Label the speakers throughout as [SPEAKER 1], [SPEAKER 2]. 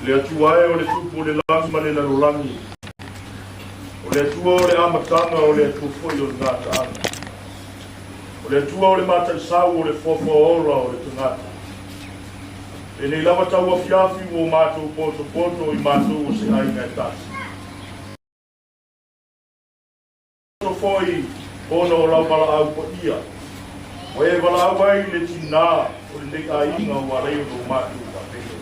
[SPEAKER 1] Le Atua e o le Tupu o le lagi ma le lalolagi, o le Atua o le amataga, o le Atua foi o le gataaga, o le Atua o le mataisau, o le foafoa ola o le tagata. Lenei lava tauafiafi ua o matou potopoto i matou o se aiga e tasi. Poto foi ona o lau valaau paia, ua e valaau ai i le tinā o lenei aiga ua alai ona o matou faapena.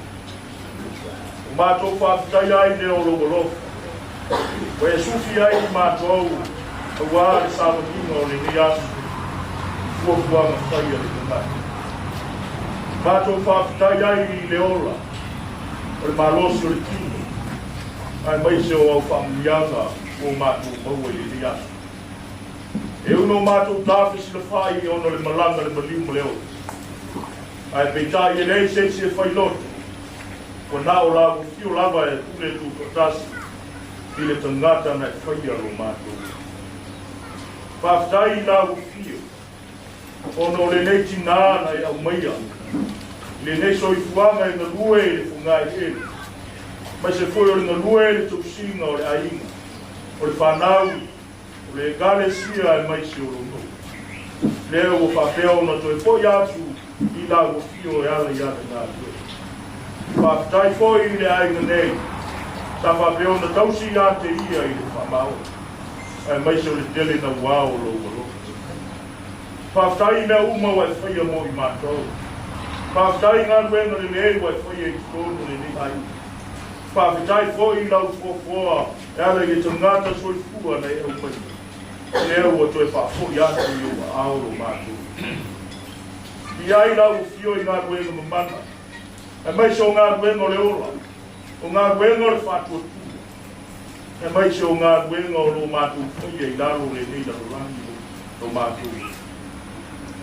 [SPEAKER 1] O matou faafetaia ai lea o lou alofa, ua e sufi ai i matou aua le savaliga o lenei aso i fuafuaga fai a le tagata. Matou faafetai ai i le ola o le malosi o le tino, aemaise o au faamanuiaga ua o matou maua i lenei aso. E ono matou tafesilafai ona o le malaga le maliu ma le ola. Ae peitai e leai se isi e fai loto, ua na o la ua fio lava e pule tutoatasi i le tagata na e faia lo matou. Faafetai i la ua fio, ona o lenei tinā na e aumaia i lenei soifuaga e galue i le fogaeleele, aemaise foi o le galue i le tausiga o le aiga, o le fanau, o le Ekalesia aemaise o lou nuu. Lea ua faapea ona toe foi atu i lau afio e ala i ana galuega. Faafetai foi i le aiga nei sa faapea ona tausi ia te ia i le faamaoni, aemaise o le tele nauao o lou alofa. Faafetai i mea uma ua e faia mo i matou. Faafetai i galuega lelei ua e faia i totonu o lenei aiga. Faafetai foi i lau foafoa e ala i le tagata soifua na e aumaia, lea ua toe faafoi atu i ou aao lo matou. I ai lau afio i galuega mamana, aemaise o galuega o le ola, o galuega o le faatuatua, aemaise o galuega o lo matou faia i lalo o lenei lalolagi lo matou.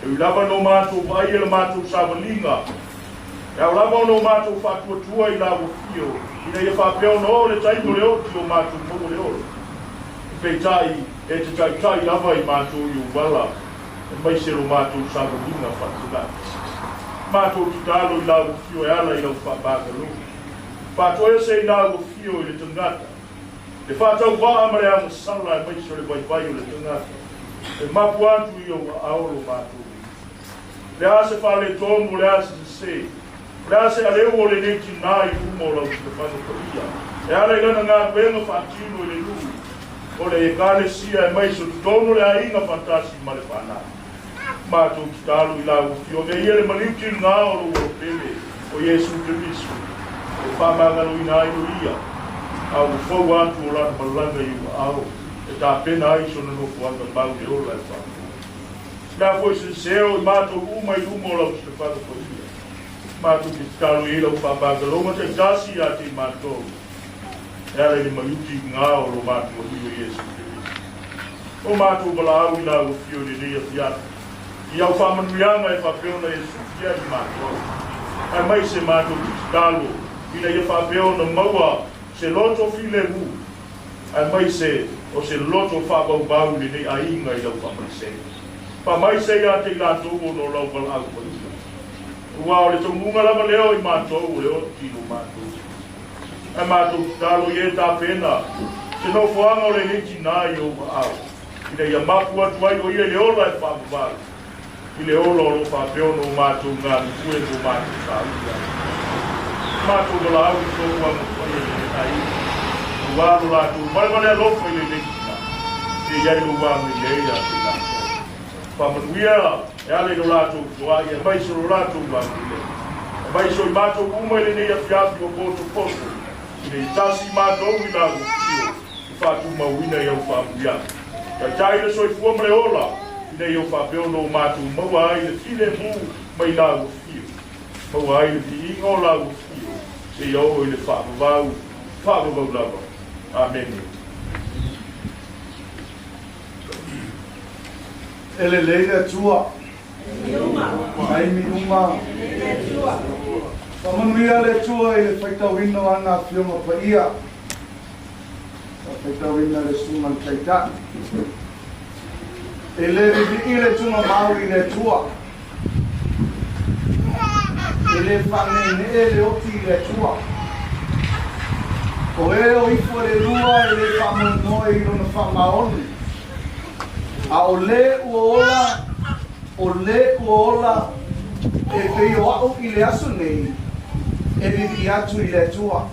[SPEAKER 1] E ui lava no matou vaaia le matou savaliga, e ao lava ona o matou faatuatua i lau afio, ina ia faapea ona oo le taimi o le oti o matou maua le ola. Peitai, e te taitai lava i matou i ou ala, aemaise lo matou savaliga faatulai. Matou tatalo i lau afio e ala i lau faamagalo. Faatoese i lau afio i le tagata, le faatauvaa ma le agasala aemaise o le vaivai o le tagata, e mapu atu i ou aao lo matou nuu. O le a se faaletonu, o le a se sese, o le a se aleu o lenei tinā i luma o lau silafaga paia, e ala i lana galuega faatino i le nuu o le Ekalesia aemaise o totonu o le aiga faatasi ma le fanau. Matou tatalo i lau Afioga ia le maliu tiga o lou alopele o Iesu Keriso, e faamagaloina ai o ia, a ua fou atu o lana malaga i ou aao e tapena ai sona nofoaga mau i le ola e faapea. Le a foi se seo i matou uma i luma o lau silafaga paia, matou te tatalo i ai lau faamagaloga taitasi ia te i matou, e ala i le maliu tiga o lo matou Alii o Iesu Keriso. O matou valaau i lau Afio i lenei afiafi, i au faamanuiaga e faapea ona e suki ai i matou, aemaise matou te tatalo ina ia faapea ona maua se loto filemu, aemaise o se loto faavauvau i lenei aiga i lau faamaisega. Faamaise ia te i latou ona o lau valaau paia. Aua o le taunuuga lava lea o i matou o le oti i lo matou. Ae matou tatalo i e tapena se nofoaga o lenei tinā i ou aao, ina ia mapu atu ai o ia i le ola e faavavau, i le ola o lo o faapea ona o matou galulue ma o matou sauni ai. Matou valaau i fuafuaga paia i lenei aiga, aua lo latou valevale alofa i lenei tinā, ia i ai lou agalelei ia te i latou. Faamanuia e ala i lo latou toai, aemaise o lo latou agalelei. Aemaise o i matou uma i lenei afiafi ua potopoto, ina ia tasi i matou i lau afio i faatumauina i au faamanuiaga. Taitai le soifua ma le ola, ina ia faapea ona o matou maua ai le filemu mai lau afio, maua ai le viiga o lau afio, seia oo i le faavavau, faavavau lava. Amene.
[SPEAKER 2] E lelei le Atua. Taimi uma. Faamanuia le Atua i le faitauina o ana Afioga Paia. Sa faitauina le Susuga i le Taitai. E le vivii le tugamau i le Atua. E le faaneenee le oti i le Atua. O e o ifo i le lua e le faamoemoe i lona faamaoni, a o le ua ola, o le ua ola e pei o a'u i le aso nei, e vivii atu i le Atua,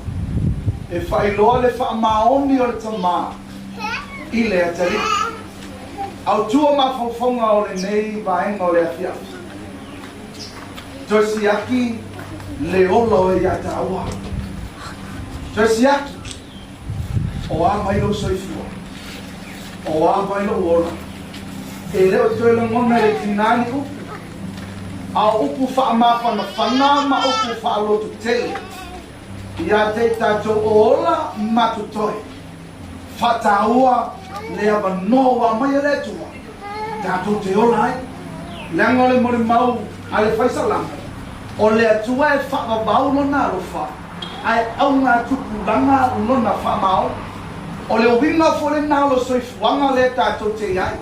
[SPEAKER 2] e faailoa le faamaoni o le Tamā i le Atalii. Autua mafaufauga o lenei vaega o le afiafi. Toe siaki le ola o e iā tāua. Toe siaki, o a mai lou soifua, o a mai lou ola. E le o toe lagona e le tinā ni upu, a o upu faamafanafana ma upu faalototele iā te i tātou o ola ma totoe. Faataua le avanoa ua aumai e le Atua tatou te ola ai, leaga o le molimau a le Faisalamo, o le Atua e faavavau lona alofa, ae augatupulaga lona faamaoni. O le uiga foi lena o le soifuaga lea tatou te i ai,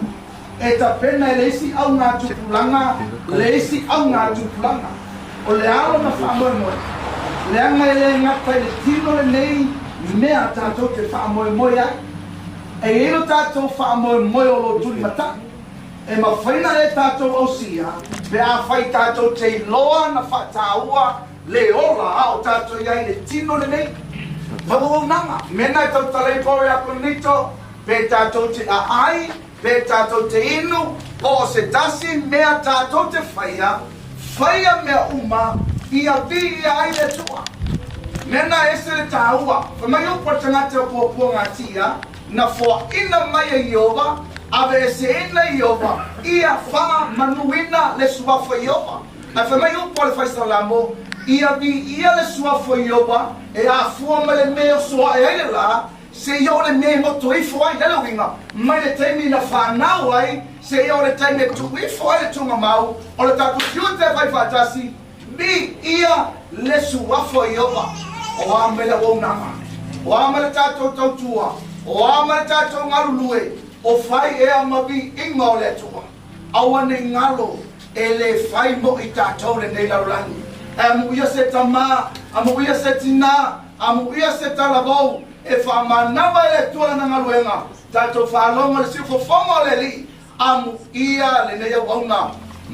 [SPEAKER 2] e tapena e le isi augatupulaga le isi augatupulaga. O le a lona faamoemoe? Leaga e le gata i le tino lenei mea tatou te faamoemoe ai. E i ai lo tatou faamoemoe o lo tulimatai, e mafai ona e tatou ausia pe afai tatou te iloa na faataua le ola a o tatou i ai i le tino lenei. Ma auaunaga, mea na e tautala ai Paul ia Korinito, pe tatou te aai, pe tatou te inu, po o se tasi mea tatou te faia, faia mea uma ia viia ai le Atua. Mea na ese le taua, fai mai upu a le tagata o puapua gatia, na foaina mai e Ieova, aveeseina e Ieova, ia faamanuina le suafa Ieova. Ae fai mai upu a le Faisalamo, ia viia le suafa Ieova, e afua mai le mea e oso ae ai le la, Seia o le mea e moto ifo ai, le uiga, mai le taimi na fanau ai, seia o le taimi e tuu ifo ai le tuugamau, o le tatou tiute e fai faatasi, mi ia le suafa o Ieova. O a mai le auaunaga? O a mai le tatou tautua? O a mai le tatou galulue? O fai ea ma viiga o le Atua? Aua nei galo e le fai mo i tatou lenei lalolagi. Ae amuia se tamā, amuia se tinā, amuia se talavou, e faamanava e le Atua lana galuega, tatou faalogo i le siufofoga o le Alii, amuia lenei auauna,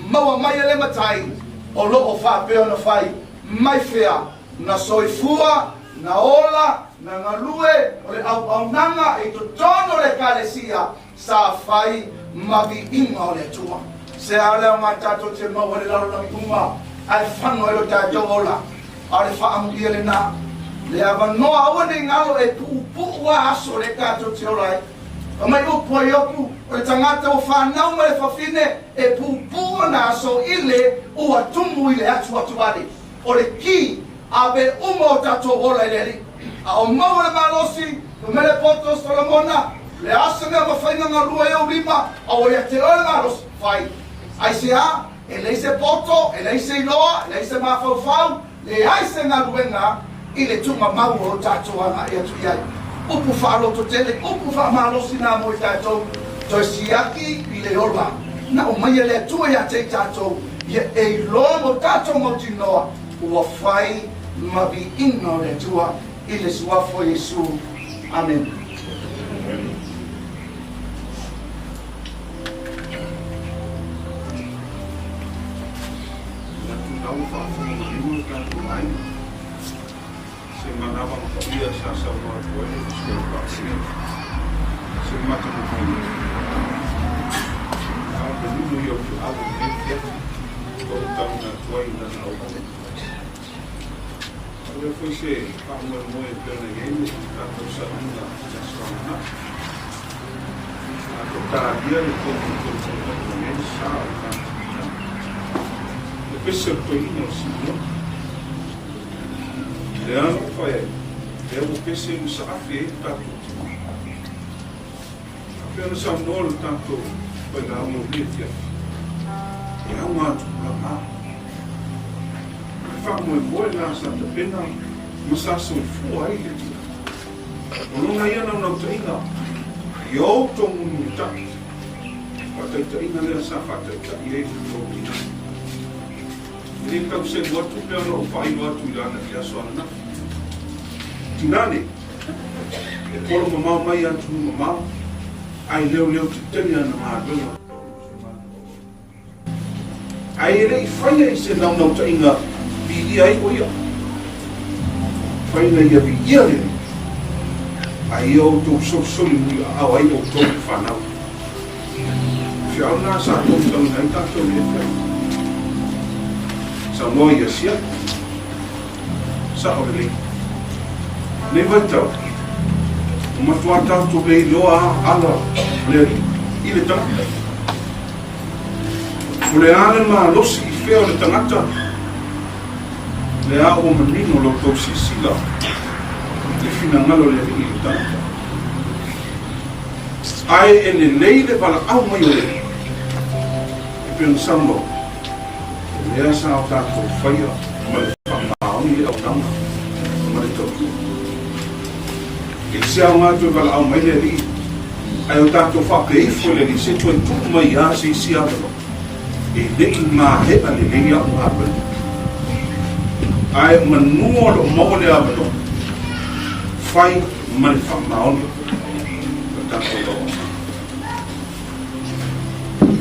[SPEAKER 2] maua mai e le Matai, o lo o faapea ona fai mai fea, na soifua, na ola, na galue, o le auaunaga i totonu o le Ekalesia, Sa fai ma viiga o le Atua. Se a le aoga tatou te maua i le lalolagi uma, ae fano ai lo tatou ola. A o le faamuia lena, le avanoa aua nei galo e puupuu a aso lea tatou te ola ai. Fai mai upu a Iopu, o le tagata ua fanau mai le fafine, e puupuu ona aso i le ua tumu i le atuatuale. O le ki, ave uma o tatou ola i le Alii. A o maua le malosi, fai mai le poto o Solomona, Le a se mea mafai na galue ai ou lima, a ua ia te oe le malosi? Fai. Aisea? E leai se poto, e leai se iloa, e leai se mafaufau, leai se galuega i le tuugamau o lo tatou agai atu i ai. Upu faalototele, upu faamalosi na mo i tatou, toe siaki i le ola na aumaia e le Atua ia te i tatou, ia e iloa mo tatou mautinoa ua fai ma viiga o le Atua i le Suafa o Iesu. Amene.
[SPEAKER 3] Manatu na ua faafofoga manino le tatou aiga i se manava paia sa saunoa atu ai le Tusi o le Pasia, se matagofie. A o le lulu ia o feau o lenei afiafi ua ou tauna atu ai i lana auauna. A o lea foi se faamoemoe e pei ona i ai le tatou sauniga i le Aso Ananafi. A ua talia le taimi e toe taumai mai ai le sa o le tatou tina. Le pese o le toeaina o Simeona. Lea na ou fai ai, lea ua pese ma saafi ai le tatou tina. A pei ona saunoa le tatou failauga o lenei afiafi, e auga atu tulaga. O le faamoemoe lena sa tapena ma sa soifua ai le Atua. O lona ia naunautaiga, ia outou mulimulitaʻi, faataitaiga lea sa faataitai ai le tou tina. E le tau selu atu pea ona ou faailoa atu i lana i le aso ananafi. Tinane! E polo mamao mai atunuu mamao, ae leoleo tetele ana galuega. Ae e le i faia i se naunautaiga viia ai o ia. Fai ina ia viia le Alii, a ia outou solisoli muliaao ai outou i fanau. O feau na sa togitogiina ai tatou i le afiafi. Saunoa ia siaki. Sao lelei. Nei vaitau, ua matua tatou le iloa ala o le Alii i le tagata. O le a le malosi i fea o le tagata? Lea ua manino la outou silasila i le finagalo o le Alii i le tagata. Ae e lelei le valaau mai o le Alii, e pei ona saunoa, o lea sa o tatou faia ma le faamaoni le auaunaga ma le tautua. E se aoga toe valaau mai le Alii, ae o tatou faapea ifo i le Alii, se toe tuu mai lava se isi avanoa, e le i maea lelei a'u galuega. Ae manu o lo o maua le avanoa, fai ma le faamaoni o tatou auaunaga.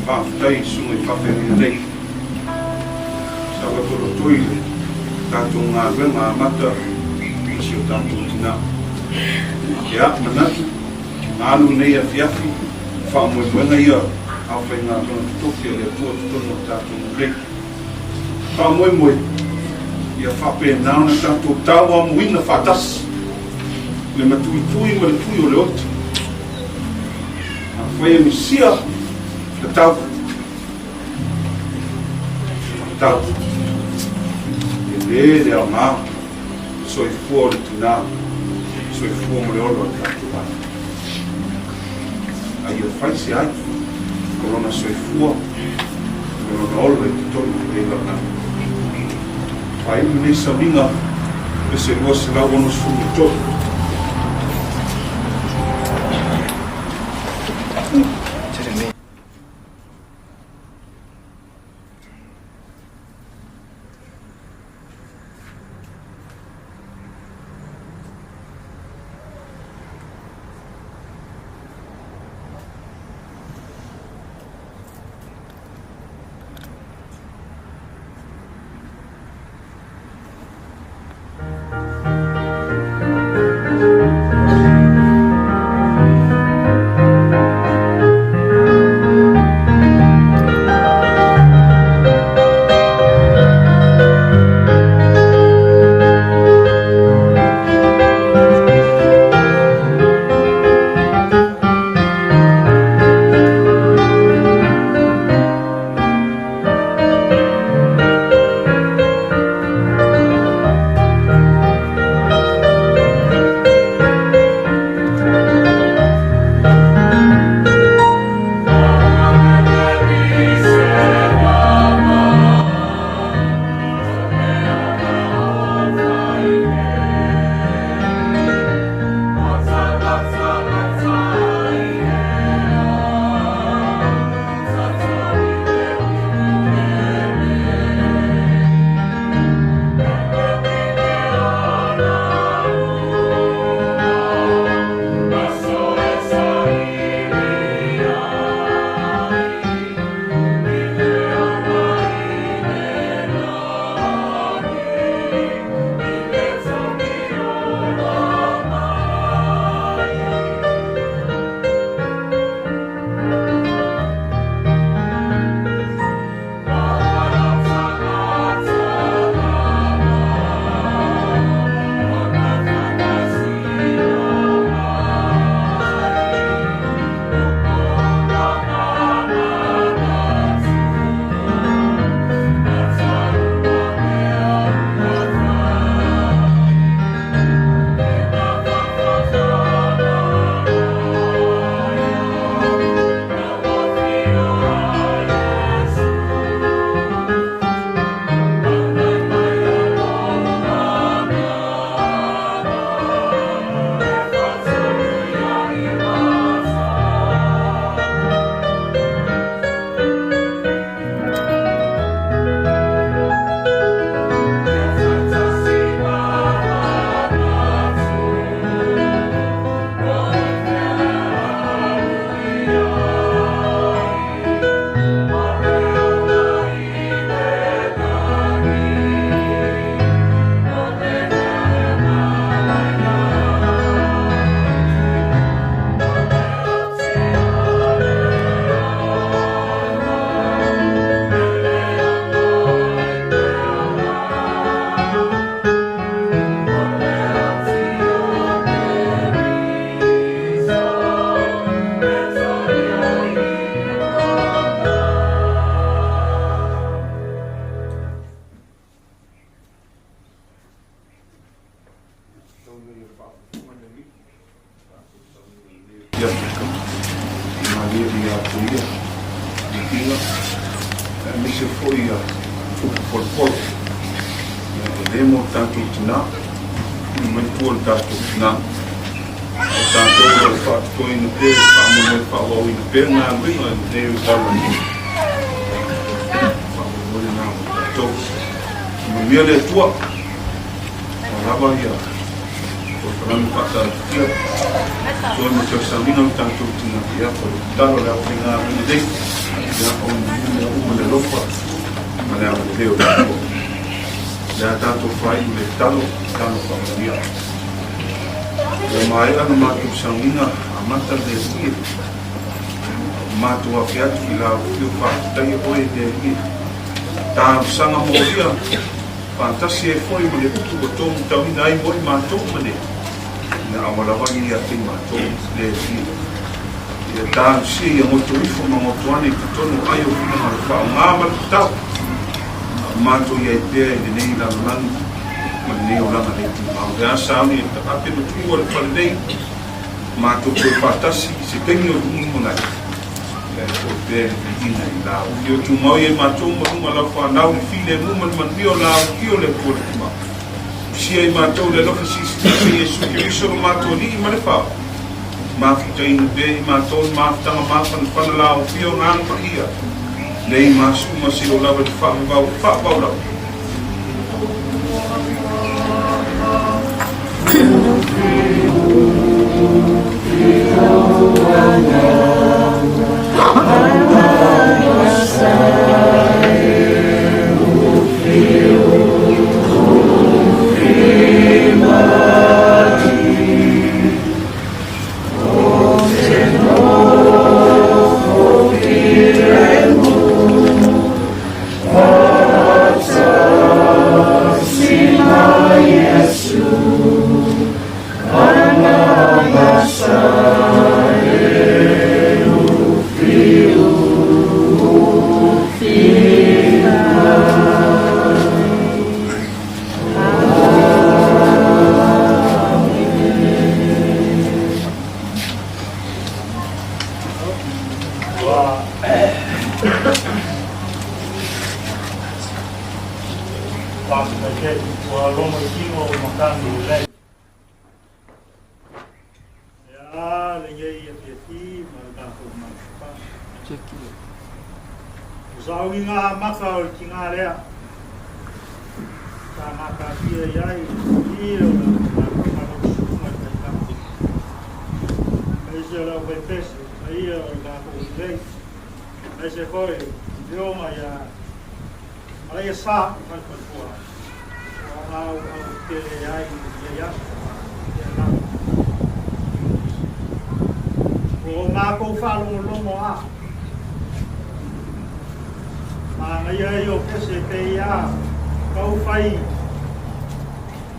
[SPEAKER 3] Faafetai i susuga i faafeagaiga nei. Sa latolotoi le tatou galuega amata ma si o tatou tinā. Ia, manatu, na alu lenei afiafi, faamoemoega ia aufaigaluega totofi a le Atua totonu o le tatou nuu nei. Faamoemoe, ia faapena ona tatou tauamuina faatasi le matuitui ma le tui o le oti. Afai e misia tatau, tatau. E lē le aoga soifua o le tinā, soifua ma le ola o le tatou aiga. A ia fai se ai o lona soifua ma lona ola i totonu o lenei lalolagi. Faaiu lenei sauniga pese 263. Sauni i le faafofoga le Alii, tatou sauni i lenei afiafi i malie ia te ia viiga, aemaise foi ia upu polopolo. Ia, e le mo le tatou tinā, tui mai tua le tatou tinā. A o tatou o lo o faatotoina pea i le faamoemoe faaauauina pea le galuega i lenei lalolagi. Ia, faamoemoe lena mo tatou. Manuia le Atua. Ua lava ia polokalame faataatitia toe ma toe sauniga le tatou tina ia o le tatalo le aufaigaluega lelei ia o manuia mea uma le alofa ma le agalelei o le Atua. Le a tatou faaiu le tatalo, tatalo faamanuia. Ua maea na matou sauniga amata le Alii e matou afe atu i la afio faafetaia oe le Alii. Talosaga molia Faatasi ai foi ma le upu ua tou matauina ai mo i matou ma le ina aua lava ia ia te i matou le Alii. Ia talosia ia goto ifo ma goto ane i totonu o ai o finagalo faaaoga ma le tatau, a o matou i ai pea i lenei lalolagi ma lenei olaga le tumau. Le a sauni e taape ma tuua le fale nei, matou toe faatasi i se taimi o lumanai. Ia e foi pea le viiga i la ufio tumau ia i matou ma luga lau fanau le filemu ma le manuia o la ufio le Atua le Tumau. Usia i matou le alofa silisili Iesu Keriso lo matou Alii ma le Fao. Mafutaina pea i matou le mafutaga mafanafana la ufio Agaga Paia nei ma aso uma seia oo lava i le faavavau faavavau lava.
[SPEAKER 1] Faafetai tele ua logo i tino o matagi lelei. Ia lenei afiafi ma le tatou mafuta. O sauniga amata o le tina lea sa matafia i ai i o le susuga i taitama. Aemaise o le aufaipese, paia o le tatou lelei. Aemaise foi afioga ia Malaia Sa i Falefalepua, ua auau tele ai i lenei aso i le agaga. Ua o matou faalogologo a manaia ai o pese pei a tau fai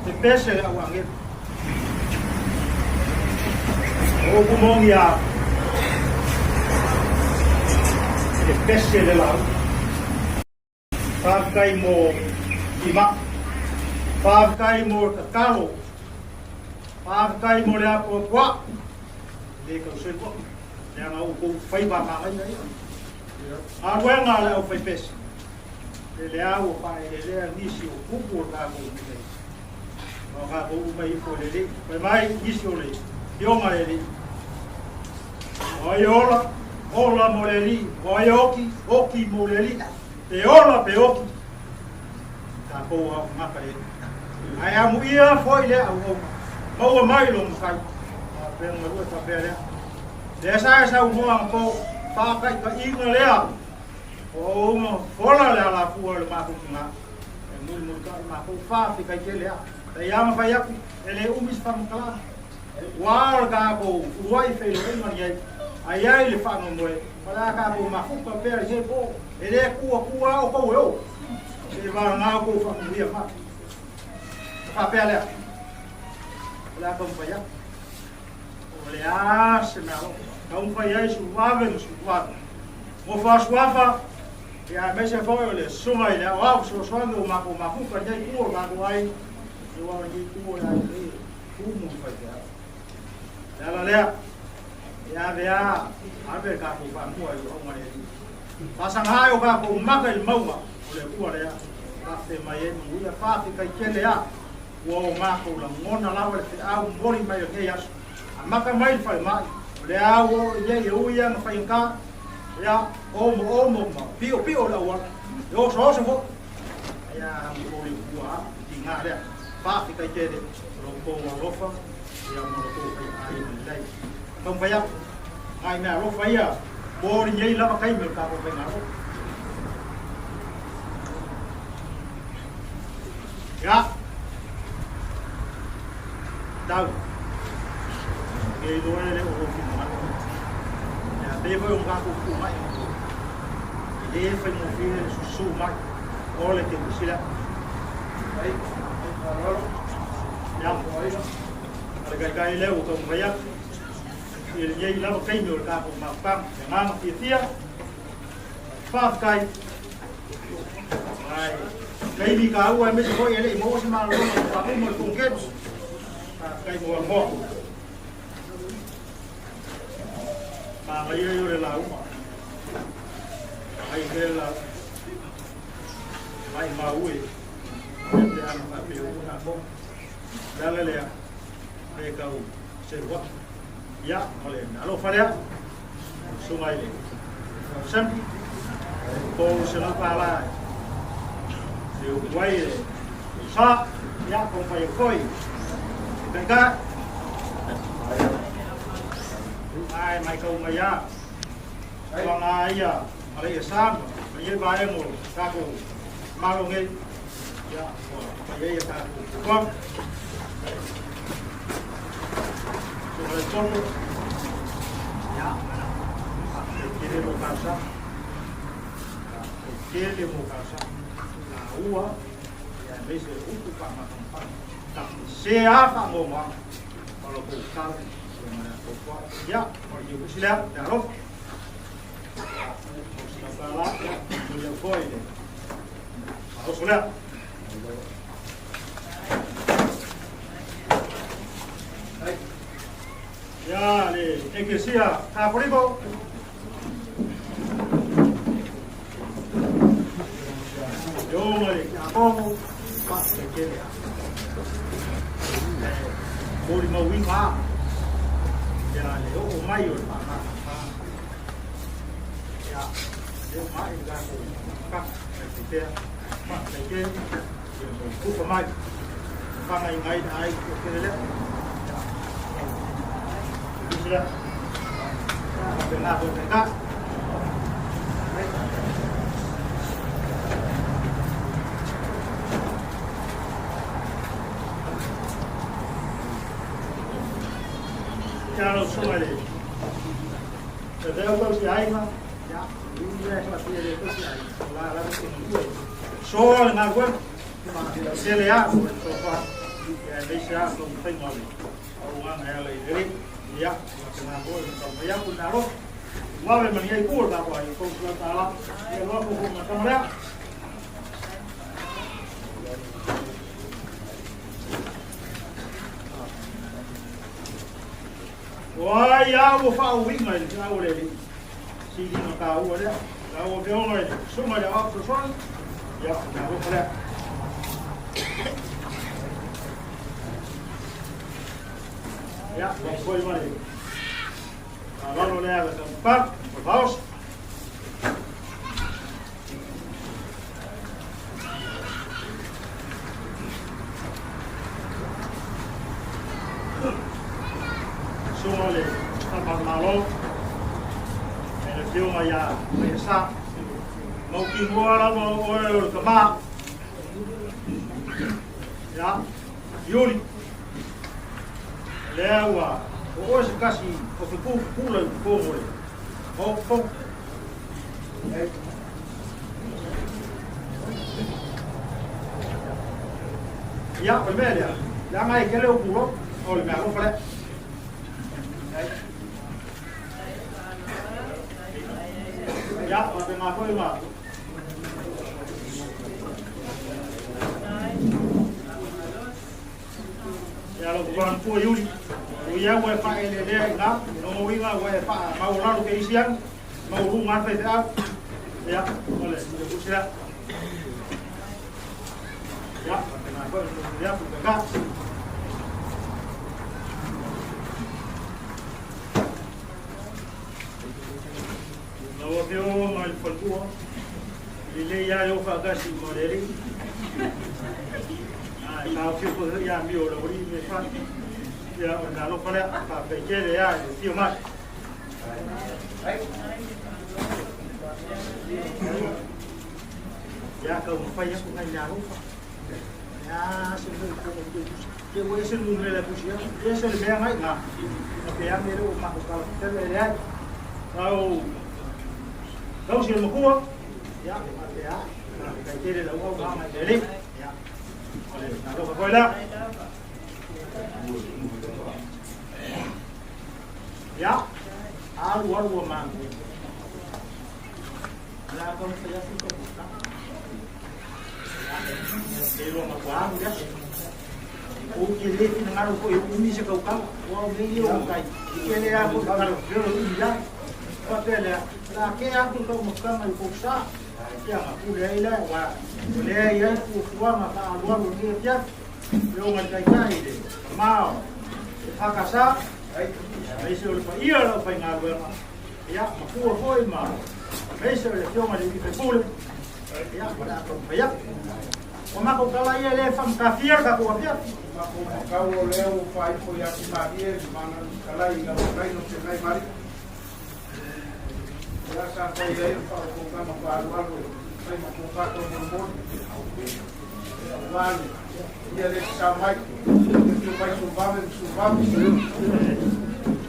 [SPEAKER 1] te pese le au agelu. O upu moni a e pese le lau. Faafetai mo Ima. Faafetai mo le tatalo. Faafetai mo le apoapoa. E le tau selua. Leaga ua tou faiva manaia ia. Galuega a le aufaipese. E le au ua faaeleelea nisi o tupu o le tatou nei. O tatou uma ifo i le Alii. Fai mai nisi o le Afioga i le Alii. O ai e ola, ola mo le Alii. O ai e oki, oki mo le Alii. Pe ola, pe oki. Tatou au tagata le Alii. Ae amuia foi lea auauna. Maua mai lo matai. Faapea galue faapea lea. Lea sa e saunoa anapo, faataitaiga lea. O auauna fola le alafua o le matou tina. E mulimulitai matou faafetai tele a. Tai a na fai atu, e le umi se faamatalaga. Ua o le tatou uluai feiloaiga lenei, a i ai le faamoemoe, o le a tatou mafuta pea i se po, e le tuua a outou e ou, se i vagana outou faamanuia mai. Ona faapea lea, o le a taumafai atu. O le a se mea alofa, taumafai ai suluave ma suluave. Mo faasuafa, ia aemaise foi o le susuga i le aoao fesoasoani o matou mafuta i lenei itu o le matou aiga, aua o lenei itu o le aiga nei.
[SPEAKER 4] Tumu i faifeau. Le ala lea, e ave a, ave le tatou faamua i luauga le Alii. Faasaga ai o tatou maka i le mauga o le Atua lea, faafetai mai ai manuia, faafetai tele a, ua o matou lagona lava le feau momoli mai lenei aso. Amata mai le falemai, o lea ua oo i nei e ui lava ina faigata, ia, omoomo ma piopio le auala, e osooso foi, ae a momoli ua a, tiga lea. Faafetai tele o lo outou alofa ia ma lo outou faiaaiga lelei. Taumafai atu, nai mea alofa ia mo lenei lava taimi o le tatou faigalotu. Ia, tau, ke iloa e le o lou finagalo. Ia, pei foi o na tatou fetuunai e le faigofie le susu mai o le temusila. Ai, ia, a le taitai lea ua taumafai atu i lenei lava taimi o le tatou mafutaga. Le agaga fiafia, faafetai. Ai, taimi taua aemaise foi e le i maua se malologa faatoa uma le koneketu. Faafetai mo amoa. Manaia ia o le lauga. Ai tele lauga. Mai mau e. Te ana faapea ua tatou. Le ala lea, le tau selu atu. Ia, o le alofa lea. Susuga i le Sampi, $300 e upu ai le sa, ia, taumafai atu foi e taitai. Ae matau mai lava, tulaga ia ma le ia sa ma ia vaega o tatou Malo nei, ia, ua fai ai a tatou fuafuaga. Susuga i le Poto, ia, faafetai tele mo talosaga. Faafetai tele mo talosaga. Taua, ia, aemaise o upu faamafanafana. Tafese lava faanoanoaga o la outou tala, ia ma le atoatoa. Ia, o le iukusi lea, te alofa. Ia le Eklesia Katoriko. E ona le tiakono, faafetai tele lava. E molimauina ia le oo mai o le faamama. Ia, leo mai le tatou kaka, mai pea, faafetai tele, ia mo tufa mai, whangai ngai na ai o kere lea. Ia, o lea. Ia, pēnā koe kai kā. Kia lau susuga i le Te reo tau si aiga, ia, ui lea e whatia le tau si aiga, o la lava te ngue. So le galuega, tele a o le sofa, ia e meise a tō whainga o le auaunaga e ala i le Alii. Ia, te ngā koe, me tau mai aku nā alofa. Wawe mani ai kua tātou ai, kou sula tāla, ia loa ko ko matanga lea. O ai a ua faauiga i le feau a le Alii, siliga taua lea. Lau Afioga i le Susuga i le Aoao Fesoasoani, ia, o le alofa lea. Ia, ua foi ma le faaaloalo lea le taumafai, o le vaosi. Susuga le Tama o le Malo, e le Afioga ia Maiasa, mautinoa lava o oe o le tama. Ia, Iuli, lea ua o oe se tasi o fepuupupula i totonu o le Maota. Ia, o le mea lea, leaga e tele upu loto, o le mea alofa lea. Ia, faapena foi ma Ia, lau Vanutua Iuli, o ia ua e faaeleelea i ina, lona uiga ua e faamaualalo ke isi agi, maualuga lava le faifeau. Ia, o le tusi lea. Ia, faapena foi ona momoli atu le ka. Lau Afioga i le Faletua, e lelei lava le o faatasi ma le Alii. A e taofia foi ia amio o le aualii me fai. Ia, o le mea alofa lea, faafetai tele lava i le afio mai. Ia, taumafai atu nai mea alofa. Ia, se mea i kona i tusi. Te ua ese le numera e tusi atu, ese le mea ngai ngā. Na pe ame le o mako kala tele le ai. Tau, tau si makua, ia, ma pe a, kai tele lau au ngā mai le ia, o le nā loka koe lea. Ia, alu alu a mangu. Ia, kau fai atu ka puta. Ia, e loa matua alu lea. Ou te le finagalo foi e umi se kaukala, aua o mea ia o kai, e tele lava foi kala o umi ai. Faapea lea, o le a kea atu le taumafataga i Fausa, ia ona pule ai lea, aua o lea e i ai fuafuaga faaalualu i lenei afiafi, e oo mai le Taitai i le tama o le FKS, aemaise o le paia o le aufaigaluega, ia matua foi ma aemaise o le Afioga i le Alii Faipule, ia o le a taumafai atu. O matou tala ia e le faamatafia le tatou afiafi.
[SPEAKER 3] Matou matau o lea ua faaifo ia Timalie le mana fetalai i lau fetalai no Feagai Mali. Lea sa fai ai le faaopoopoga faaaloalo e fai ma ko tatou molimoli. Aua le ia le sa mai, le fio mai Suluvave ma Suluvave.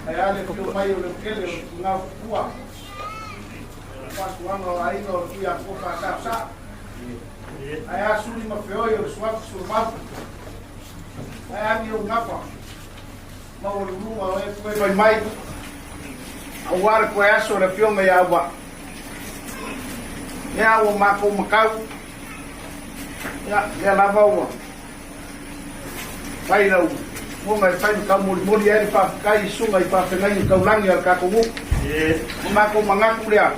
[SPEAKER 3] Ae a le fio mai o Leutele o le Tugao Fupua. O le faasuaga o aiga o le Tuiakopa a Saosaa. Ae a Suli ma Feoi o le Suafa Suluvave. Ae a ni ou gafa maualuluga o e pue mai mai aua le koe aso o le Afioga ia Auvaa. Lea ua makou makau, ia, lea lava ua fai lau uaga e fai ma taumolimoli ai le faafetai i susuga i faafeagaiga taulagi a le tatou nuu. Ua matou manatu lea,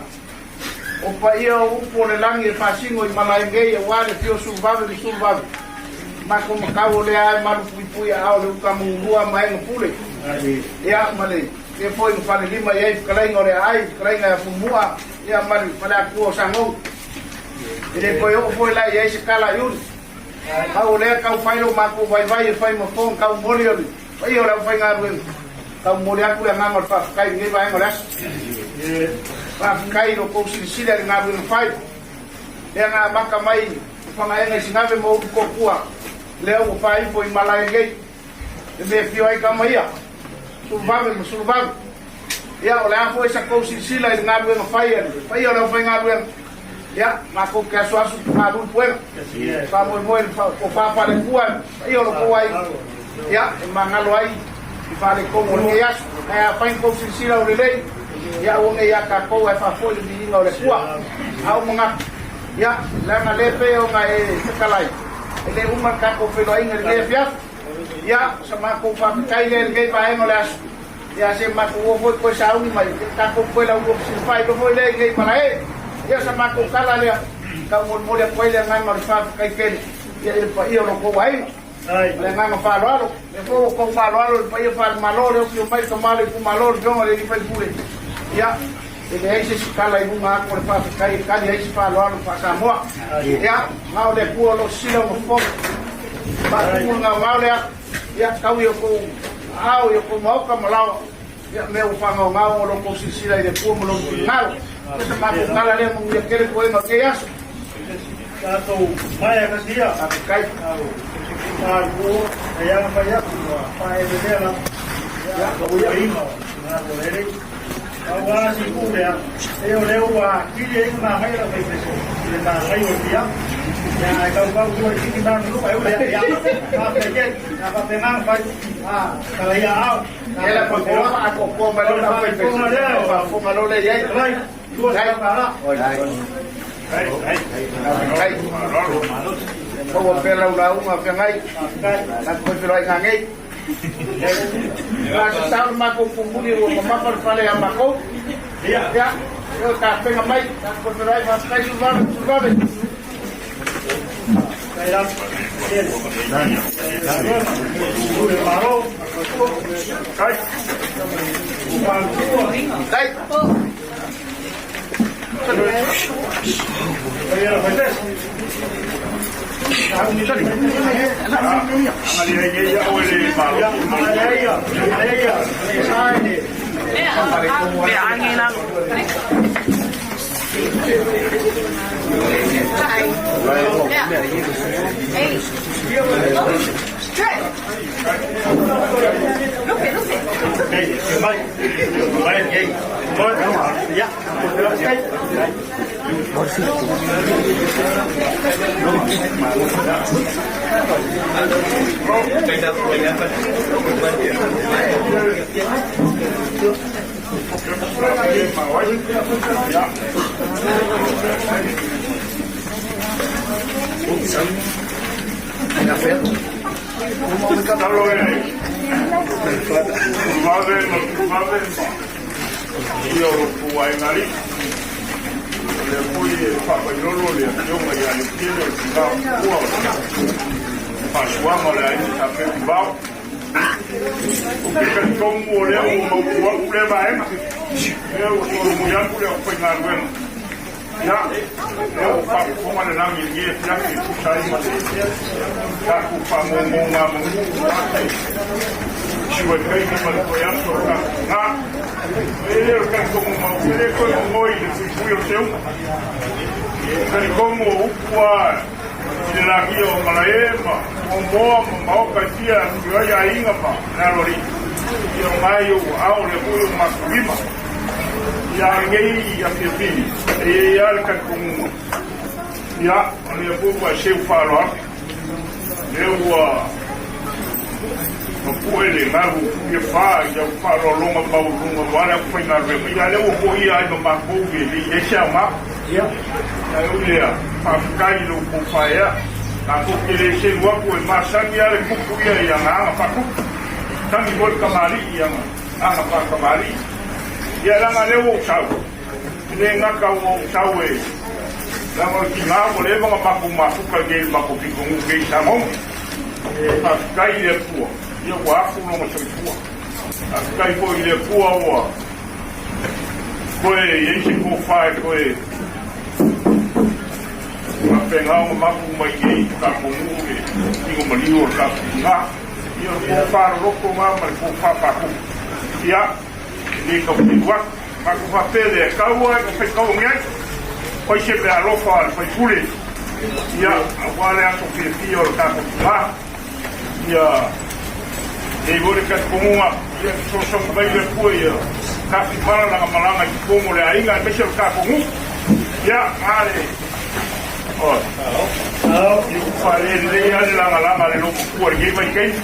[SPEAKER 3] o paia o upu o le lagi e faasino i malae nei aua le afio o Suluvave ma Suluvave. Matou matau o lea e malupuipui aao le uta mugulua ma ega pule. Ia, ma le lea foi na falelima i ai fetalaiga o le aai, fetalaiga ia Pumua, ia ma le faleatua o Sagou. E le toe oo foi la i ai se tala i uli. Pau o lea tau fai lo matou vaivai e fai ma fofoga tau momoli o le paia o le aufaigaluega. Tau momoli atu le agaga o le faafetai i lenei vaega o le aso. Faafetai i lo tou silasila i le galuega fai. Lea na amata mai i Fagaega i Sinave ma Ulu Toatua, lea ua faaifo i malae nei. Le mea e fio ai tama ia, Suluvave ma Suluvave. Ia, o le a foi sa tou silasila i le galuega fai a le paia o le aufaigaluega. Ia, matou te asuasu malu i puega. Faamoemoe i le tofa faale-Atua i le paia o lo outou aiga. Ia, e magalo ai i faaletonu o lenei aso. Ae afai na tou silasila o lelei, ia aua ne i ia tatou ae faafoi le viiga o le Atua. A o manatu, ia, leaga lea e pei ona e fetalai, e le uma le tatou feiloaiga i lenei afiafi. Ia, o sa matou faafetai lea i lenei vaega o le aso. Ia se matou o foi toe sauni mai, e tatou toe laulua fesilafai loa foi lea i nei malae. Ia sa matou tala lea, tau molimoli atu ai le agaga o le faafetai tele ia i le paia o lo outou aiga. Ma le agaga faaaloalo, lea foi ua outou faaaloalo i le paia faale-Malo lea ua afio mai le tama o le itumalo le afioga i le alii faipule. Ia, e leai se isi tala i luga atu o le faafetai e tali ai se faaaloalo faa-Samoa. Ia, na o le Atua o lo o sisila ona fofoga. Faatumu le gaogao lea. Ia, tau i outou aao i outou maota ma laoa, ia, mea ua faagaogao o lo outou silasila i le Atua ma Lona finagalo. Ia sa matou tala lea, manuia tele toega o lenei aso.
[SPEAKER 4] Tatou maea kasi ia.
[SPEAKER 3] Faafetai.
[SPEAKER 4] Au, talu ai ana fai atu ua faaeleelea lava. Ia, ua ina o ngā lele. Pau lava si pū lea, e o lea ua atili ai ona manaia lau faifeso i le manaia o le piano. Ia, ae tautau tua i sini manu luka e ule ia, faafetai tele, a faapena ona fai, a, tala ia ao.
[SPEAKER 3] Ia la faapena atoatoa mai loa lau faifeso, faafofoga loa lea i ai.
[SPEAKER 4] Lai, $200.
[SPEAKER 3] Faafetai. Maua pea lau lauga feagai, tatou toe feiloai nanei.
[SPEAKER 5] La tatau le matou pumuli ua mamafa le fale ia matou. Ia, ioe, tapena mai, tatou feiloai, faafetai Suluvave, Suluvave. Dai.
[SPEAKER 1] Vave ma vave ma ia o lou aiga alii. O lea foi e faafailolo le afioga ia Letele o le tina o le Tupua o le faasuaga o le aiga Sa Feutuvao. Ou te talitonu o lea ua mautu atu lea vaega, lea ua solomuli atu le aufaigaluega. Ia, lea ua faafofoga le lagi i lenei afiafi e tusa ai ma le tatou faamomougamanu aua le siuaitaimi ma le toe aso o le tatou na. E le o le talitonuga ou te le toe momoe i le fuifui o se uma. E talitonu o upu lava i le lagia o malae ma momoa ma maota e fia afifio ai aiga ma le aloalii. Ia o na e i ou aao lea foi o matou lima. Ia a lenei afiafi e i ai lava le talitonuga. Ia o lea foi ua e seu faaaloalo. Lea ua mapue le galu ia fa i au faaaloaloga maualuluga aua le aufaigaluega. Ia lea ua foia ai ma matou e le i ai se aoga. Ia ae ui lea, faafetai i lo outou faaea. Tatou te le selu atu e masani lava le tupu ia i ana aga faatupu. Tagi foi le tamalii i ana aga faatamalii. Ia leaga lea ua ou sau, e le gata ua ou sau e leaga o le tiga ua leva ona matou mafuta i nei i le matou pitonuu nei i Samoa. E faafetai i le Atua, ia ua afu lona soifua. Faafetai foi i le Atua ua toe i ai se tofa e toe faapena ona mapu mai nei i tatou nuu le tino maliu o le tatou tina. Ia o le tofa loloto lena ma le tofa faatupu. Ia, e le tau telu atu. Matou faapea lea, e tau lava ina faitauagi ai, fai se meaalofa a le faipule, ia, aua le aso fiafia o le tatou tina. Ia, e i ai foi le talitonuga, ia fesoasoani mai le Atua ia tafimala lana malaga i totonu o le aiga aemaise o le tatou nuu. Ia, a le Oi. Ia ua faalelelei lava le lagalaga a le logotua i lenei vaitaimi.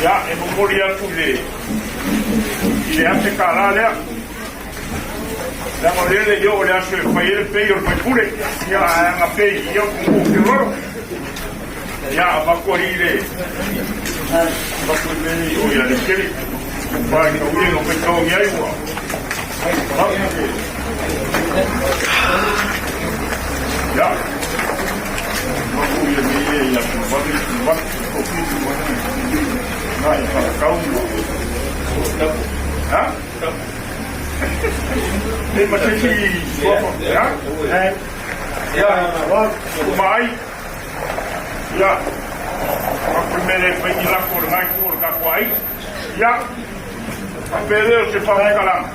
[SPEAKER 1] Ia, e momoli atu i le i le afe kālā lea. Leaga o lea le i oo le aso e fai ai le pei o le faipule. Ia, ae ana pei ia o tumu o Fiololo. Ia, avatu ai le avatu i le o ia le kele. Fa i tau ia no fai tau ai ua. Ia. Avatu ia nei ia tu vave tu vave tu tu tu Na e whakatau ma. Ha? E ma se si ha? Ia, uma ai. Ia, ma primere fai i lako le ngai ku o le kako ai. Ia, a pele o se whakakalanga.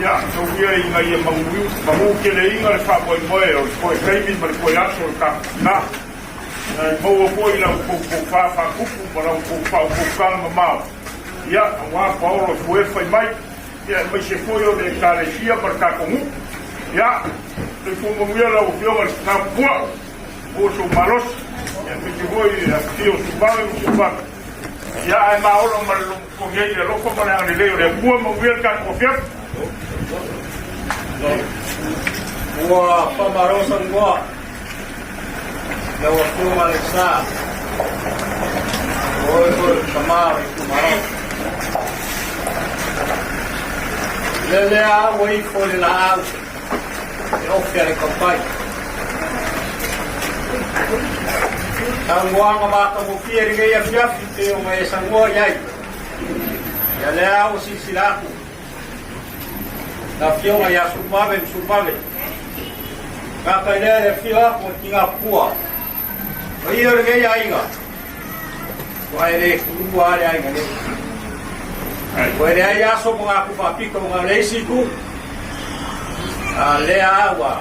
[SPEAKER 1] Ia, tau ia i ngai e mamu, mamu kele inga le whamoemoe o le koe kaimi ma le koe aso o le kako. Na, e maua foi lau kou whāwhākupu ma lau kou whaokoukanga mamao. Ia, auā Paolo e foe fai mai, ia aemaise foi o le Ekalesia ma le tatou nuu. Ia, soifua manuia lau Afioga i le Tama Pua, maua sou malosi, ia aemaise foi le afifio o Suvaga ma Suvaga. Ia, ae maola ma le logotogi ai le alofa ma le agalelei o le Atua, manuia le tatou afiafi.
[SPEAKER 4] Ua faamalo saunoa.
[SPEAKER 5] Lau Afioga Alaiasa, o oe foi o le tama o le itumalo. Le lea ua ifo i le laau e ofe a le tautai. Saunoaga matagofie i lenei afiafi pei ona e saunoa i ai. Ia lea ua silasila atu le afioga ia Suluvave ma Suluvave. Gata i lea le afio atu o le tina pua. O ia o lenei aiga, ua e le kulua lava le aiga nei. Ua e leai aso ma ngā kuwhaapito ngā le isi itu. A lea a ua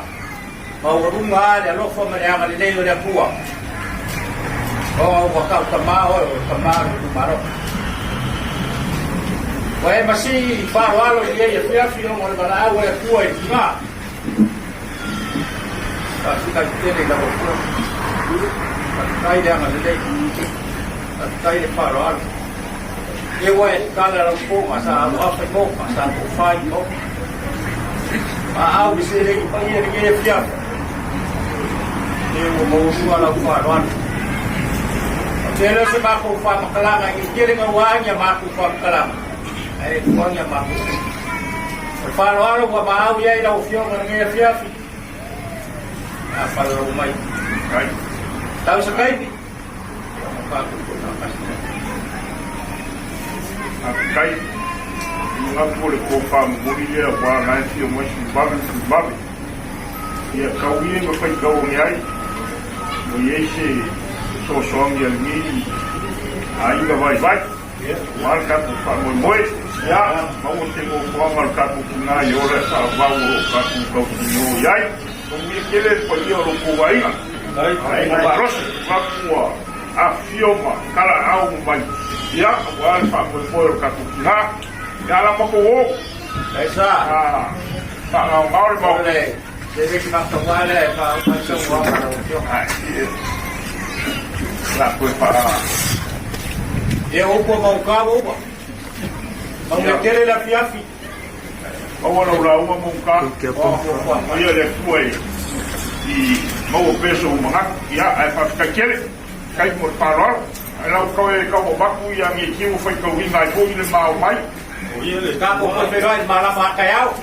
[SPEAKER 5] maualuga a le alofa ma le agalelei o le Atua. Ona ua tau tamā oe o le tamā o le itumalo. Ua e masii i faaaloalo i lenei afiafi ona o le valaau a le Atua i le tina. Faafetai tele i lau Afioga. Faafetai le agalelei. Faafetai le faaaloalo. E ua e tatala lau poga sa auafa i moka, sa tofa i moka. Ma au i seleni paia lenei afiafi. E ua maualuga lau faaaloalo. Faapea lea o se matou faamatalaga i tele gauaagi a matou faamatalaga, ae tuangi a matou. O le faaaloalo ua maau i ai lau Afioga i lenei afiafi. A falalau mai. Tau se taimi. Ia ona tatou toe faatasi lea.
[SPEAKER 1] Faafetai. I manatu o le tofa momoli lea aua la e afio mai Suluvave ma Suluvave. Ia tau ia ma faitau ane ai. Ua i ai se fesoasoani a lenei aiga vaivai. Aua le tatou faamoemoe. Ia, maua se nofoaga o le tatou tina i ola e faavavau o lo o tatou tausinio i ai. Manuia tele le paia o lo outou aiga. Aiga malosi, atu ua afifio ma talaau ma mai. Ia, aua le faamoemoe o le tatou tina. Ia, ala matou o.
[SPEAKER 5] Aisa.
[SPEAKER 1] Faagaogao le Maota.
[SPEAKER 5] Se le tagata lea e faauma ai saunoaga a lau Afioga.
[SPEAKER 1] La toe faa...
[SPEAKER 5] Ia upu a Maugā ua uma. Manuia tele le afiafi.
[SPEAKER 1] Maua lau lauga Maugā. Maia le Atua i maua pea sou manatu. Ia, ae faafetai tele. Faafetai mo le faaaloalo. Ae lau toe tau avatu ia Neitiu ua faitauina ai foi le ma omai.
[SPEAKER 5] Tatou toe feiloai i le malama a taeao.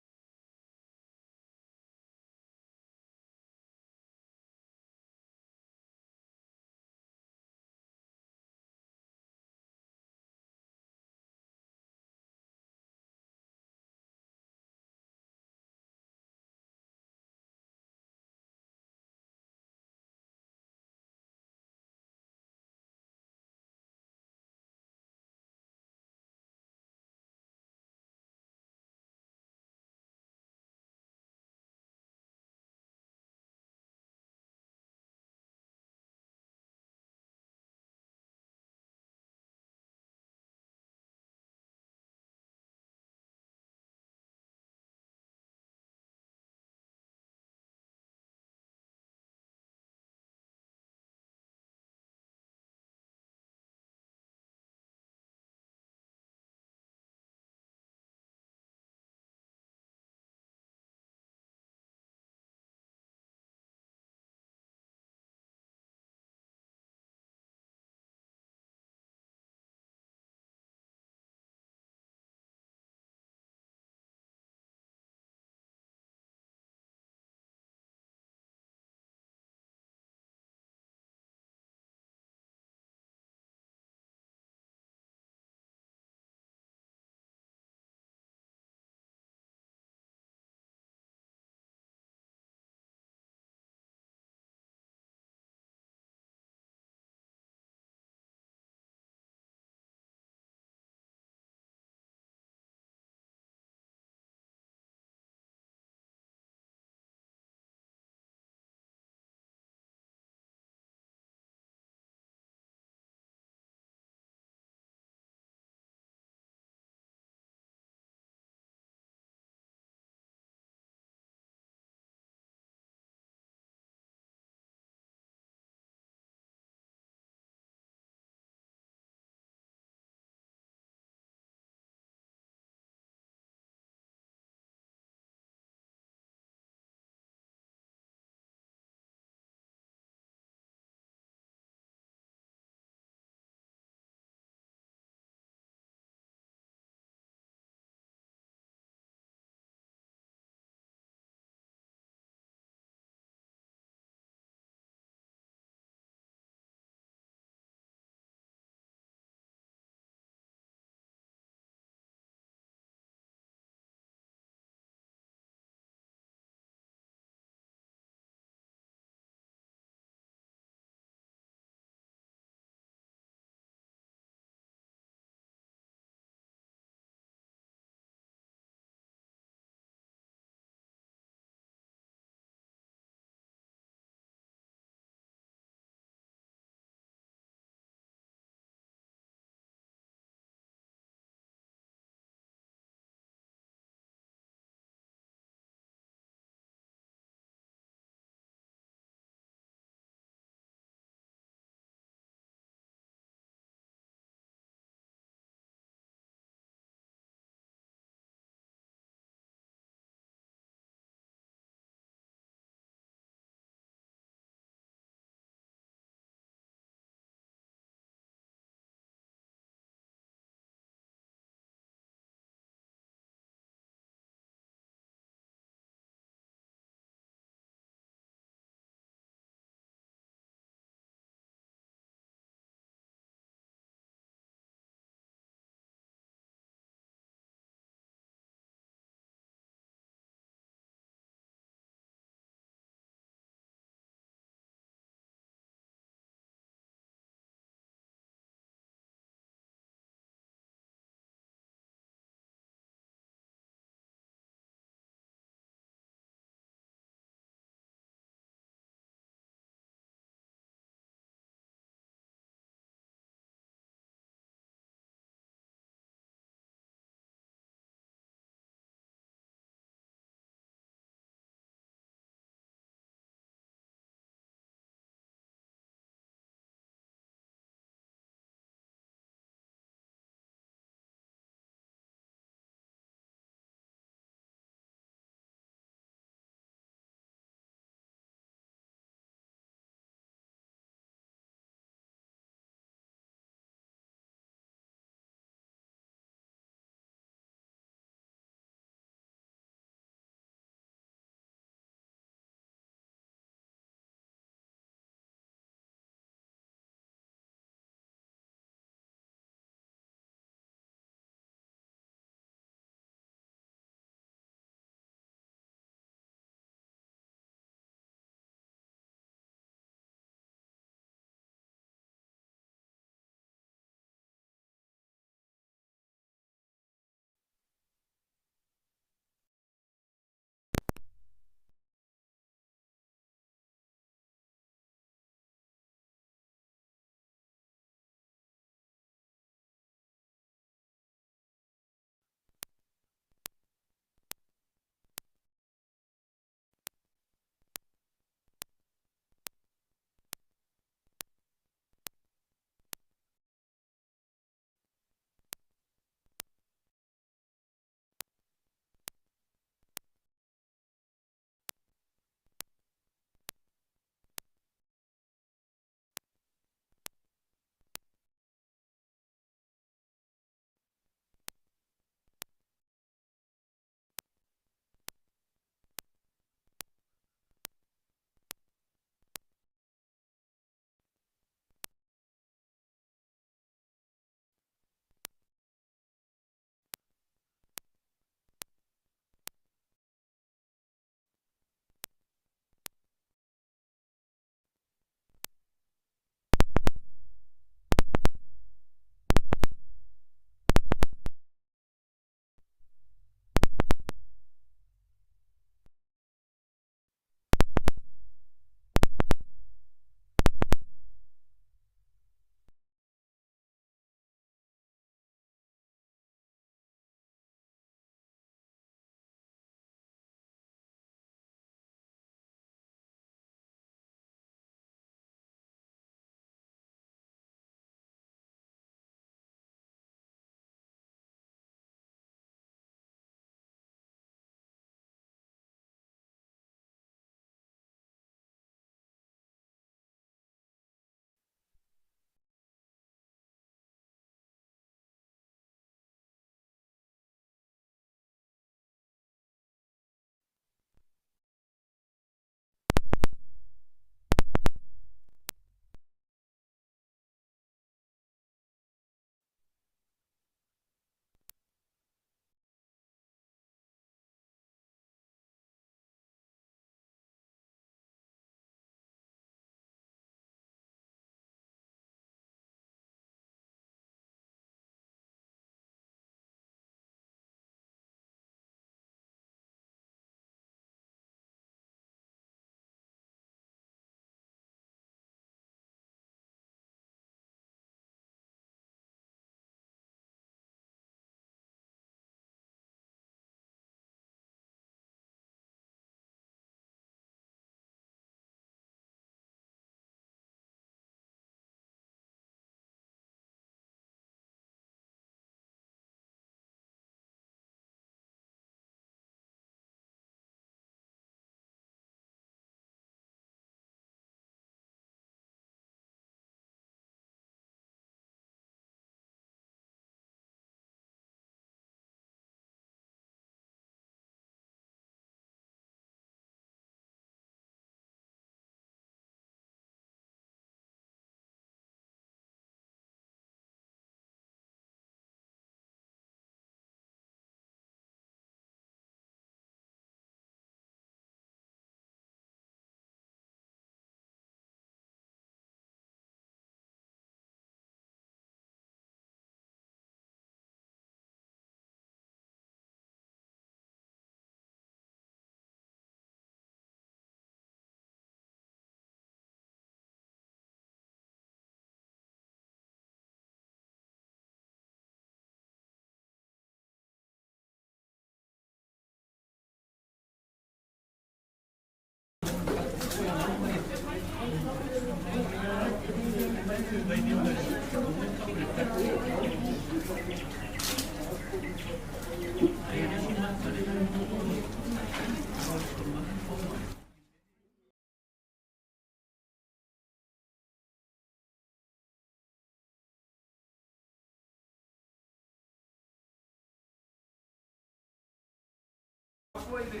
[SPEAKER 2] Foi le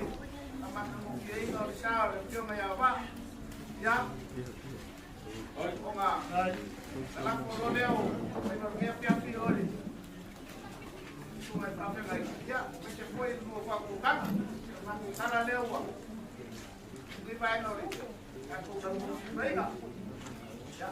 [SPEAKER 2] matagofieina o le sa o le Afioga ia Vaa. Ia, ona talafo loa lea o Faimalogia Fiafi o le susuga i faafeagaiga. Ia, aemaise foi le lua faautautaga. O le matou tala lea ua lenei vaega o le tatou taumafaiga. Ia,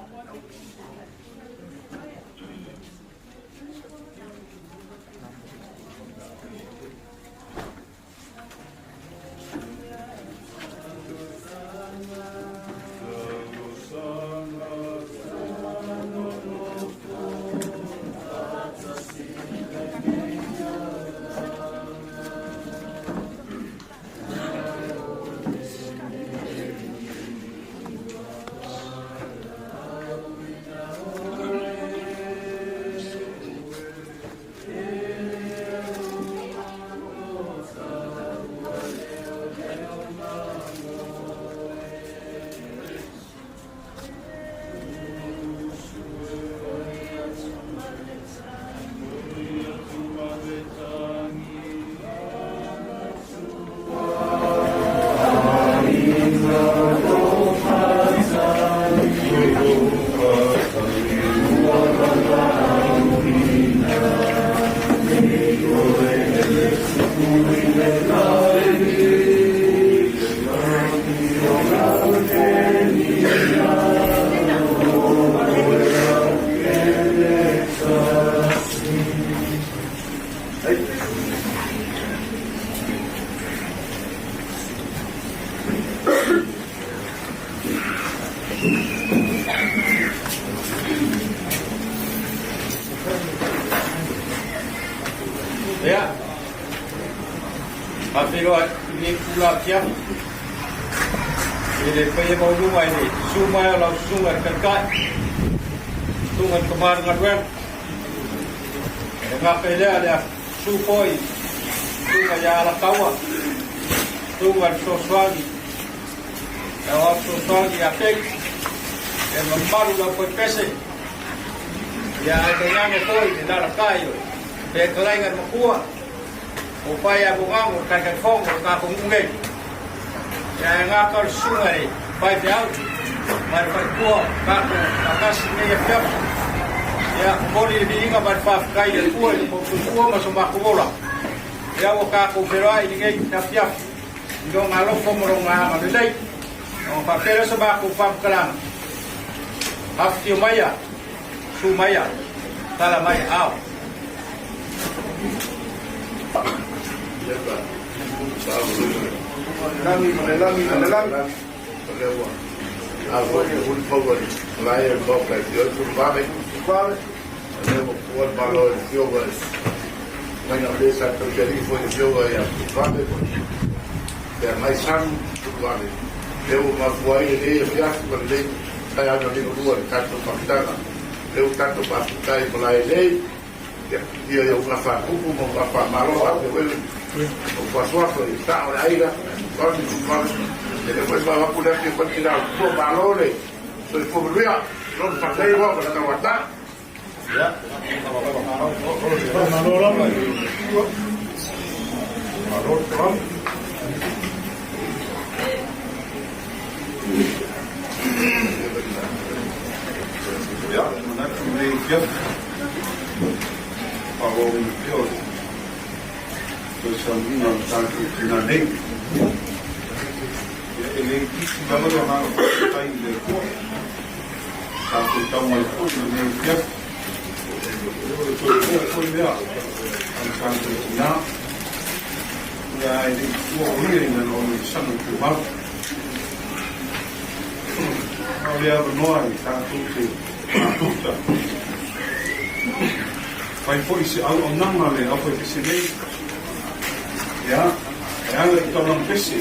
[SPEAKER 5] Ia, faafeiloai i lenei itula afiafi i le paia maualuga i le susu mai o lau susuga i le Taitai, susuga i le Tama o le Galuega. E le gata i lea, le susu foi susuga ia Alataua, susuga i le Fesoasoani, le Aoao Fesoasoani ia Pei, le mamalu i le aufaipese, ia ae tainane foi le lalatai o le fetalaiga i le Matua, o Paia Agogago, le Taitaifono o le tatou nuu nei. Ia ae gata o le susuga i le faifeau ma le faletua o tatou faatasi i lenei afiafi. Ia, momoli le viiga ma le faafetai i le Atua i lo tou soifua ma so matou ola. Ia ua tatou feiloai i lenei afiafi i lona alofa ma lona agalelei. Ona faapea lea o se matou faamatalaga, Afifio maia, susu maia, tala mai ao.
[SPEAKER 6] Lagi ma le lagi ma le lagi. Ia ia una faakupu ma una faamalo faapea foi o faasoaso i sao le aiga vave vave e le foi faapu le ake foi tira ko malo le soifua manuia lona faatailoa ma le tauata.
[SPEAKER 1] Malo lava.
[SPEAKER 3] Malo le folau. Ia, manatu i lenei afiafi, faaauauina pea o le toe sauniga o le tatou tina nei. Ia, e le itiiti lava le agaga faafetai i le Atua, tatou tau mai foi i lenei afiafi. O le toe poa foi lea a le tatou tina, ia ae le i tuua o ia i lana onosanga tumau. O le avanoa i tatou te mafuta. Fai foi se auaunaga le aufaipese nei. Ia, e ala i taulaga pese.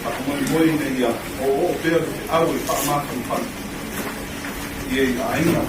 [SPEAKER 3] Faamoemoe ina ia oooo pea le feau e faamafanafana. i e i aiga.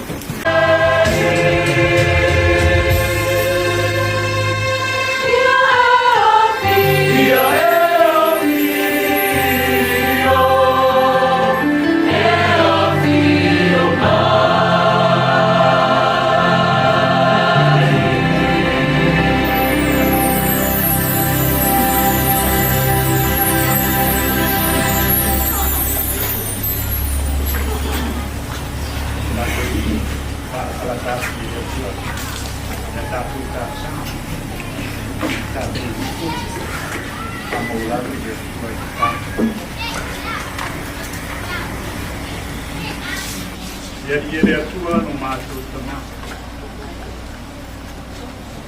[SPEAKER 1] E Alii e le Atua no matou tama.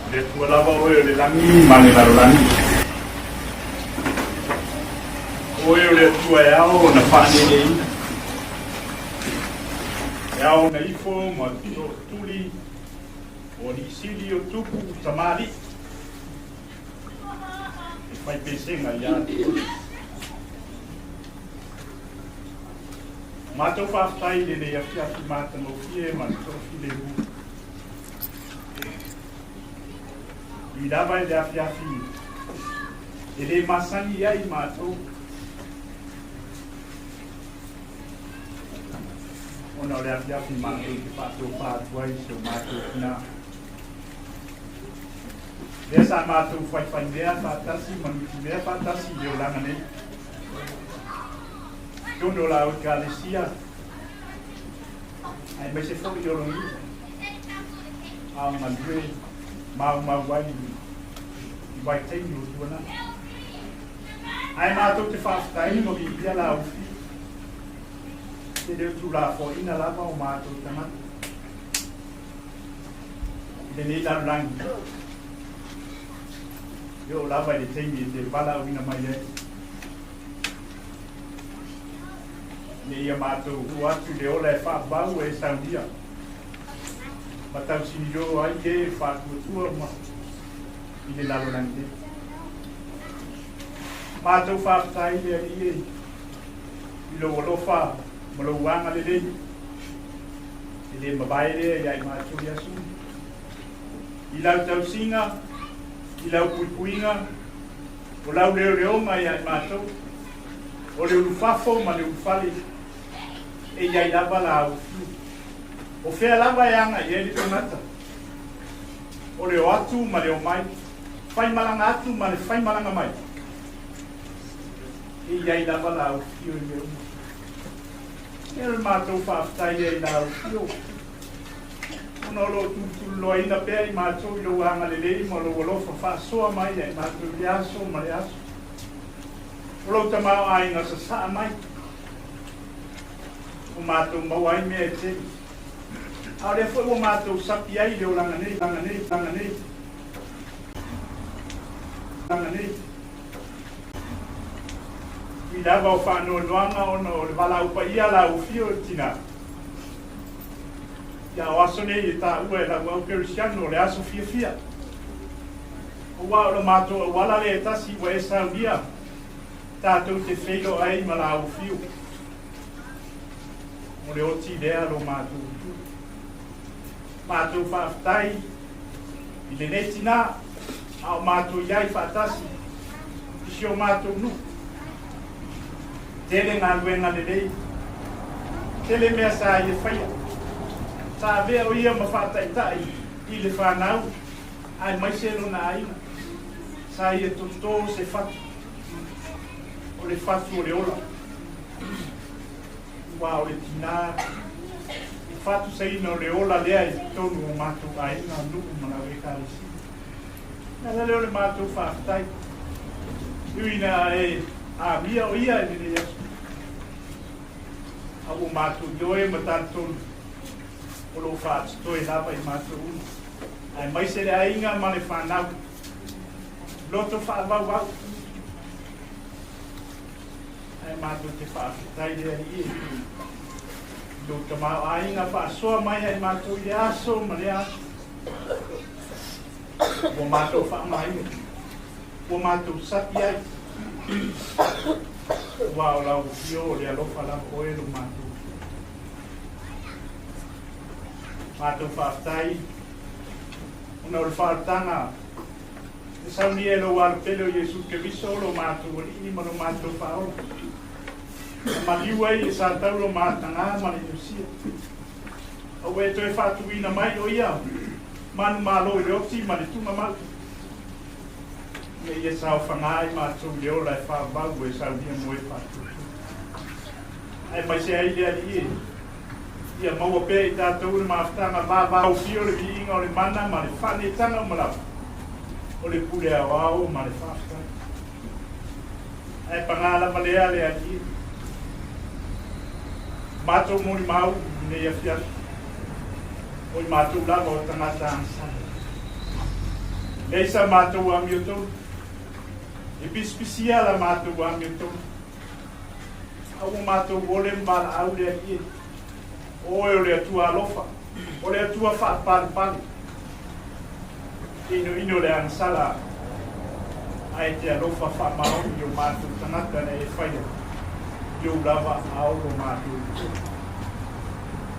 [SPEAKER 1] O le Atua lava oe o le lagi ma le lalolagi. O oe o le Atua e ao ona faaneeneeina. E ao ona ifo ma tootuli o alii sili o tupu tamalii e fai pesega ia te oe. Matou faafetai i lenei afiafi matagofie ma le toafilemu. Ui lava i le afiafi e le masani ai matou ona o le afiafi matou te faatofa atu ai si o matou tina. Lea sa matou faifaimea faatasi ma nutimea faatasi i le olaga nei. Tonu o la Ekalesia, aemaise foi i Ologia, a o galue maumau ai i vaitaimi o tuanai. Ae matou te faafetai ma viia la ufi, e le o tulafoaina lava o matou tagata i lenei lalolagi, e oo lava i le taimi e te valaauina mai ai. Ina ia matou ua atu i le ola e faavavau e saunia ma tausinio ai e e faatuatua ma i le lalolagi nei. Matou faafetai le Alii e i lou alofa ma lou agalelei e le mavae lea ia i matou i aso. I lau tausiga, i lau puipuiga, O lau leoleoga ia i matou, o le ulufafo ma le ulufale, e i ai lava la ufiu. O fea lava e agai ai le tagata? O le o atu ma le omai, faimalaga atu ma le faimalaga mai, e i ai lava la ufiu i mea uma. E o le matou faafetai ai i la ufiu, ona o lo o tulutululoaina pea i matou i lou agalelei ma lou alofa faasoa mai ia i matou i le aso ma le aso. O lou tamaoaiga sasaa mai, ua matou maua ai mea e tele. A o lea foi ua matou sapi ai i le olaga nei, olaga nei, olaga nei, olaga nei. Ui lava o faanoanoaga ona o le valaau paia la ufio o le tina. Ia o aso nei e taua e lau au kerisiano o le aso fiafia. Aua o lo matou auala lea e tasi ua e saunia tatou te feiloai ma la ufiu. O le oti lea lo matou itu. Matou faafetai i lenei tina a o matou i ai faatasi i si o matou nuu. Tele galuega lelei, tele mea sa ia faia. Sa avea o ia ma faataitai i le fanau aemaise lona aiga. Sa ia toto se fatu, o le fatu o le ola. Aua o le tina e fatusaina o le ola lea i totonu o matou aiga, nuu ma lau Ekalesia. O le ala lea o le matou faafetai. E ui ina e amia o ia i lenei aso, a ua matou ioe ma talitonu o lo o faatotoe lava i matou uma, aemaise le aiga ma le fanau, loto faavauvau. Ae matou te faafetai le Alii e i lou tamaoaiga faasoa mai ia i matou i le aso ma le aso. Ua matou faamāina, ua matou sapi ai, aua o lau afio o le alofa lava oe lo matou.
[SPEAKER 4] Matou faafetai ona o le faaolataga e saunia e lou Alo pele o Iesu Keriso lo matou Alii ma lo matou Faaola, na maliu ai i le satauro matagā ma le inosia. A ua e toe faatuina mai o ia manumalo i le oti ma le tugamau, ina ia saofaga ai matou i le ola e faavavau ua e saunia mo e faatuatua. Aemaise ai le Alii e ia maua pea i tatou le mafutaga vavaufia o le viiga o le mana ma le faaneetaga uma lava o le pule aoao ma le faafetai. Ae pagā lava lea le Alii e matou molimau i lenei afiafi, o i matou lava o tagata agasala. Leai sa matou amiotonu, e pisipisia la matou amiotonu. A ua matou ole ma valaau le Alii e, O oe o le Atua alofa, o le Atua faapalepale, inoino le agasala, ae te alofa faamaoni i o matou tagata na e faia i ou lava ao lo matou Atua.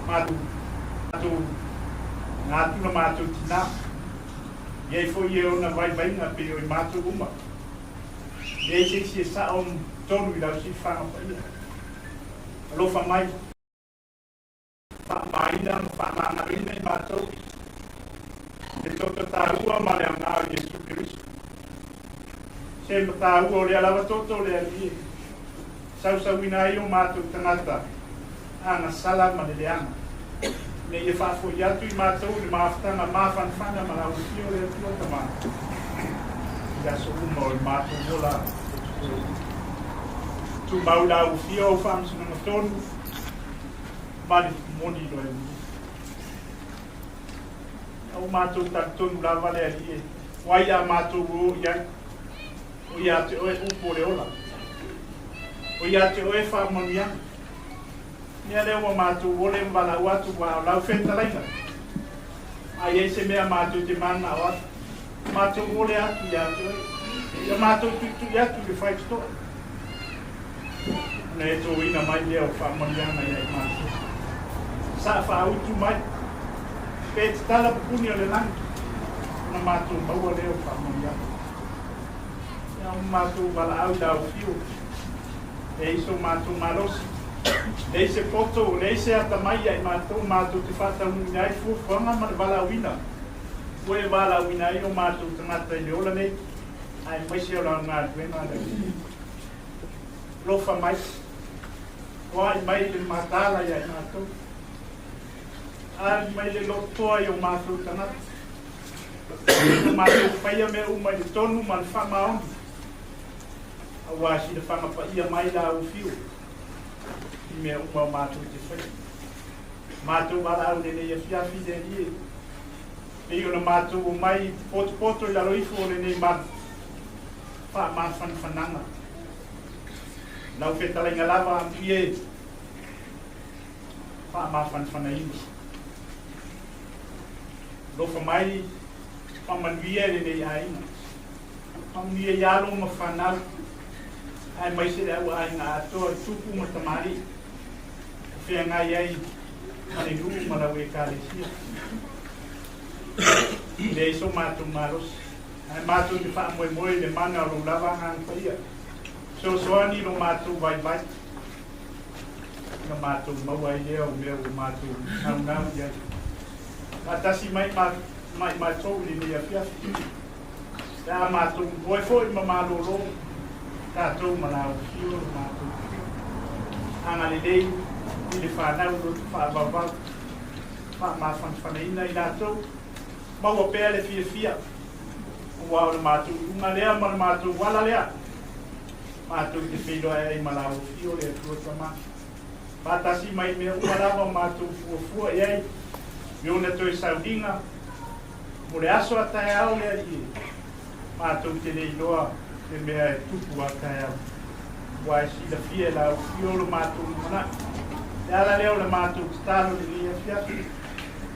[SPEAKER 4] Matou, matou, na atu la matou tinā, i ai foi e ona vaivaiga pei o i matou uma. Leai se isi e sao tonu i lau silafaga paia. Alofa mai, faamamaina ma faamagaloina i matou i le toto taua ma le aoga o Iesu Keriso. Se ma taua o lea lava toto o le Alii e sausauina ai o matou tagata agasala ma le leaga, ina ia faafoi atu i matou i le mafutaga mafanafana ma lauofia o le Atua Tama i aso uma o le matou ola e totoe nei. Tumau lauofia o faamasinoga tonu ma le moni loa e moni. A ua matou talitonu lava le Alii e o ai a matou o i ai, o ia te oe upu o le ola, o ia te oe faamanuiaga. Mea lea ua matou ole ma valaau atu ua o lau fetalaiga. A i ai se mea matou te mananao atu, matou ole atu ia te oe. Ia matou tuitui atu i le faitotoa. Ona e tōina mai lea o faamanuiaga ia i matou. Sa faautu mai, pe tatala pupuni o le lagi, ona matou maua lea o faamanuiaga. Ia ua matou valaau i lau afio. Leai so matou malosi, leai se poto, leai se atamai ia i matou matou te faataunuuina ai fuafuaga ma le valaauina ua e valaauina ai o matou tagata i le ola nei, aemaise o lau galuega le Alii. Alofa mai, toai mai le mataala ia i matou, ali mai le lotoa i o matou tagata, ina matou faia mea uma i le tonu ma le faamaoni, Aua silafaga paia mai la ou fiu i mea uma o matou te faia. Matou valaau lenei afiafi le Alii e pei ona matou omai i te potopoto i lalo ifo o lenei malu faamafanafanaga. Lau fetalaiga lava amuia e faamafanafanaina. Alofa mai faamanuia i lenei aiga. Faamanuia i alo ma fanau, aemaise le au aiga atoa i tupu ma tamalii o feagai ai ma le nuu ma lau Ekalesia. E leai so matou malosi, ae matou te faamoemoe i le mana o lou lava Agaga Paia, fesoasoani i lo matou vaivai, ona matou maua ai lea o mea ua matou naunau i ai. Faatasi mai ma i matou i lenei afiafi. Pe a matou moe foi ma malolo tatou ma laufio lo matou agalelei i le fanau loto faavauvau, faamafanafanaina i latou, maua pea le fiafia, aua o le matou iuga lea ma le matou ala lea, matou te feiloai ai ma laufio le Atua Tama. Faatasi mai mea uma lava o matou fuafua i ai, me ona toe sauliga, Mo le aso a taeao le Alii e, matou te le iloa le mea e tupu a taeao, aua e silafia e la ufio lo matou lumanai. Le ala lea o le matou tatalo i lenei afiafi,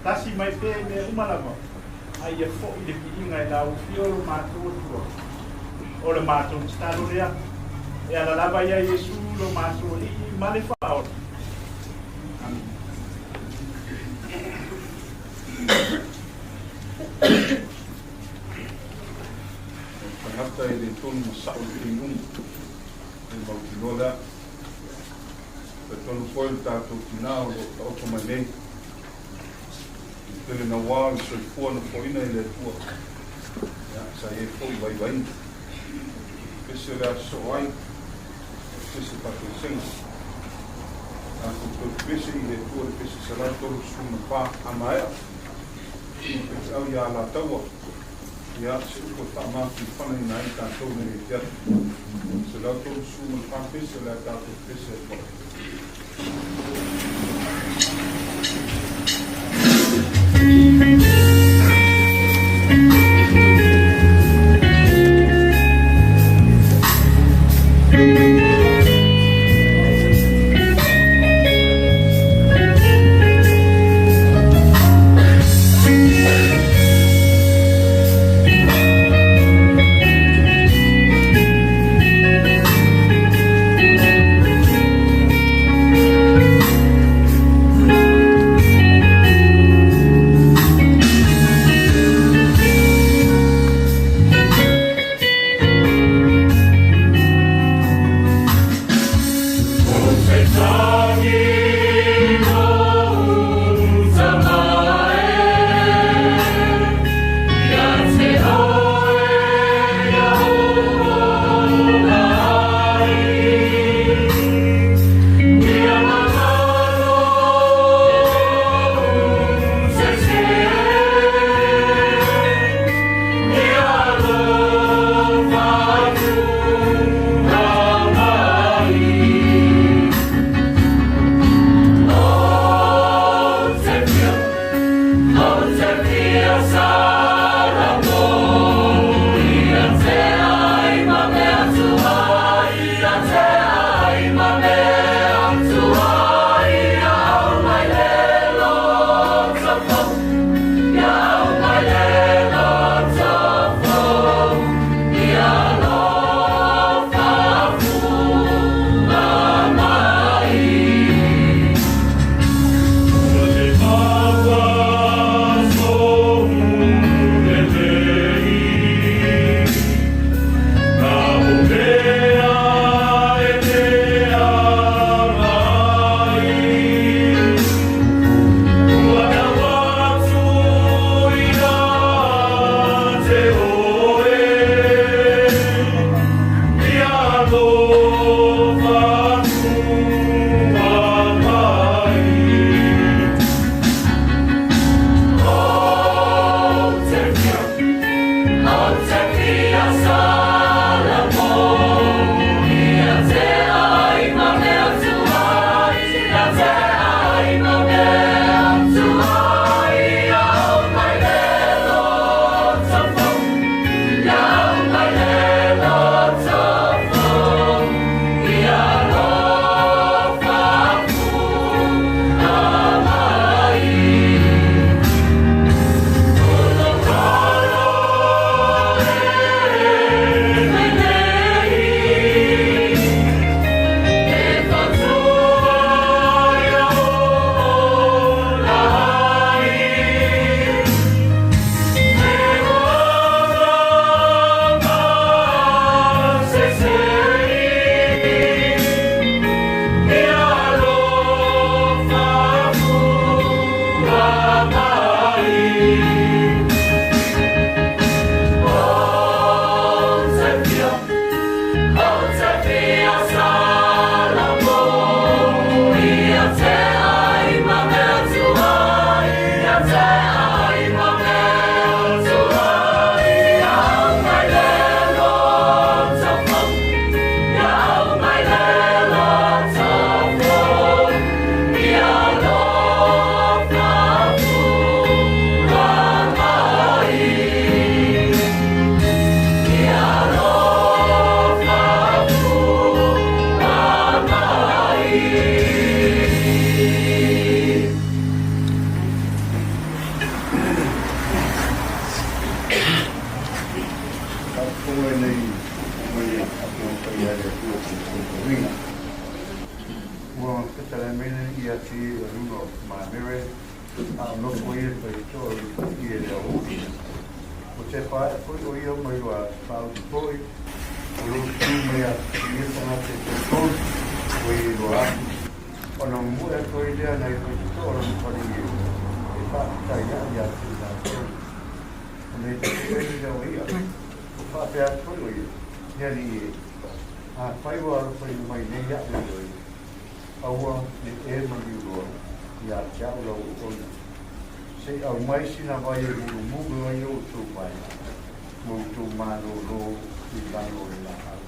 [SPEAKER 4] tasi mai pea i mea uma lava, a ia foi le viiga e la ufio lo matou Atua. O le matou tatalo lea, e ala lava ia Iesu lo matou Alii ma le Faaola. Amene.
[SPEAKER 3] tonu ma sa'o i taimi uma. O le mautinoa lea. Talitonu foi le tatou tinā o lo o taoto mai nei i le tele nauā o le soifua na foaina e le Atua, ia, sa i ai foi vaivaiga. Pese o le a sosoo ai, o se se faatoesega. Tatou toe pese i le Atua le pese 134 a maea, tuuina faifeau ia Alataua, ia, se upu e faamafanafanaina ai tatou i lenei afiafi. 134 pese o le a tatou pese atu ai.
[SPEAKER 7] Faafofoga i nei upu mai e Afioga Paia a le Atua i le Tauina. Ua fetalai mai nei ia te ia luna o Mamere, a o nofo ia faitoa i e le aouli. O te whaea foi o ia mai wa whauli foi. O lou susu mai ia te tagata e toatolu ua i loa atu. Ona momoe atu ai lea nai faitotoa o lona fale e faafetai aʻe ia te i latou. Ona i tatou ai lea o ia, ua faapea atu foi o ia, Le Alii e, afai ua alofaina mai nei aʻu e oe, aua ne e maliu loa ia te aʻu lau auauna. Se i aumai sina vai e mulumulu ai outou vaega ma outou malōlō i lalo o le lāʻau,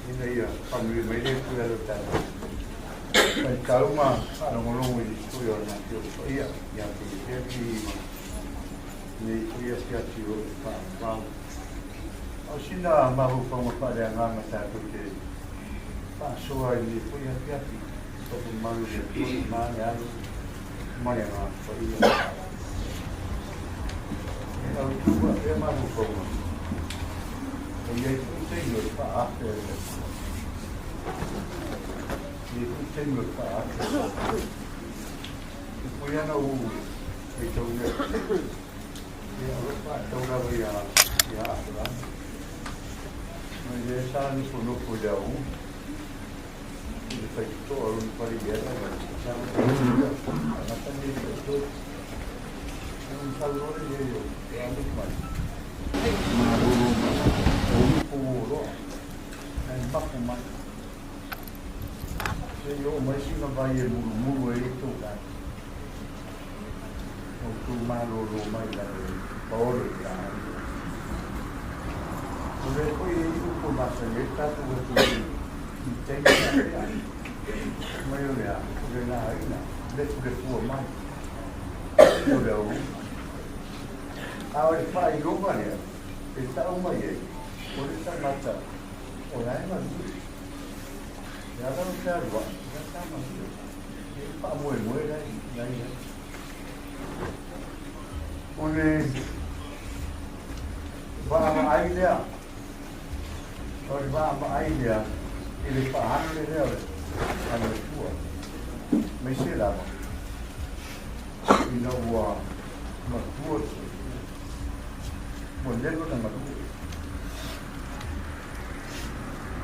[SPEAKER 7] ina ia faamanuia mai le Atua ia tatou faitau ma faalogologo i nisi foi o le Afioga Paia ia te ia pea ma lenei foi afiafi o le faavavau. A o sina mafaufauga faaleagaga tatou te faasoa i lenei foi afiafi, tofu mamalu i le Atua le Ma, le Alo ma le Agaga Paia. E autu faapea mafaufauga, e i ai foi taimi o le faaafe a le Atua. E i ai foi taimi o le faaafe a le Atua. E poi ana ou faitau i le Atua. Ia, o lo o faatau lava ia Aperama. Mai lea sa nofonofo i le aoga. I le faitotoa o lona fale i ala ma sa ia tagata nei toatolu. Ona sau loa lea i o e alu mai. Malolo mai. O ulu po loa. Ae mapu mai. Se i oo mai sina vai e mulumulu ai outou vai. Outou malolo mai lalo e paolo i laau. O lea foi e i upu e masani ai tatou atunuu i taimi faapea. Mai o le a, o le laina, lefulefu mai. O le aoga. A o le faailoga lea e tau mai ai, o le tagata o la e galue. E ala o te alu aʻe, o la sa galue. E faamoemoe la i ai. O le vaavaai lea, o le vaavaai lea i le faahale lea o le Atua, aemaise lava ina ua matua le soifua, ua leva ona galue.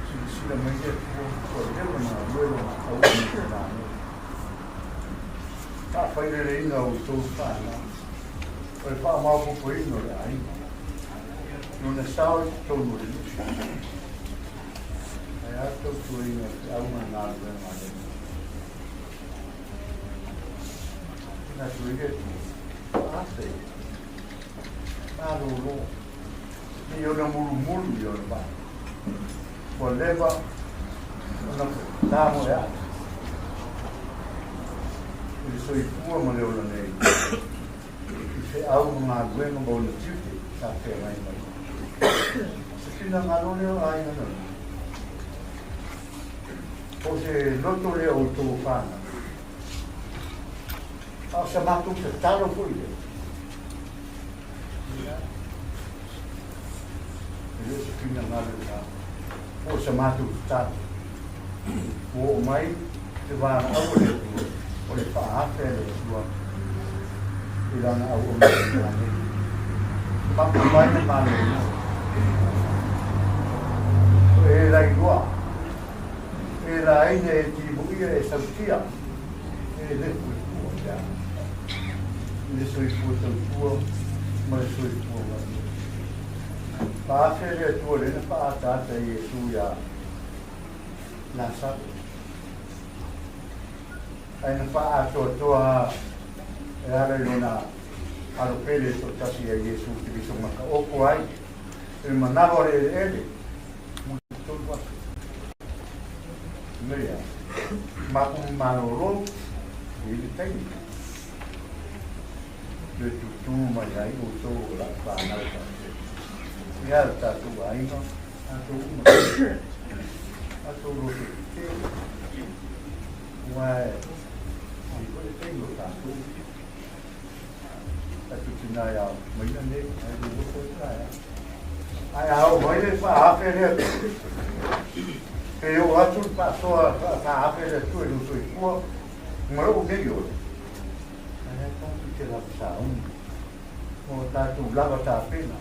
[SPEAKER 7] Silasila mai le Atua, ua leva ona galue lona auauna i le Faafaileleina o outou fanau, o le faamaopoopoina o le aiga, lona sao i totonu o le nuu. Ae a le tautuaina o feau ma galuega a le Atua? Manatu ai le Atua, faafe, malolo, ne i ona mulumulu i ona vaa. Ua leva ona tamoe ae i le soifua ma le ola nei i feau ma galuega ma ona tiute sa feagai mai. Se finagalo lea o aiga na lua. Po o se loto lea o outou fanau. A o sa matou tatalo foi lea. E le o se finagalo i la po o sa matou tatalo. Ua oo mai le valaau a le Atua, o le faaafe a le Atua i lana auauna i la nei. Mapu mai le malolo. O e lailoa, e laina e timuia e sautia, e lefu e tua ia i le soifua tautua ma le soifua galue. Faaafe le Atua lea na faaataata e Iesu iā Lasaro. Ae na faaatoatoa e ala i lona alo pele toatasi ia Iesu Keriso makaopo ai i le manawa o le eleele mo le 3000. Mea, mapu malolo i le taimi. Le tutū mai ai outou o lau whānau tātou. Ia le tātou aiga, tātou uma. Tātou roto te te. Ua e, i koe le taimi o tātou. Tātou tina ia maina nei, ai le roto i tā ia. Ai a o mai le whaafe lea Pe o atu le faasoa faafe le Atua i lou soifua ma lou nei ola. Ae a tatou te lava sauni ma o tatou lava tapena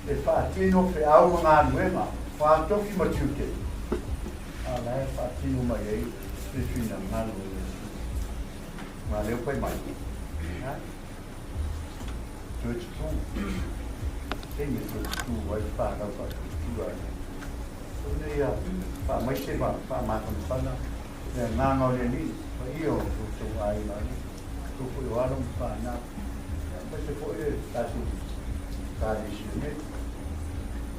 [SPEAKER 7] e faatino feau ma galuega O a tofi ma tiute, a la e faatino mai ai le finagalo o le Atua. Ma lea ua fai mai, ha? Toe tutū. Taimi e toe tutū ai le whānau whaatutua ai. O nei ia whaamaise ma whaamafanafana le agaga o le Alii, paia o lo outou aiga alii, outou foi o alo ma fanau, aemaise foi le tatou Ekalesia nei,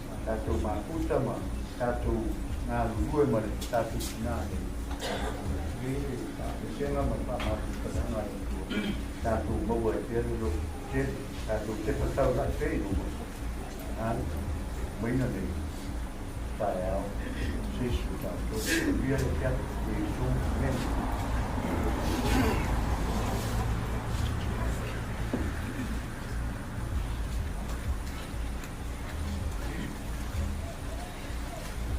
[SPEAKER 7] ma tatou mafuta ma tatou galulue ma le tatou tina nei, i le faamesega ma le faamafanafanaga a le Atua, tatou maua ai pea le loto tele, tatou tepa taulai pea i luma, a maina nei taeao se isi o tatou. Manuia le afiafi. Iesu, Amene.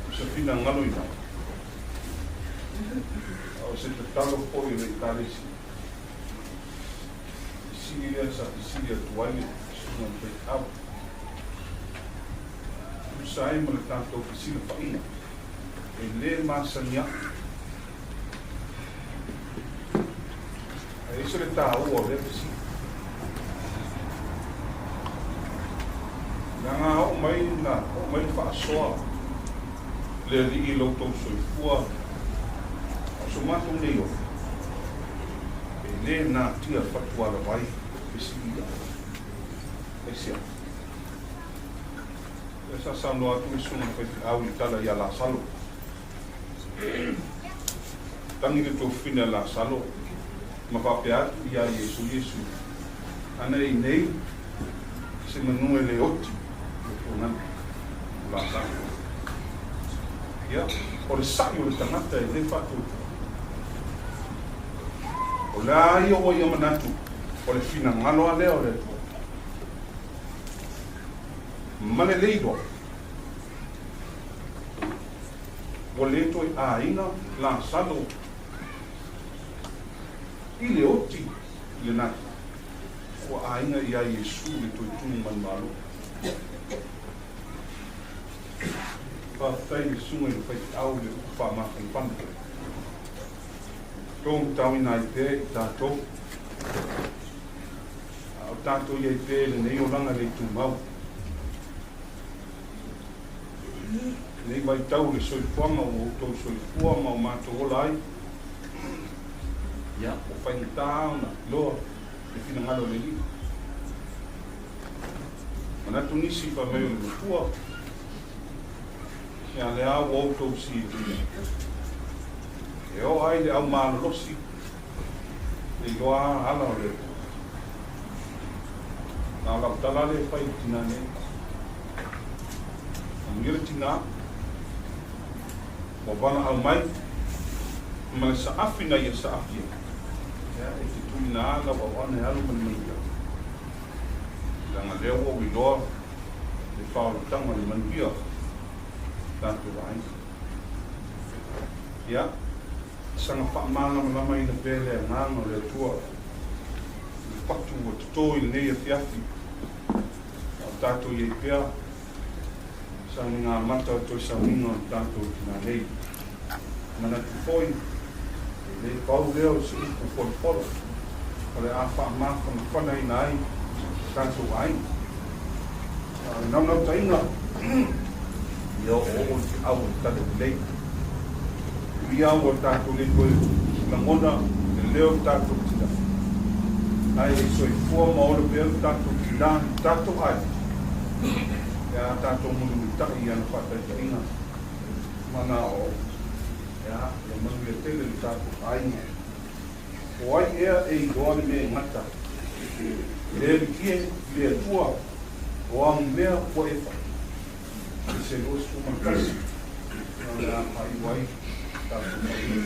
[SPEAKER 3] O se finagalo i lalo, a o se tatalo foi o le Ekalesia. Fesili lea sa fesili atu ai le Susuga i le Faifeau. Tusa ai ma le tatou fesilafaiga, e lē masani aʻu. Ae ese le tāua o lea fesili. Leaga a oo mai na oo mai le faasoa le Alii i lo outou soifua, a o so matou nei ola, e lē natia fatualavai fesili ia. Aisea? Lea sa saunoa atu le susuga i le faifeau i le tala ia Lasalo. Tangi le tuafafine a Lasalo ma faapea atu ia Iesu, Iesu, ana e inei se manu e le oti i le pogana o Lasalo. Ia, o le saʻi o le tagata e le faatuatua. O le a ia ua ia manatu, o le finagalo a lea o le Atua. Ma le le iloa, ua le toe aiga Lasalo i le oti i lena ua aiga iā Iesu le toe tumu manumalo. Faafetai i le susuga i le faifeau i le upu faamafanafana. Tō tauina ai pea i tatou. A o tatou i ai pea i lenei olaga le tumau. Lenei vaitau o le soifuaga ua outou soifua ma o matou ola ai, ia, ua faigata ona iloa le finagalo o le Alii. Manatu nisi fai mai o le Matua, ia lea ua outou silafia. E oo ai le au malolosi le iloa ala o le Atua. Na o lau tala lea e fai i le tinā nei. Amuia le tinā, ua valaau mai, ma le saafi na ia saafi ai, ia, e te tuuina lava lau auauna e alu ma le manuia. Leaga lea ua ou iloa le faaolataga o le manuia o tatou aiga. Ia, saga faamalamalamaina pea le agaga o le Atua i le fatu ua toto i lenei afiafi, a o tatou i ai pea sauniga amata o le toe sauniga o le tatou tina nei. Manatu foi, e le pau lea o se upu folafola o le a faamafanafanaina ai tatou aiga. A o le naunautaiga, ia oooo le feau o le Tala Lelei. Ui lava ua tatou le toe lagona le leo o le tatou tina, ae e soifua ma ola pea le tatou tina i le tatou aiga, pe a tatou mulimulitai i ana faataitaiga ma ana aoaoga. Ia, ia manuia tele le tatou aiga. O ai ea e iloa le mea e gata? Le Alikie, le Atua, o a mea ua e fai? I se 21, na o le a faaiu ai tatou paia.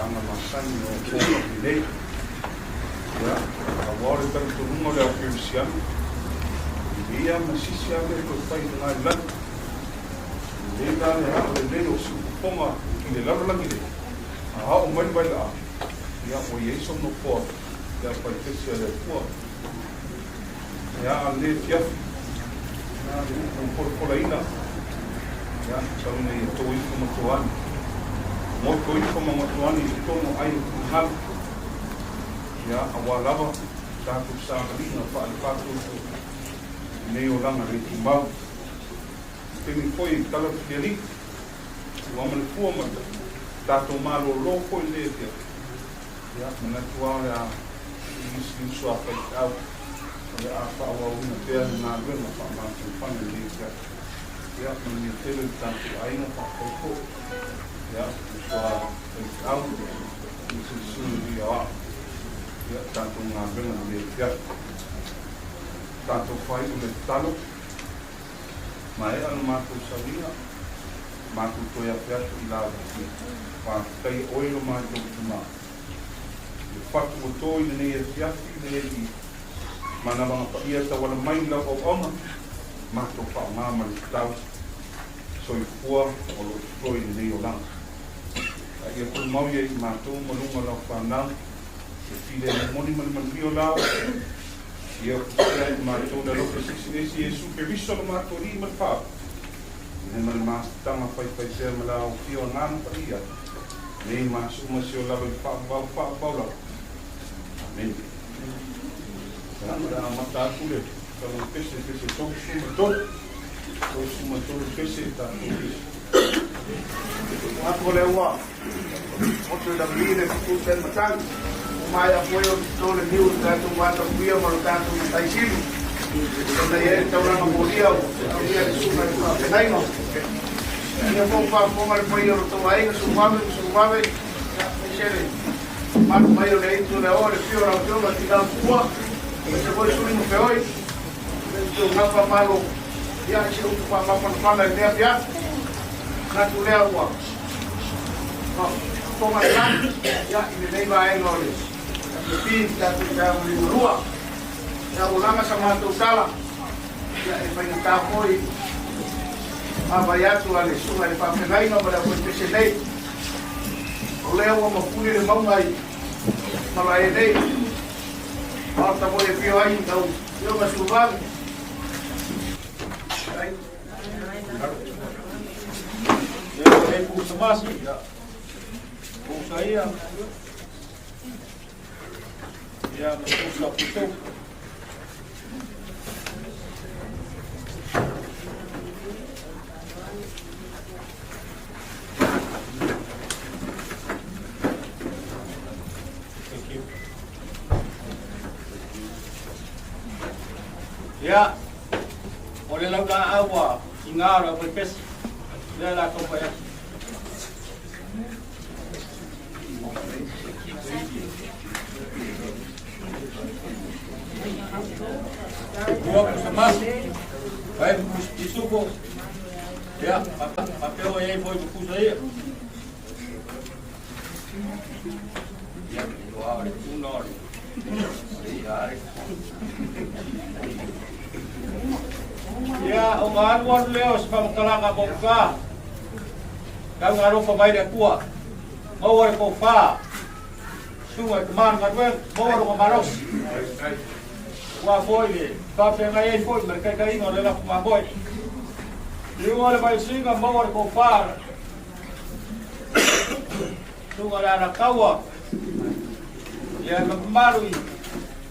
[SPEAKER 3] aga masani o po nei. Ia, auā o le talitonuga o le ao kerisiano, e lelei lava ma sisi lava mea e toe fai i luga i lalo. E lelei la le ao lelei o siufofoga i le lalolagi nei, a oo mai le vailaau, ia, ua i ai sou nofoa i le aufaipese a le Atua. Ia, a o lenei afiafi, ia, le upu ua polapolaina, ia, tau ina ia to ifo ma to ane. Goto ifo ma goto ane i totonu o ai o finagalo, ia, auā lava tatou savaliga faale-faatuatua i lenei olaga le tumau. I taimi foi e tala atu le Alii, ua ma le fua ma le tatou malōlō foi i lenei afiafi, Ia, manatu lava o le a ui isi uso a faifeau, o le a faaauauina pea le galuega faamafanafana i lenei afiafi. Ia, manuia tele le tatou aiga, faafetai foi. Ia, uso a faifeau, i le susuga i le Aoao, ia, tatou galuega i lenei afiafi. Tatou faaiu le tatalo, maea le matou sauniga, matou toe afe atu i la Alii. Faafetai Oe lo matou Tama. I le fatu ua to i lenei afiafi i le Alii, manavaga paia tauala mai i lau auauna, matou faaaoga ma le tatau soifua o lo o totoe i lenei olaga. A ia pulumau ia i matou ma luga o lau fanau, le filemu moni ma le manuia o la Oe. Ia fusia i matou le alofa siisiesi Iesu Keriso lo matou Alii ma le Faaofi. Ina ma le mafutaga faifai pea ma le aofia o Agaga Paia, nei ma aso uma se o lava i le faavavau faavavau lava. Amene. Ia, o le a amata atu le tauga pese, pese 33, 33 pese tatou pese.
[SPEAKER 6] Manatu o lea ua motu i lamili le fetu ten matagi. Ua maea foi ona toto le niu i le tatou vatapuia ma lo tatou Matai Sili. Ona i ai le taulaga molia ua aulia e le Susuga i le Faafeagaiga. Ia foi ua faafofoga le paia o lo outou aiga, Suvave ma Suvave, ia, aemaise le mamalu mai o le aitu o le Aoa, le afio o lau Afioga Tina Pua, aemaise foi Suli ma Feoi, le outou gafa malo, ia, i se upu faamafanafana i lenei afiafi. Manatu lea ua faafofoga le lagi, ia, i lenei vaega o le WP, tatou taeao liugalua. Ia, ua laga sa matou tala, ia, e faigata foi vaavaai atu a le susuga i le faafeagaiga ma le aufaipese nei. O lea ua mapuni le mauga i malae nei. Maota foi e afio ai lau Afioga Suvali.
[SPEAKER 5] Ia, e pusa masi, ia. Pusa ia. Ia, ma pusa puto. Thank you. Ia, o le laulaau ua iga o le aufaipese, lea o le a taumafai atu. Ua pusa masi, vai pusa pisupo, ia, faapea ua i ai foi ma pusa ia. Ia, loa o le tuna o le Ia, o ka alu alu lea o se faamatalaga mo uka. Tau nga alofa mai le Atua. Maua le tofa. Susuga i tama le galuega, maua lona malosi. Ua foi le faafeagai ai foi ma le taitaiga o le lafo mamoe. Liuga le vaisiga, maua le tofa. Susuga le Alataua. Ia ma mamalu i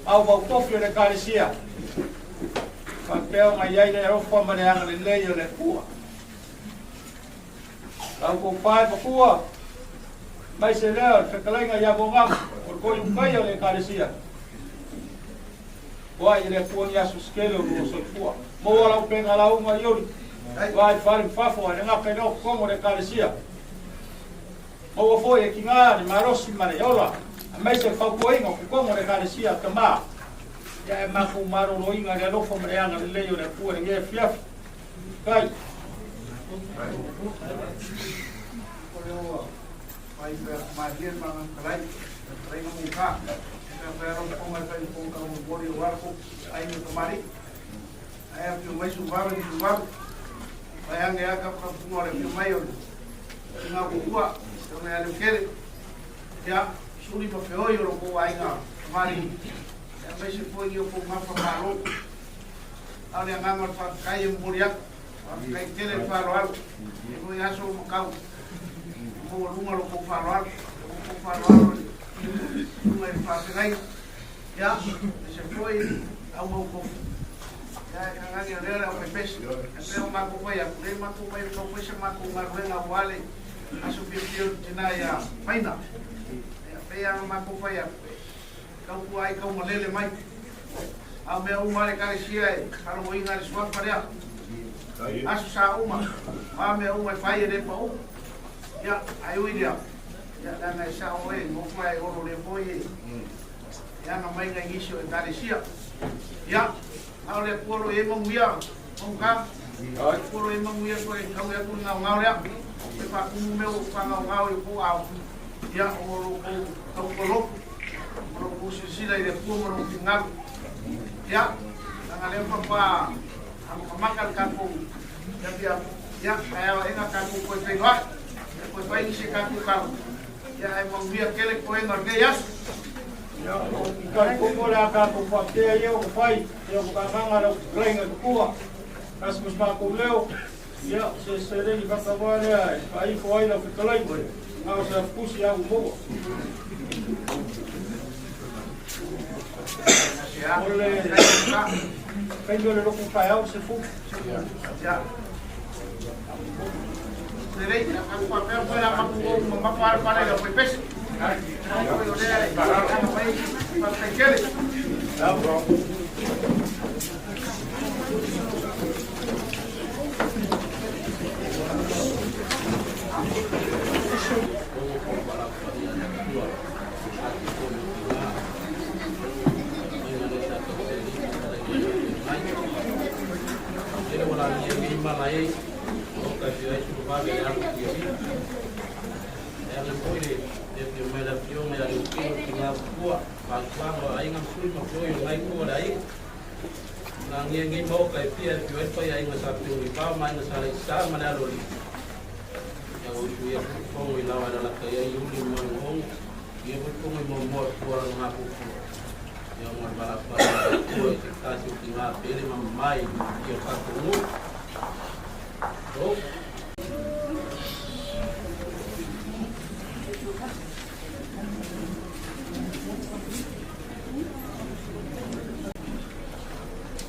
[SPEAKER 5] auvao tofi o le Ekalesia, faapea ona i ai le alofa ma le agalelei o le Atua. Lau tofa e matua, aemaise lea o le fetalaiga ia Mogamu, o le toiukaia o le Ekalesia. Ua i le Atua ni aso se tele o lua soifua. Maua lau pega lauga i oli, ua i fale ma fafo, ae le gata i lea o totonu o le Ekalesia. Maua foi e tiga le malosi ma le ola, aemaise le fautuaina o totonu o le Ekalesia a Tama, ia e matou maloloina i le alofa ma le agalelei o le Atua i lenei afiafi. Faafetai.
[SPEAKER 7] O lea ua
[SPEAKER 6] Fai malie ma kalai kalai nga mungka ka fa ro ko mai fai ko ka mo bori o arko ai no kamari ai a mai su varu su varu ai ange a ka ka fu le fi mai o nga ku kua to me ale kere ya suli pa fe oi ro ko ai nga kamari ya mai se foi yo ko ma fa malo ale nga ma fa kai e moria kai tele fa ro al e mo ya so mo kau mo lunga lo ko fa ro al ko fa ro al lunga e fa se ya se foi au mo ko ya nga ngi le o pe pes e o ma ko fa ya le ma ko fa ko fa se ma ko ma ruenga wale aso fi fi tina ya faina ya pe ya ma ko fa ya kau ku ai kau malele mai au mea uma le kalesia e kalo inga le suafa lea aso sa uma ma mea uma e fai e le pau ia ai ui lea ia lana e sa oe ngofa e olo le foi e ia na mai ngai nisi o e kalesia ia au le puolo e manguia mongka puolo e manguia koe kau e aku ngau ngau lea e whakumu meo whangau ngau e po au ia o lo kau koloku o lo kou silasila i le pua ma lo fingalu ia langa lea papa amakamaka le tatou ia pia ia ae aoaʻega tatou koe feiloaʻi ia koe fai nisi e tatou kalo ia ae manuia tele koega o lenei aso.
[SPEAKER 4] Ia o talipopo le a tatou faatea ia o fai ia o kagaga lau fetalaiga i tupua tasi ma se matou leo ia se seleni faatauā lea e faaifo ai lau fetalaiga na o se afupusi au maua o le taimi o le lotu taeao se fu.
[SPEAKER 6] Ia lelei tatou faapea foi le a matou ou mamafa a le fale i lau faipese foi o lea e aga mai faafetai tele.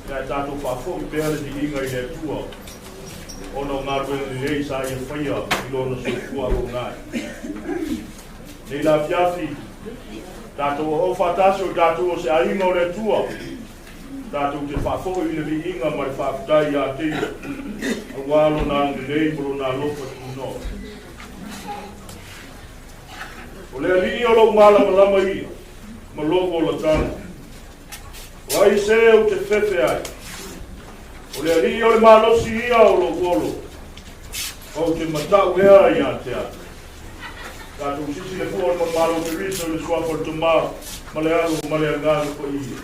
[SPEAKER 1] Ia e tātou whaafo'i pea le viiga i le Atua ona o galuega lelei sa ia faia i lona soifua auaunae. Nei la afiafi, tātou o faatasi o tātou o se aiga o le Atua, tātou te faafo'i i le viiga ma le faafetai ia te ia, auā lona agalelei ma lona alofa tunoa. O le Alii o lou malamalama ia, ma lou olataga. O ai se ou te fefe ai? O le Alii o le malosi ia o lou olo, ou te matau ea ia te au. Tātou sisi le fua o le mamalo o Keriso i le suafa o le Tama ma le Alo ma le Agaga Paia.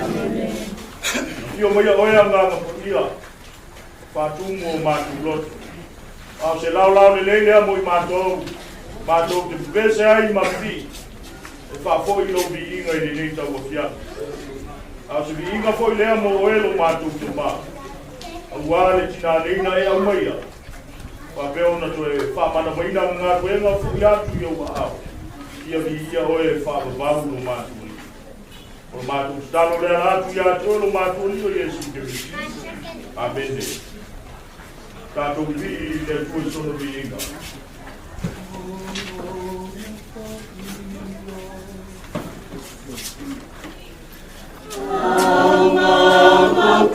[SPEAKER 1] Amene. Afio mai oe Agaga Paia, faatumu o matou loto. A o se laolao lelei lea mo i matou, matou te pepese ai ma pipii, e faafoi lou viiga i lenei tauafiafi. A o se viiga foi lea mo oe lo matou Tama, auā le tinā nei na e aumaia, faapea ona toe faamanavaina ana galuega fo'i atu i ou aao, ia viia oe e faavavau lo matou Alii. O le matou tatalo lea la atu ia te oe lo matou Alii o Iesu Keriso. Amene. Tatou vivii i le Atua i sona viiga.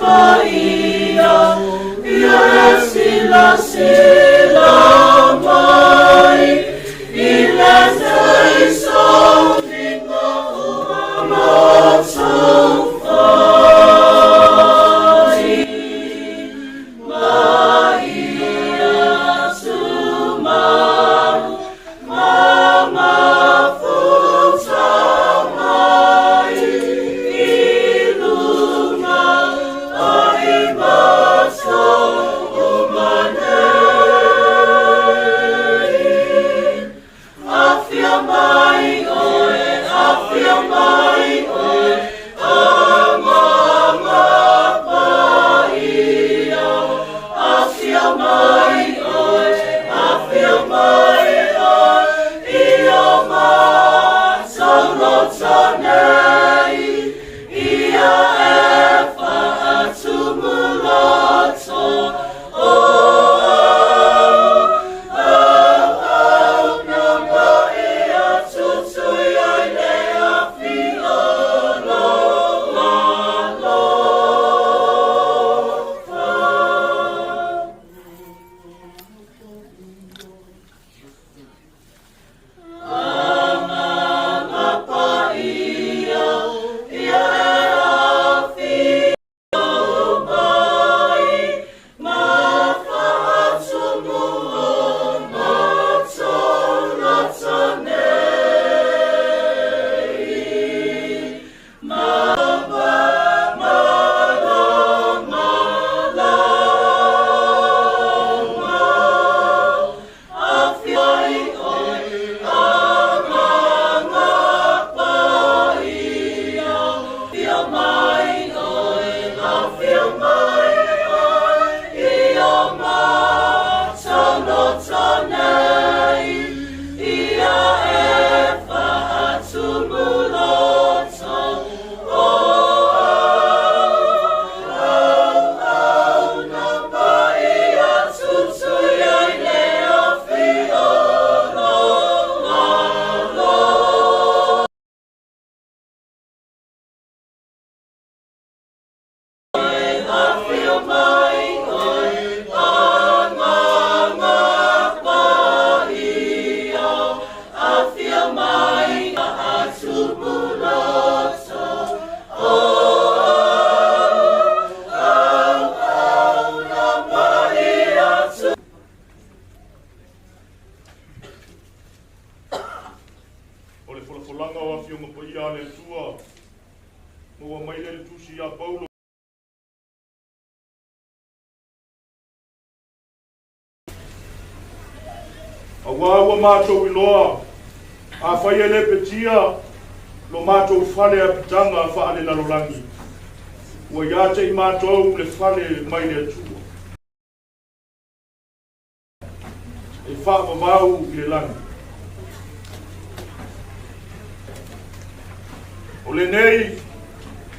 [SPEAKER 8] Paia, ia e silasila mai i lenei sofiga ua matou fai. Ma ia atu mai.
[SPEAKER 1] Maua mai lea i le Tusi ia Paulo. Auā ua matou iloa, afai e lepetia lo matou fale apitaga faalelalolagi, ua ia te i matou le fale mai le Atua. E faavavau i le lagi. O lenei,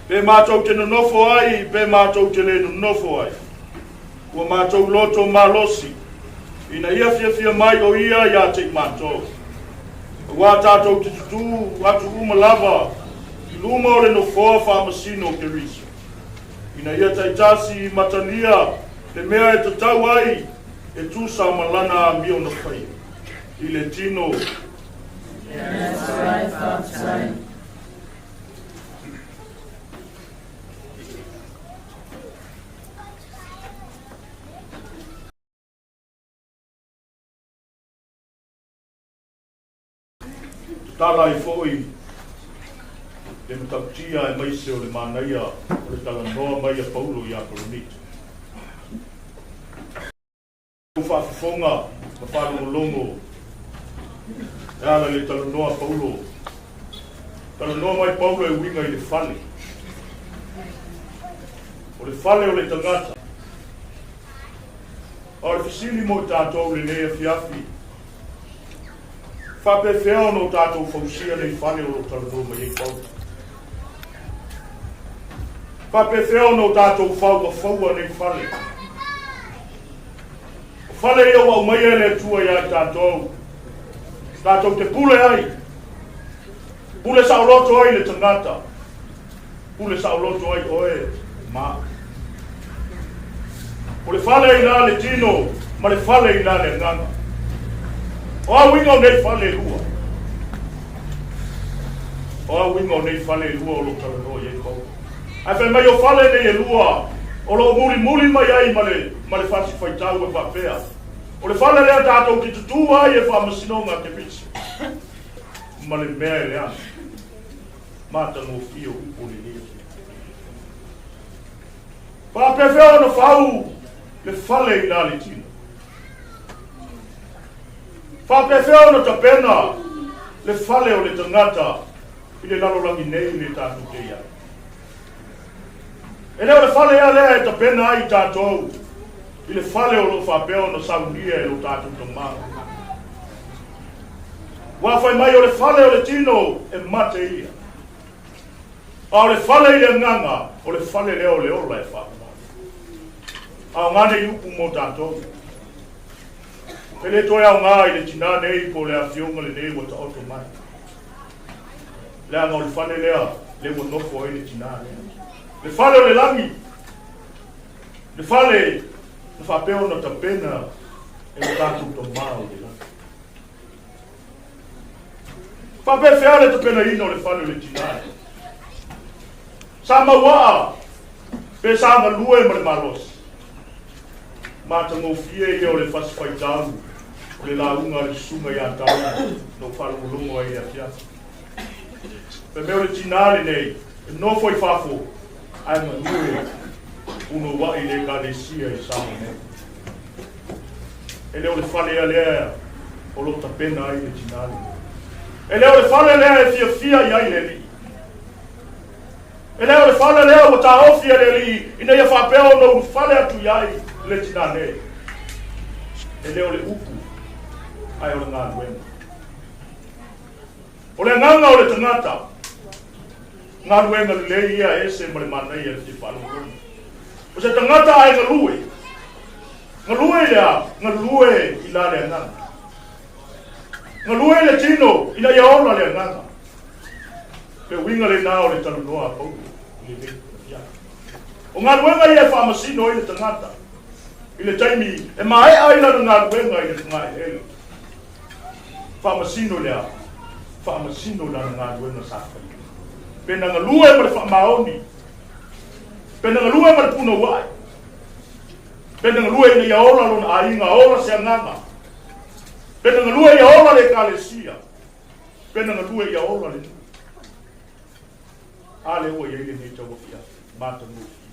[SPEAKER 1] pe matou te nonofo ai, pe matou te le nonofo ai, ua matou loto malosi, ina ia fiafia mai o ia ia te i matou. Auā tatou te tutū atu uma lava i luma o le nofoa faamasino o Keriso, ina ia taitasi matalia le mea e tatau ai e tusa ma lana amio na faia i le tino. Tatala ai foi le matautia aemaise o le manaia o le talanoa mai a Paulo iā Korinito. Ua faafofoga ma faalogologo e ala i le talanoa a Paulo. Talanoa mai Paulo e uiga i le fale. O le fale o le tagata. A o le fesili mo i tatou i lenei afiafi, Faapefea ona o tatou fausia nei fale o lo o talanoa mai ai Paulo? Faapefea ona o tatou fauafaua nei fale? O fale ia ua aumaia e le Atua ia i tatou, tatou te pule ai, pule saoloto ai le tagata, pule saoloto ai oe ma au. O le fale i la le tino ma le fale i la le agaga. O a uiga o nei fale e lua? O a uiga o nei fale e lua o lo o talanoa i ai Paulo? Ae fai mai o fale nei e lua o lo o mulimuli mai ai ma le, ma le fasi faitau e faapea, o le fale lea tatou te tutū ai e faamasinoga a Keriso ma le mea e leaga. Matagofie o upu o lenei afiafi. Faapefea ona fau le fale i la le tino? Faapefea ona tapena le fale o le tagata i le lalolagi nei le tatou te i ai? E le o le fale ea lea e tapena ai tatou i le fale o lo o faapea ona saunia e lo tatou Tama. Ua fai mai o le fale o le tino e mate ia. A o le fale i le agaga, o le fale lea o le ola e faavavau. Aoga nei upu mo tatou. E le toe aoga i le tinā nei po o le afioga lenei ua taoto mai. Leaga o le fale lea, lea ua nofo ai le tinā lea. Le fale o le lagi, le fale na faapea ona tapena e lo tatou Tama o le lagi. Faapefea le tapenaina o le fale o le tinā? Sa mauaa pe sa galue ma le malosi? Matagofie ia o le fasi faitau o le lauga a le susuga ia Taula na ou faalogologo ai i le afiafi. Fai mai o le tinā lenei e nofo i fafo ae galue punouai i le Ekalesia i Samoa nei. E le o le fale ea lea o lo o tapena ai le tinā lenei. E le o le fale lea e fiafia i ai le Alii. E le o le fale lea ua taofi e le Alii ina ia faapea ona ulufale atu i ai le tinā nei. E le o le upu, ae o le galuega. O le agaga o le tagata, galuega lelei ia e ese ma le manaia i le fia faalogologo. O se tagata ae galue, galue i le a? Galue i la le agaga. Galue i le tino ina ia ola le agaga. Le uiga lenā o le talanoa a Paulo i lenei afiafi. O galuega ia e faamasino ai le tagata i le taimi e maea ai lana galuega i le fogaeleele. Faamasino le a? Faamasino lana galuega sa faia. Pe na galue ma le faamaoni, pe na galue ma le punouai, pe na galue ina ia ola lona aiga, ola se agaga, pe na galue ia ola le Ekalesia, pe na galue ia ola le nuu. A lea ua i ai lenei tauafiafi matagofie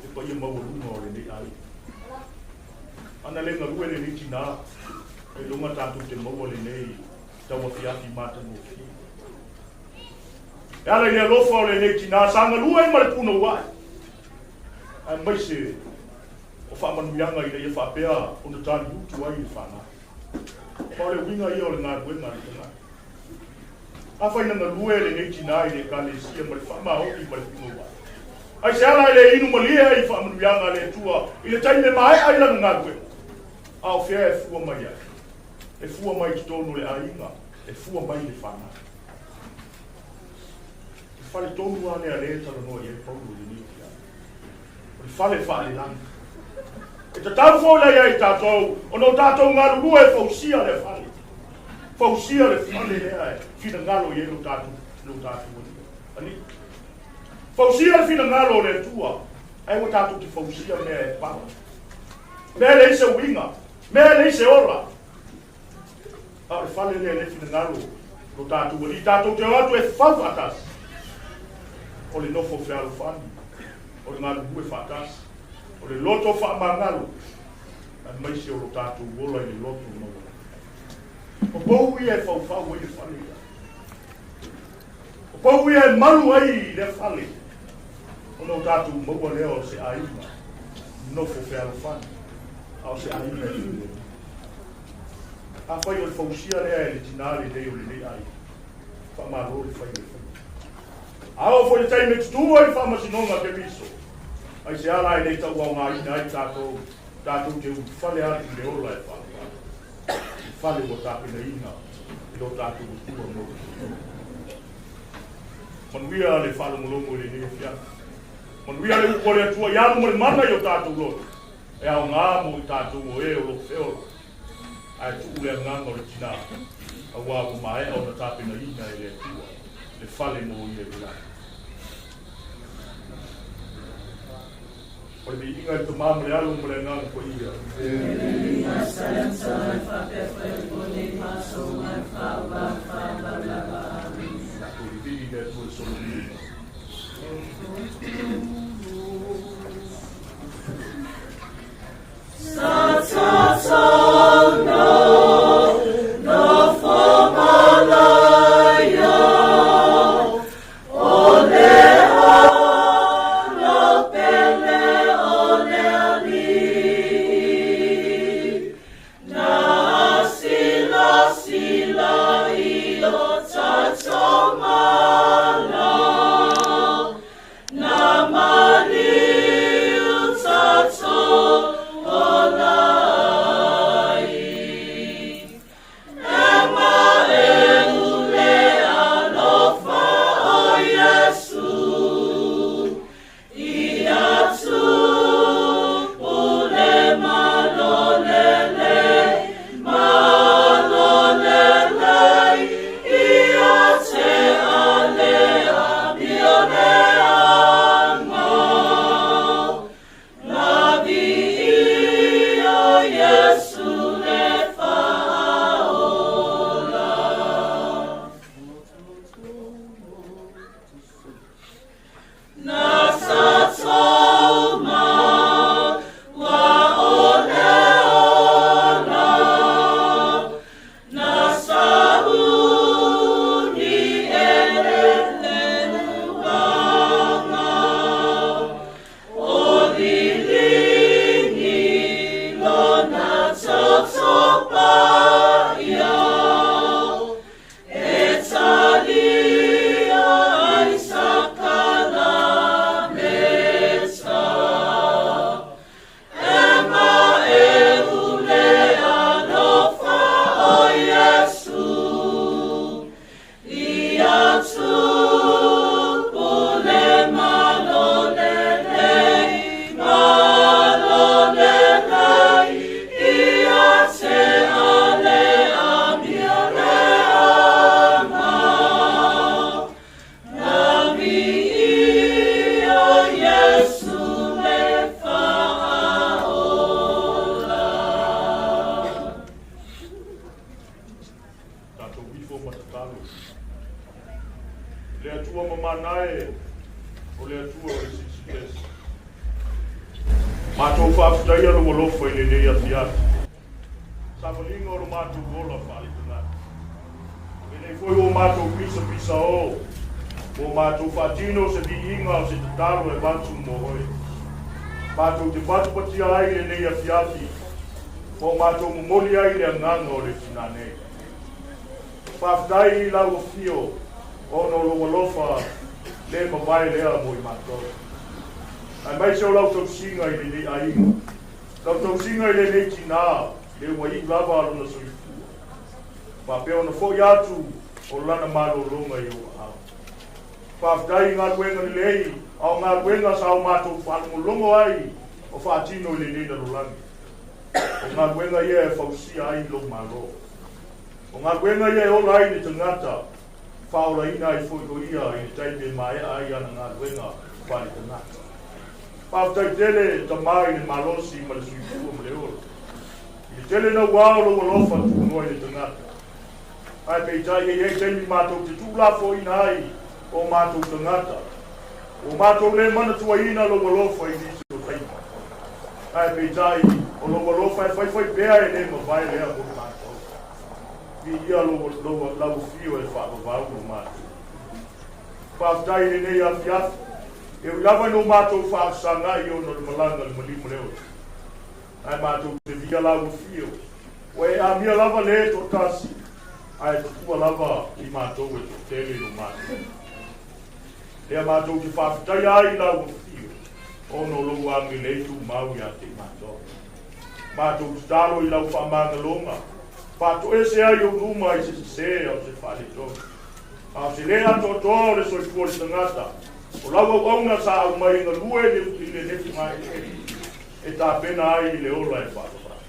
[SPEAKER 1] le paia maualuga o lenei aiga. Ana le galue lenei tinā, ailoga tatou te maua lenei tauafiafi matagofie. E ala i le alofa o lenei tinā sa galue ai ma le punouai, aemaise o faamanuiaga ina ia faapea ona taliutu ai le fanau. Ma o le uiga ia o le galuega a le tagata. Afai na galue lenei tinā i le Ekalesia ma le faamaoni ma le punouai, aisea la e le inu malie ai i faamanuiaga a le Atua i le taimi e maea ai lana galuega? A o fea e fua mai ai? E fua mai i totonu o le aiga, e fua mai i le fanau. Le fale tonu lava lea lea e talanoa i ai Paulo i lenei afiafi. O le fale faalelagi. E tatau foi la ia i tatou ona o tatou galulue e fausia lea fale. Fausia le fale lea e finagalo i ai lo tatou, lo tatou Alii. Fausia le finagalo o le Atua, ae ua tatou te fausia mea e pala. Mea e leai se uiga, mea e leai se ola. A o le fale lea le finagalo lo tatou Alii, tatou te o atu e fau faatasi. O le nofo fealofani, o le galulue faatasi, o le loto faamagalo, aemaise o lo tatou ola i le loto maualalo. O pou ia e faufau ai le fale ia. O pou ia e malu ai lea fale, ona o tatou maua lea o se aiga nofo fealofani, a o se aiga e filemu. Afai o le fausia lea e le tinā lenei o lenei aiga, faamalo le fai o le faiva. A oo foi le taimi e tutū ai le faamasinoga a Keriso, aisea la e le tauaogaina ai tatou, tatou te ulufale atu i le ola e faalupale, i fale ua tapenaina e lo tatou Atua mo le Manuia le faalogologo i lenei afiafi. Manuia le upu a le Atua i alu ma le mana i o tatou loto, e aoga mo i tatou o e o lo o feola, ae tuu le agaga o le tinā, auā ua maea ona tapenaina e le Atua le fale mo ia i le lagi. O le viiga i le Tama ma le Alo ma le Agaga Paia. Tatou vivii i le Atua i solo viiga.
[SPEAKER 8] Sa ta ta no no fo malaia o le alo pele o le alii na sila sila i o tatou malo na maliu tatou ola.
[SPEAKER 1] O le Atua o le Silisili Ese. Matou faafetaia lou alofa i lenei afiafi. Savaliga o lo matou ola faale-tagata. Lenei foi ua matou pisapisao, ua matou faatino se viiga o se tatalo e avatu mo oe. Matou te patupatia ai lenei afiafi, ma o matou momoli ai le agaga o le tinā nei. Faafetai i lau afio ona o lou alofa le mavae lea mo i matou. Aemaise o lau tausiga i lenei aiga, lau tausiga i lenei tinā le ua iu lava lona soifua, faapea ona foi atu o lana malologa i ou aao. Faafetai i galuega lelei a o galuega sa o matou faalogologo ai o faatino i lenei lalolagi. O galuega ia e fausia ai lou Malo. O galuega ia e ola ai le tagata, faaolaina ai foi o ia i le taimi e maea ai ana galuega faale-tagata. Faafetai tele Tama i le malosi ma le soifua ma le ola. I le tele nauā o lou alofa tuunoa i le tagata. Ae peitai e i ai taimi matou te tuulafoaiina ai o matou tagata. Ua matou le manatuaina lou alofa i nisi o taimi. Ae peitai o lou alofa e faifai pea e le mavae lea mo i matou. Viia lou, lou, lau afio e faavavau lo matou. Faafetai i lenei afiafi. E ui lava ina o matou faafesagai ona o le malaga i le maliu ma le ola. Ae matou te via lau afio. Ua e amia lava le toatasi, ae tuua lava i matou e toatele i lo matou. Lea matou te faafetaia ai i lau afio, ona o lou agelei tumau ia te i matou. Matou tatalo i lau faamagaloga, faatoese ai ou luma i se sesē a o se faaletonu. A o se le atoatoa o le soifua o le tagata, o lau auauna sa aumai e galue i le nefugaeleele, e tapena ai i le ola e faavavau.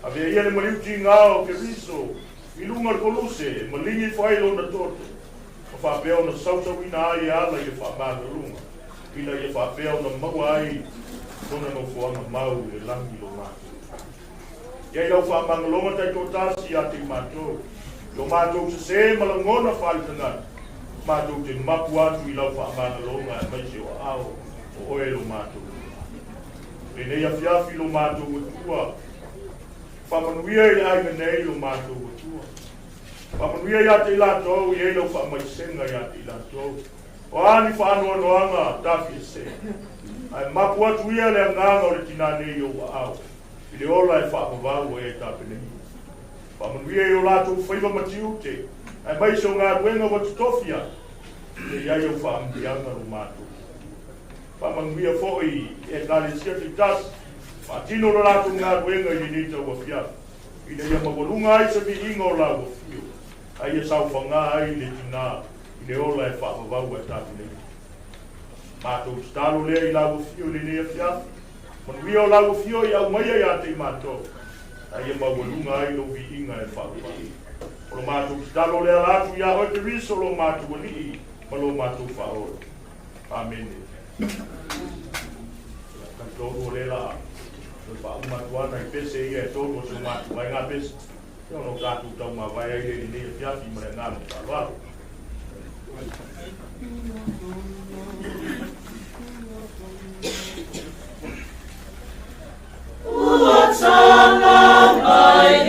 [SPEAKER 1] Avea ia le maliu tiga o Keriso i luga o le koluse e maligi ifo ai lona toto, ma faapea ona sausauina ai e ala i le faamagaloga, ina ia faapea ona maua ai lona nofoaga mau i le lagi lo matou. Ia i lau faamagaloga taitoatasi ia te i matou, i o matou sesē ma lagona faale-tagata, matou te mapu atu i lau faamagaloga aemaise o aao o oe lo matou Atua. Lenei afiafi lo matou Atua, faamanuia i le aiga nei lo matou Atua. Faamanuia ia te i latou i ai lau faamaisega ia te i latou. O a ni faanoanoaga tafiese, ae mapu atu ia le agaga o le tinā nei i ou aao, i le ola e faavavau ua e tapenaina. Faamanuia i o latou faiva ma tiute, aemaise o galuega ua totofi atu, se i ai ou faamanuiaga lo matou. Faamanuia foi i Ekalesia taitasi, faatino lo latou galuega i lenei tauafiafi, ina ia maualuga ai se viiga o lau afio, a ia saofagā ai le tinā i le ola e faavavau a tapenaina. Matou tatalo lea i lau afio i lenei afiafi, manuia o lau afio i aumaia ia te i matou, a ia maualuga ai lou viiga e faavavau. O lo matou tatalo lea ala atu iā oe Keriso lo matou Alii ma lo matou Faaola. Amene. Talitonu o lea la toe faauma atu ana i pese ia e tolu o si o matou aiga pese, ia ona o tatou taumavae ai lea i lenei afiafi ma le agaga o le faaaloalo.
[SPEAKER 8] Ua tala mai e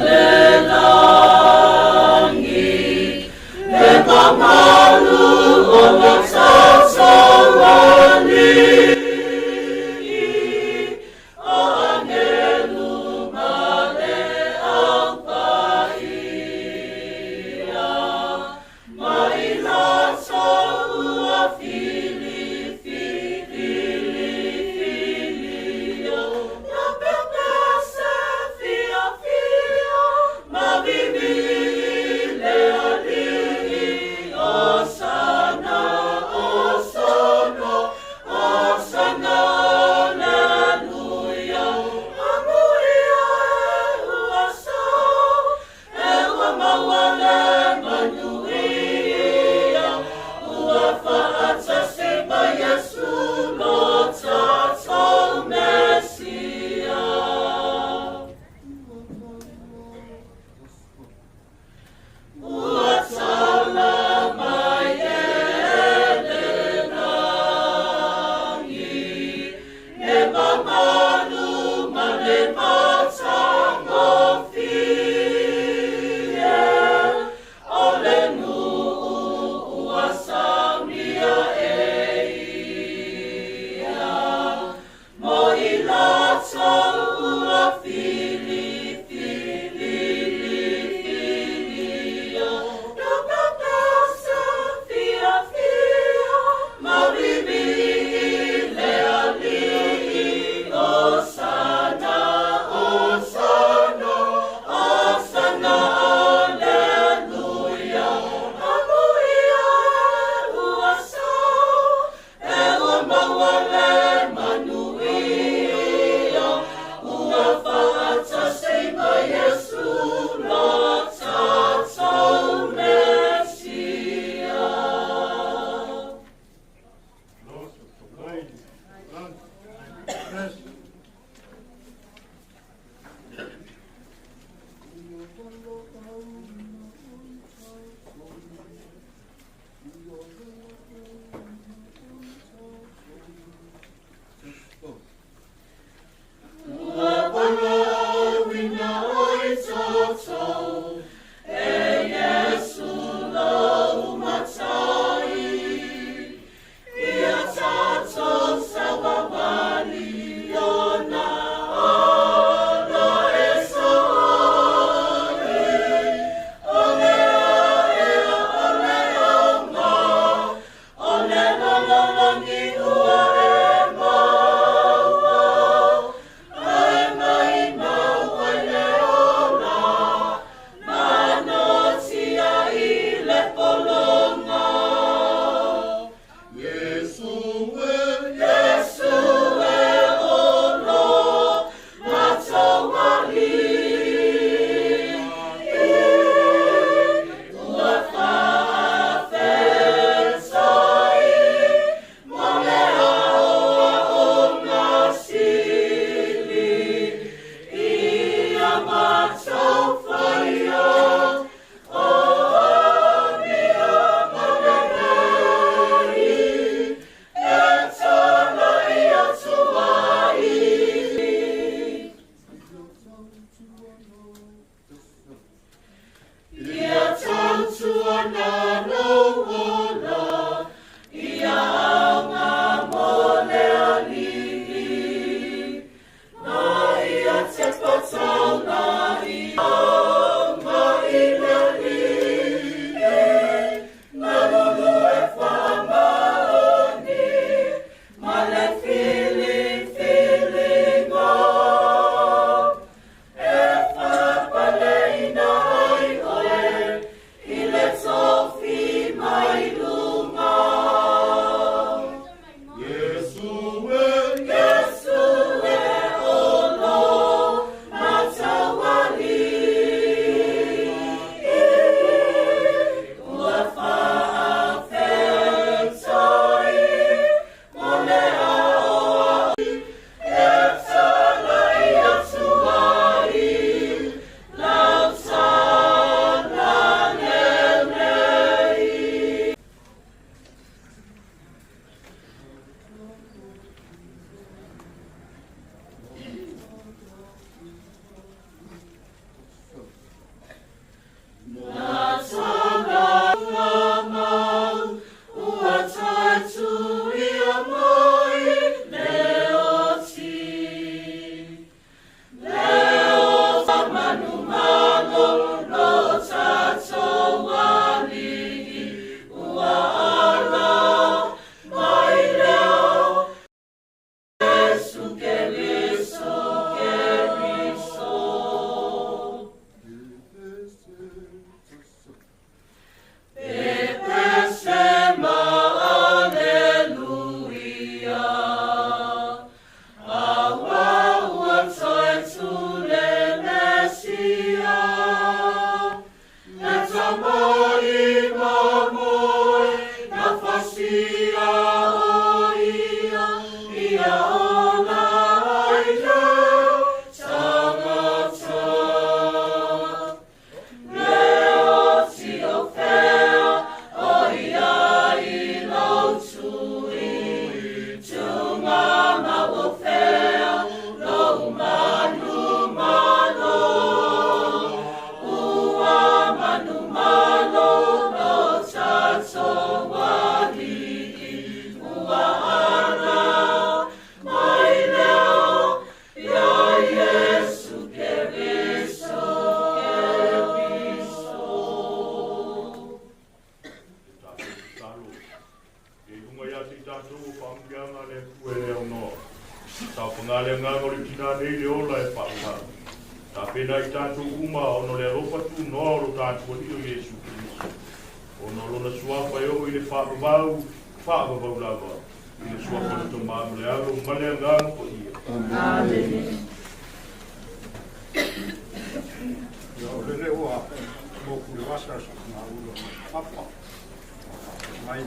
[SPEAKER 8] le lagi, le mamalu o lo tatou Alii, o angelu ma le au paia, ma i latou.
[SPEAKER 1] Ia i luga ia te i tatou o faamanuiaga a le Atua e le aunoa. Saofaga le agaga o le tinā nei le ola e paʻapaʻa. Tapena i tatou uma ona o le alofa tunoa o lo tatou Alii o Iesu Keriso, ona o Lona suafa e oo i le faavavau, faavavau lava, i le suafa o le Tama ma le Alo ma le Agaga Paia.
[SPEAKER 8] Amene.
[SPEAKER 7] Ia, o lele ua moku le vasa sa ngā ula papa. Mai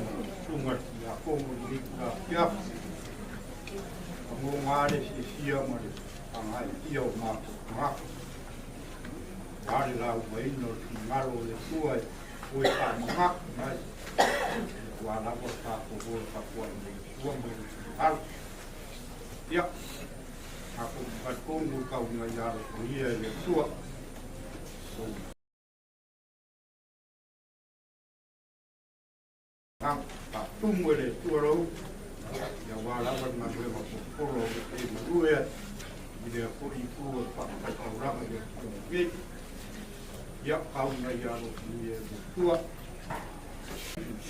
[SPEAKER 7] sunga ia kongo i kura afiafi. Mo ngā le fiafia ma le whangai ia o mātou ngako. Are la uaina o te ngaro o le tua e oi wha mangako mai. Ua lava tātou hora katoa i nei tua mai o te ngaro. Ia, tātou kai kongo kau ngā iaro o ia e le tua. Faatumu e le Atua lou, ia aua lava le galuega popolo o e malue ai i lea foi itu o le faafaitaulaga i le Atua nei. Ia, kauna ia alofagia e le Atua.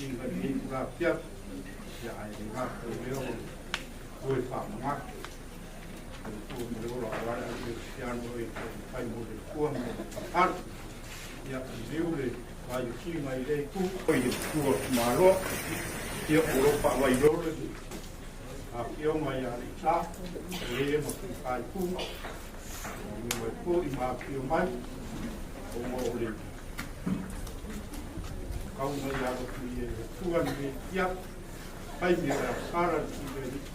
[SPEAKER 7] Inga lenei itula afiafi, ia ae le gata i lea o le toe faamanatu. O le Atua ma le ola aua le aukerisiano e taumafai mo le Atua ma le tatalo. Ia, liliu le vaiotiga i lea itu. I le tua Tumaloa, ia, o lo o faavailolo le afioga ia Aleisa, o e ma Filipaituga, o le mai foi ma afio mai, ona o le kauga ia alofagia e le Atua lenei afiafi, taimi o le asara le tino e alii,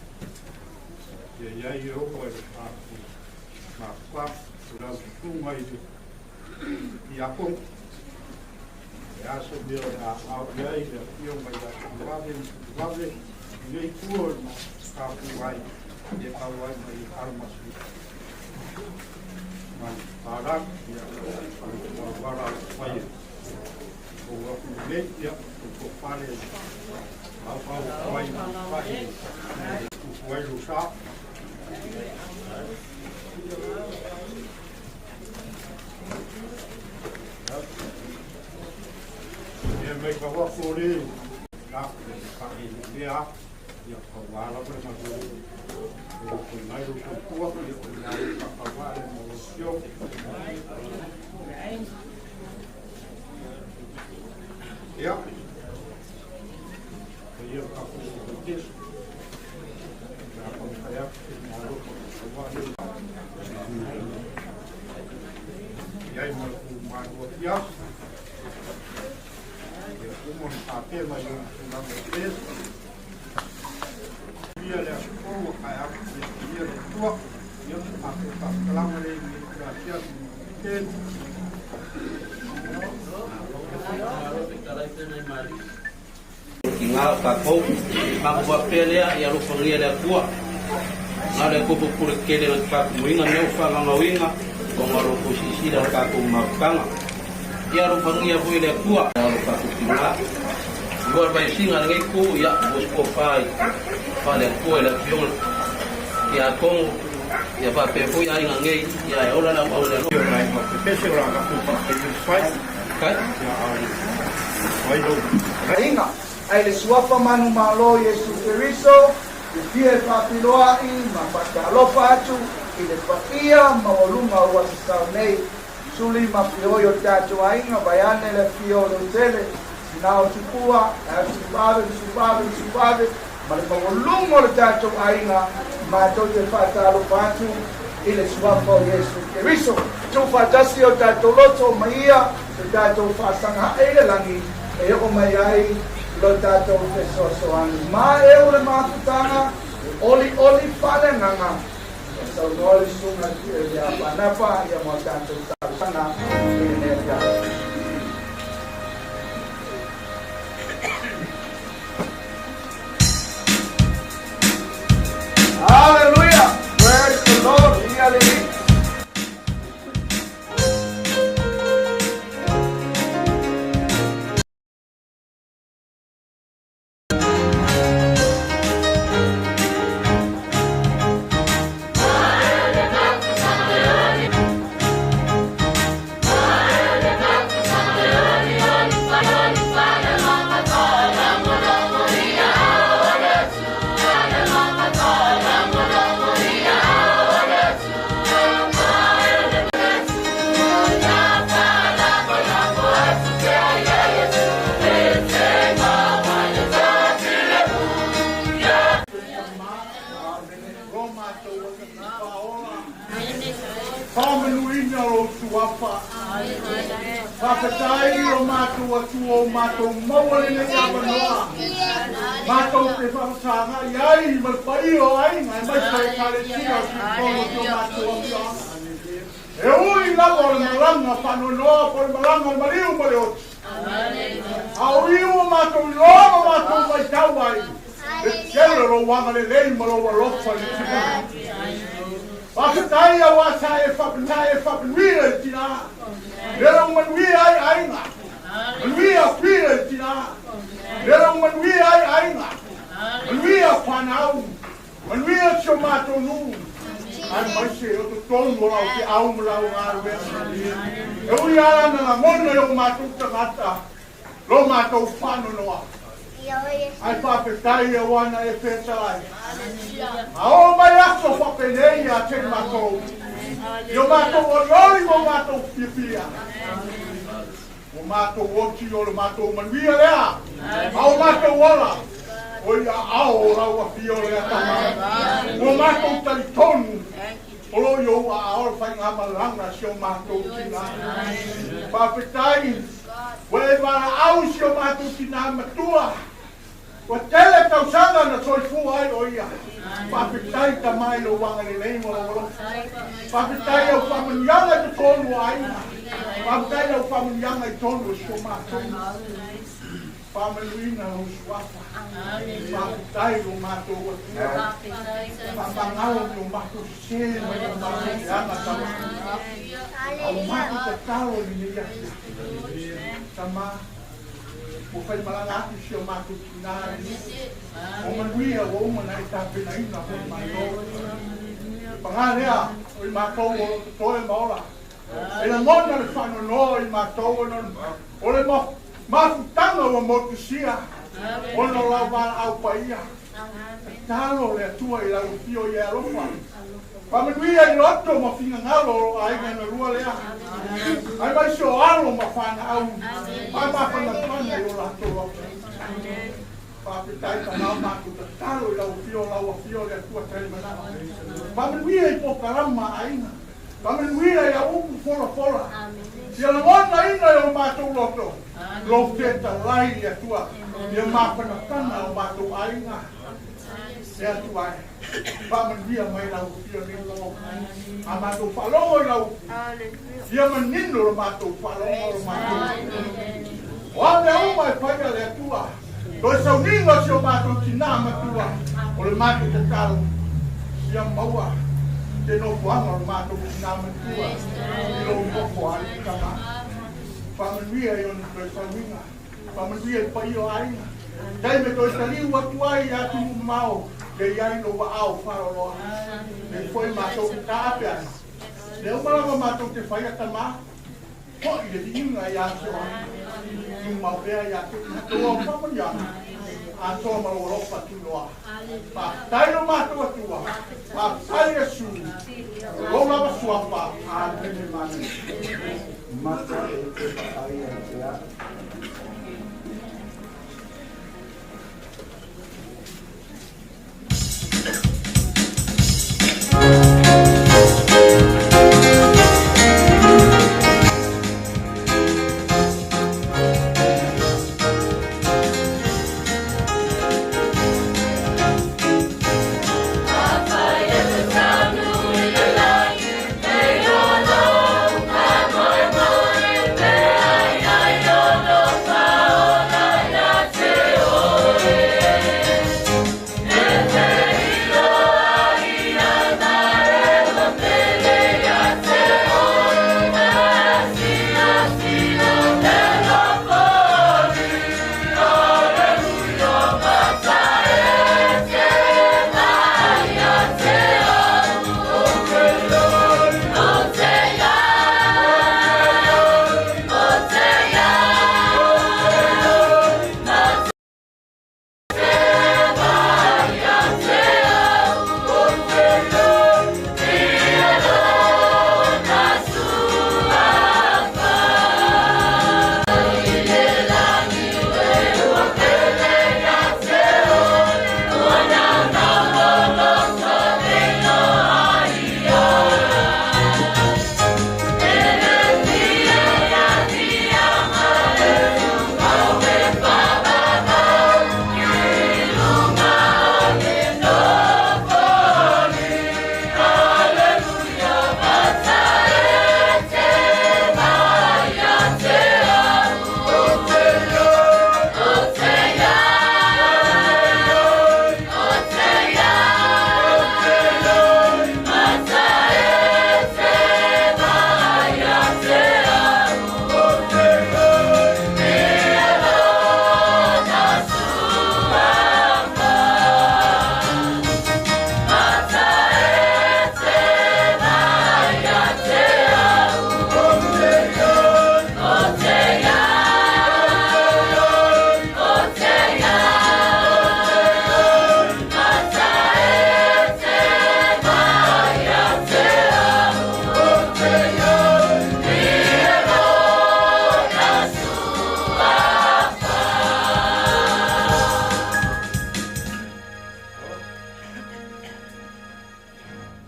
[SPEAKER 7] ia i ai e oo ai le tatou mafutaga, o lau susuga i le Tiakono. E a se mea o le a ao i ai le afioga ia Tuivave ma Tuivave i nei tua o le tatou ai e tau ai mai i Alamasu ma le Palau ia o le wala o le o aku nei ia o ko pale au au ai pai ku ai lo sa. Ia mai ka wako le la ka e le a ia ka wala pa ma ko o ko mai ro ko tua ko le na ka ka wala mo lo sio. Ia ia ka ko ko tes na ko ka ya na ro ko ka wala ia i mo ku ma ro ia ia ku mo ta te mai o na mo tes ia le aso ka ya ia le tua ia a ko ka kalanga le ni ka tia te.
[SPEAKER 9] Ki ngā o tātou, maku faapea lea i alofagia le Atua, na o le Atua pupule tele o le tātou muiga mea o whangangauiga o ngā ropo sisila o tātou mafutaga. Ia alofagia foi le Atua, o tātou ki ngā, I ua le vaisiga a lenei itu, ia, ua tofa i faale-Atua i le Afioga i Tiakono, ia faapea foi aiga nei, ia e ola le auau i le alofa.
[SPEAKER 2] Aiga, ai le Suafa manumalo Iesu Keriso, e fia e faafiloa'i ma faatalofa atu i le paia maualuga o ua sasao nei. Suli ma fioi o tatou aiga, vaeane le afio o Leutele, tina o Tupua, Sufave, Sufave, Sufave, ma le maualuga o le tatou aiga, matou te faatalofa atu i le Suafa o Iesu Keriso. Tuufaatasi o tatou loto ma Ia se tatou faasagae i le lagi e oo mai ai lo tatou fesoasoani. Ma e o le mafutaga e olioli faaleagaga. Ua saunoa le Susuga ia Panapa ia mo tatou talosaga i lenei afiafi. Hallelujah! Praise the Lord! Ia le Alii.
[SPEAKER 1] Faamanuina lou suafa. Faafetai i o matou Atua o matou maua lenei avanoa. Matou te faafesagai ai ma le paia o aiga aemaise o Ekalesia o Tuitono si o matou afioaga. E ui lava o le malaga faanoanoa po o le malaga o le maliu ma le oti. A o i ua matou iloa ma matou matau ai le tele o lou agalelei ma lou alofa i le tina. Faafetai aua sa e faamanuia i le tina, lea ua manuia ai aiga, manuia pila i le tina, lea ua manuia ai aiga, manuia fanau, manuia si o matou nuu, aemaise o totonu o lau feau ma lau galuega. E ui lava na lagona i o matou tagata lo matou faanoanoa, ae faafetai aua na e fetalai. A oo mai aso faapenei ia te i matou, i o matou olioli ma o matou fiafia, ua matou oti o le matou manuia lea, a o matou ola, o i aao o lau afio lea Tama. Ua matou talitonu o lo o i ou aao le faigamalaga a si o matou tina. Faafetai ua e valaau i si o matou tina matua. Ua tele tausaga na soifua ai o ia. Faafetai Tama i lou agalelei ma lou alofa. Faafetai i au faamanuiaga i totonu o aiga. Faafetai i au faamanuiaga i totonu o si o matou. Faamanuina lou suafa. Faafetai lo matou Atua. Faamagalo i o matou sese mai o matou leaga Tama. A o matou tatalo i lenei afiafi. Tama, ua faimalaga atu si o matou tina i le nuu. O manuia ua uma ona e tapenaina mo i matou. Le paga lea o i matou o lo o totoe ma ola. E lagona le faanoanoa i matou ona o le mafutaga ua motusia ona o lau valaau paia. Tatalo le Atua i lau afio ia e alofa. Faamanuia i loto ma finagalo o lou aiga na lua lea. Aemaise o alo ma fanau faamafanafana i o latou loto. Faafetai tama matou tatalo i lau afio, lau afio le Atua talimanao. Faamanuia i polokalama a aiga. Faamanuia i au upu folafola. Ia lagonaina i o matou loto lou fetalai i le Atua, ia mafanafana o matou aiga. Le Atua e, faamanuia mai lau afio nei po. A matou faalogo i lau upu, ia manino lo matou faalogo o lo matou. O a mea uma e fai a le Atua, toe sauniga si o matou tinā matua, o le matou tatalo, ia maua te nofoaga o le matou tinā matua i lou nofo alii tama. Faamanuia i ona toe sauiga, faamanuia i paia o aiga.
[SPEAKER 10] Taimi e toe taliu atu ai i atunuu mamao, le i ai lou aao faaloaloa. Nei foi matou te taape ana. Lea uma lava matou te faia tama, foi le viiga ia te oe. Tumau pea ia te matou au faamanuiaga, atoa ma lou alofa tuuloa. Faafetai lo matou Atua, faafetai Iesu, o lou lava suafa. Amene ma amene.
[SPEAKER 7] Mata e te vaai ai pea.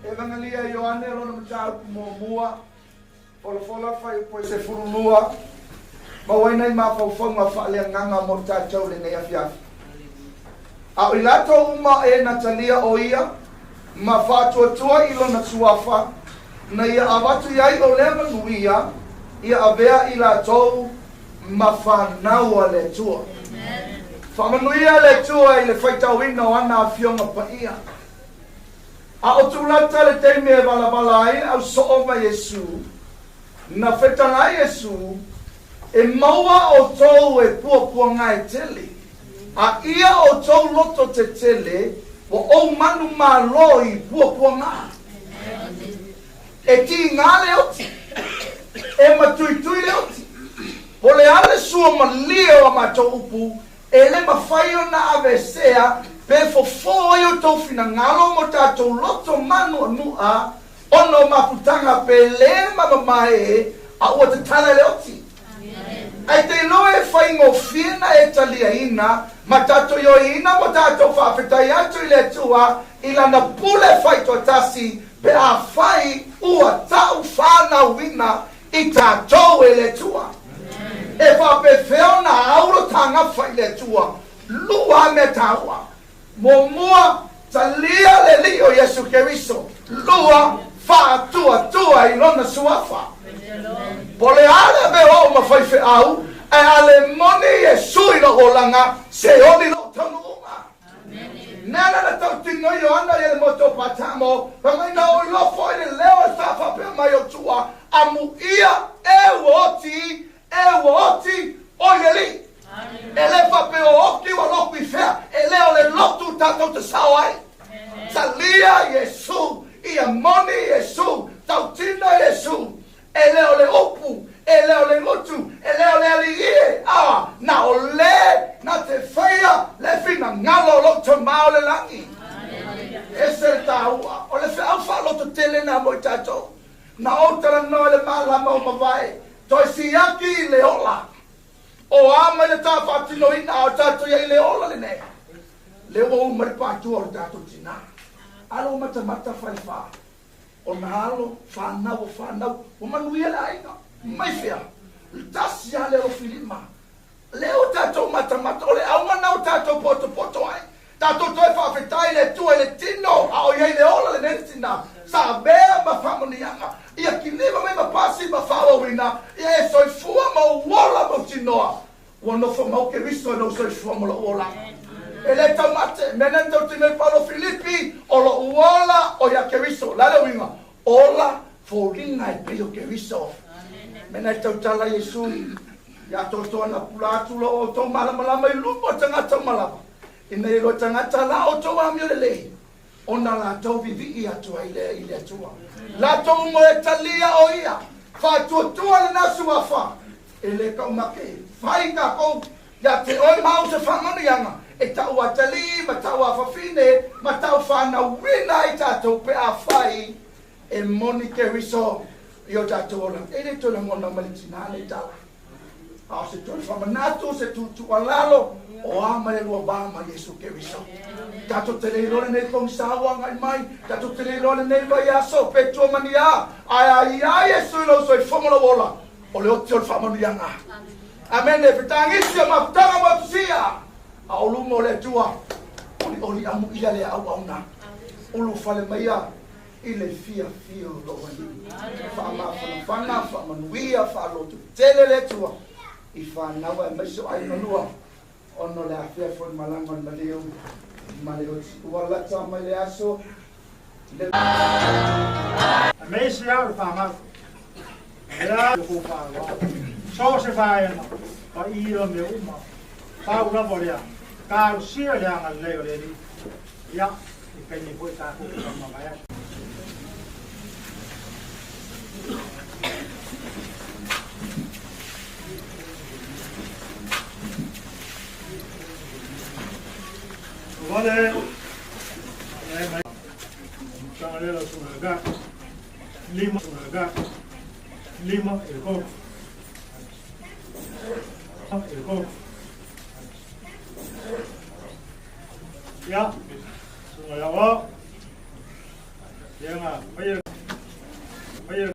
[SPEAKER 2] Evagelia Ioane lona mataupu muamua, folafola fuaiupu e 12, maua ai nai mafaufauga faaleagaga mo tatou lenei afiafi. A o i latou uma e na talia o ia ma faatuatua i lona suafa, na ia avatu i ai o lea manuia, ia avea i latou ma fanau a le Atua. Faamanuia le Atua i le faitauina o ana afioga paia. A o tulata le taimi e valavala ai le au soo ma Iesu, na fetala ai Iesu, E maua outou e puapuaga e tele, a ia outou loto tetele, ua ou manu malo i puapuaga. E tiga le oti, e matuitui le oti. Po le a le sua malie o a matou upu, E le mafai ona aveesea pe fofo ai outou finagalo ma o tatou loto manuanua ona o mafutaga pe le mamamae a ua tatala e le oti. Ae te iloa e faigofie na e taliaina ma tatou ioeina mo tatou faafetai atu i le Atua i Lana pule faitoatasi pe afai ua tau fanauina i tatou e le Atua. E faapefea ona au lo ta gafa i le Atua? Lua mea taua. Muamua, talia le Alii o Iesu Keriso. Lua, faatuatua i Lona Suafa. Po o le a le avea o au ma faifeau, ae a le moni Iesu i lou olaga, seoli lou taunuuga. Nana na tautino Ioana ia le motu o Patamo, fai mai na o iloa foi le leo e faafaapea mai o tua, Amuia e ua oti, e ua oti, o i le Alii. E le faapea o oki ua lotu i fea, e le o le lotu tatou te sao ai. Talia Iesu, ia moni Iesu, tautino Iesu. E le o le upu, e le o le gutu, e le o le alii e, a na o le na te faia le finagalo o lou Tama o le lagi. Ese le taua o le feau faalototele na mo i tatou. Na ou talanoa i le malama o mavae, toe siaki i le ola. O a mai le tā faatinoina a o tatou i ai le ola lenei? Lea ua uma le paatua o le tatou tinā. Alo matamata falefa. O na alo, fanau o fanau, ua manuia le aiga. Mai fea? Le tasi lava le alofilima. Lea ua tatou matamata, o le auga lena ua tatou potopoto ai. Tatou toe faafetai i le Atua i le tino, a o i ai le ola lenei le tina, sa avea ma faamanuiaga. Ia kiliva mai ma pasi ma faaauauina, ia e soifua ma ou ola mautinoa. Ua nofo mau Keriso i lou soifua ma lou olaga. E le taumate, mea na tautino ai Paulo Filipi, o lou ola o ia Keriso. O le a le uiga? Ola foliga e pei o Keriso. Mea na tautala Iesu, ia atoatoa na pula atu lo outou malamalama i luma o tagata uma lava, ina ia iloa e tagata la outou amio lelei, ona latou vivii atu ai lea i le Atua. Latou uma e talia o ia, faatuatua lena suafa, e le taumate, fai tatou ia te oe ma au se faamanuiaga, e tau atalii ma tau afafine ma tau fanauina ai tatou pe afai e moni Keriso i o tatou olaga. E le toe lagona mai le tinā nei tala. A o se toe faamanatu, se tuutuualalo, o a mai le lua va ma Iesu Keriso. Tatou te le iloa lenei pogisa ua agai mai, tatou te le iloa lenei vaiaso, pe tua ma ni a, ae a i ai Iesu i lou soifua ma lou ola, o le oti o le faamanuiaga. Amene, fetagisi o mafutaga ma tusia, a o luma o le Atua, olioli amuia le auauna, ulufale maia i le fiafia o lou Alii. Faamafanafana, faamanuia, faalototele le Atua i fanau aemaise o aiga lua, ona o le afea foi o le malaga o le maliu ma le oti. Ua lata mai le aso le.
[SPEAKER 4] Aemaise lava o le fanau, lea le kou faaaloalo. So o se vaega, paia mea uma, pau lava o lea, talosia le agalelei o le Alii. Ia, i taimi foi tatou te taumamae ai. Vale, mai, tanga lea su ga, lima ga, lima e ko, e ko. Ia, susuga ia oa, ia nga, paia, paia, ia,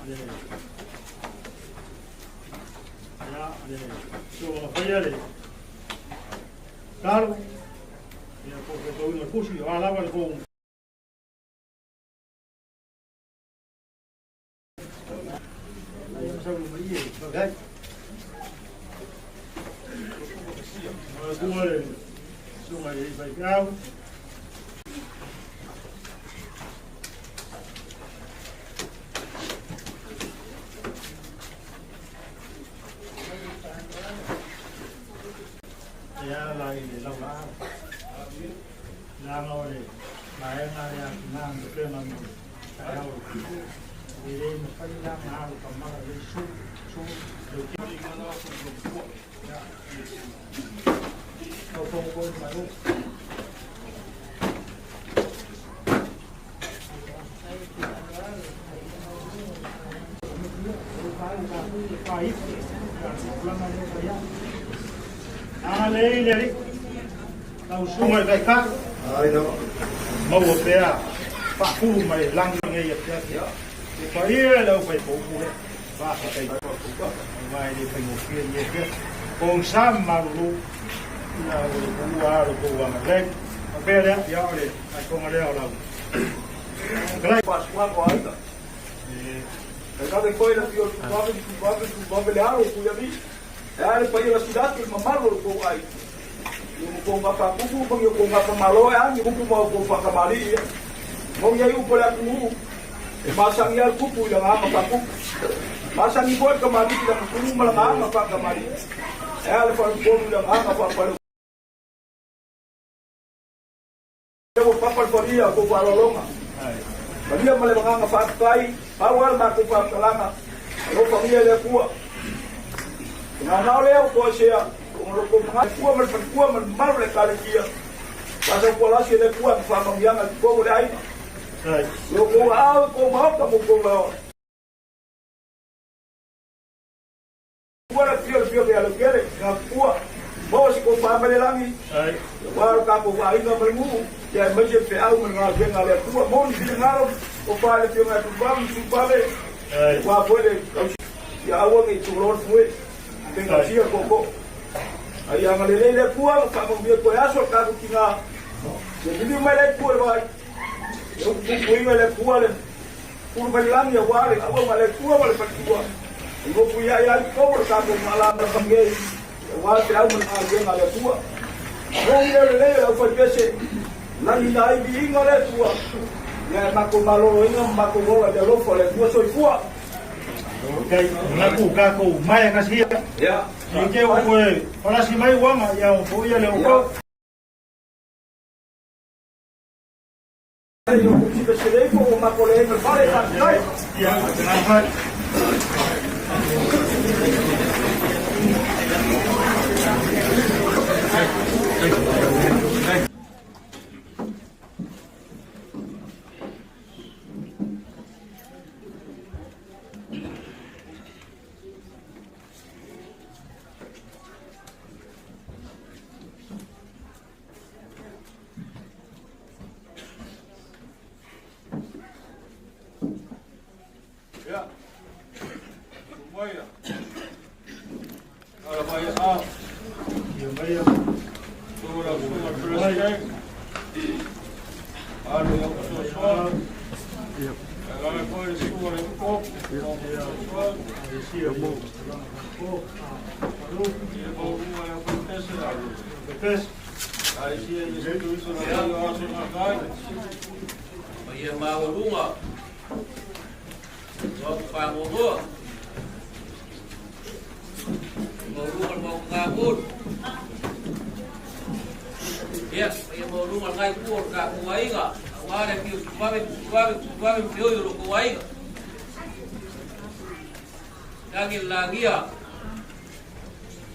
[SPEAKER 4] le, ia, le, susuga paia le, talo, ia, ko ko tau ina pusi, o alava le ko. Ia la i le laulaau. Leaga o le vaega lea tina na pena mo le taeao o le pito. E le mafai la ona alu ka mala le su, su, le ki. Tau tongo koe mai o. Agalelei le Alii, lau susuga i le Taitai, maua pea faafulu mai le lagi nei afiafi. E paia i le aufaipoupule, faafetai aua e le faigofie lenei afiafi. Pogisa ma malulu ina ua le tuua lava lo outou agalelei. Faapea lea, ia o le faaifoga lea o lau fetalai.
[SPEAKER 11] Faasuaga o aiga. E kave koe la fio tu vave tu vave tu vave le alo ku ia vi. E a le paia la sulatu le mamalu o le kou ai. I mo kou ngapa kuku ma i kou ngapa malo e a ni upu ma kou whakamali ia. Mo ia i upu le atunuu. E masangi a le kupu i la ngā maka kupu. Masani foi le kamali'i i lana tumu ma lana aga faakamali'i. Ae a le faaletonu i lana aga faapale? Lea ua papa le falia o tou faaaloaloga. Malia ma le agaga faafetai, pau lava le matou faamatalaga, alofagia e le Atua. O gaogao lea ua toesea, ona o lo outou manatu Atua ma le faletua ma le mamalu o le Ekalesia, faasautualasi e le Atua ma faamanuiaga i totonu o le aiga. I o outou aao i tou maota ma outou laoa. Ua le afio le afioga ia Leutele, le Gafatua, maua se tofa mai le lagi, aua lo tatou aiga ma le nuu, ia aemaise le feau ma le galuega a le Atua. Maua ni finagalo, tofa i le afioga ia Tuivave ma Tuivave, aua foi le tausi, ia aua ne i tuuloa le foe, faigausia le tootoo. A ia agalelei le Atua ma faamanuia toe aso le tatou tina, ia liliu mai le Atua i le vai, ia upupupuina e le Atua le Pulu mai le lagi aua le auauna a le Atua ma le faletua e nofoia ai ai totonu o le tatou malamalama nei aua le feau ma le galuega a le Atua. Moni leo lelei o le aufaipese, lagina ai viiga o le Atua, ia e matou maloloina ma matou ola i le alofa o le Atua. Soifua!
[SPEAKER 4] Okay, manatu tatou maea kasi ia.
[SPEAKER 11] Ia.
[SPEAKER 4] I te o koe palasi mai uaga ia o foia le o.
[SPEAKER 3] Ia. Maia. Ala mai a.
[SPEAKER 4] Ia maia.
[SPEAKER 3] Tura tura president. Alo ia sosoa.
[SPEAKER 4] Ia.
[SPEAKER 3] Ala foi sua le ko.
[SPEAKER 4] Ia. Ia mo. Ko. Alu.
[SPEAKER 3] Ia mo ia pese alu.
[SPEAKER 4] Pese.
[SPEAKER 3] Ai sia Iesu Keriso na ia aso na kai.
[SPEAKER 9] Paia maualuga o fagogoa. Maualuga le maukakakulu. Ia, paia maualuga le ngai kua o le tatou aiga, aua le afio Tutuave, Tutuave, Tutuave ma feoi o lo outou aiga. Lagi le lagia.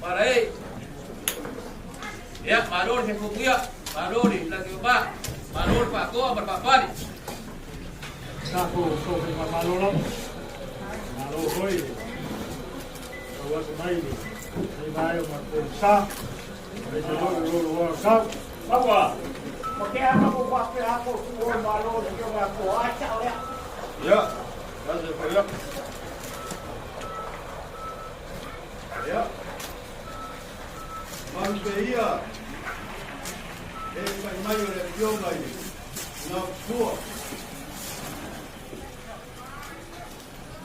[SPEAKER 9] Para e. Ia, malo le fefoguia, malo le lagi ba, malo le faatoa ma le faafali.
[SPEAKER 4] Tatou sofe malo lava. Malo foi. Tau atu mai le nei vae o ma sa. Mai se lolo lolo wa sa.
[SPEAKER 5] Maua. Ma ke ana mo pa pe ako tu o malo le yo ga ko a cha o ya.
[SPEAKER 3] Ia. Ia se fa ia.
[SPEAKER 2] Ia. Malu pe ia. E fai mai o le afioga i Gafatua.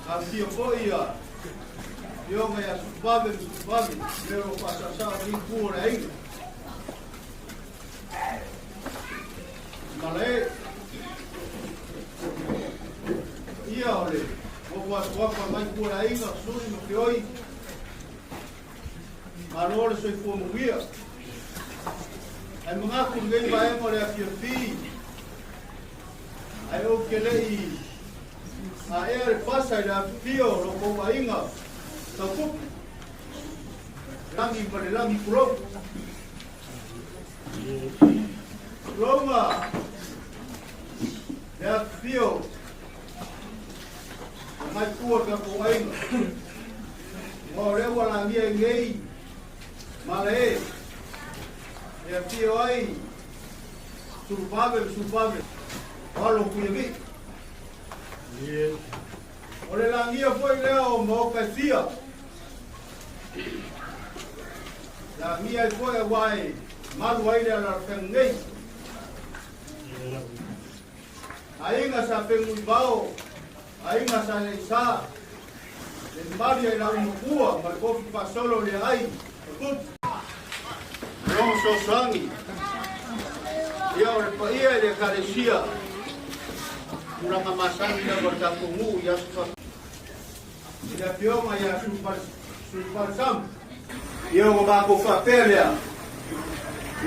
[SPEAKER 2] Afio foi ia afioga ia Sutuvave ma Sutuvave, me o lo faasaasao ni ku o le aiga. Mala e. Ia o le nofo asuafa mai ku o le aiga, suli ma feoi. Malo le soifua manuia. Ae manatu lenei vaega o le afiafi, ae ou te le i aea le fasa i le afifio o lo kou aiga tautupu, lagi ma le lagi pulou. Pulouga le afifio o ngai tua o tatou aiga. Ua o lea ua lagia i nei mala e e afio ai Suluvave ma Suluvave o alo o Kuiavi'i. O le lagia foi lea o maoka e fia. Lagia ai foi aua e malu ai le alalafaga nei. Aiga sa Feguivao, aiga sa Leisa, le mali ai lau makua ma le kofi faasolo le ai o tupu. Logo sosoagi, ia o le paia i le Ekalesia, tulaga masani lava o le tatou nuu i aso fa.
[SPEAKER 7] le afioga ia Sulubalesama. Ia ona matou faapea lea,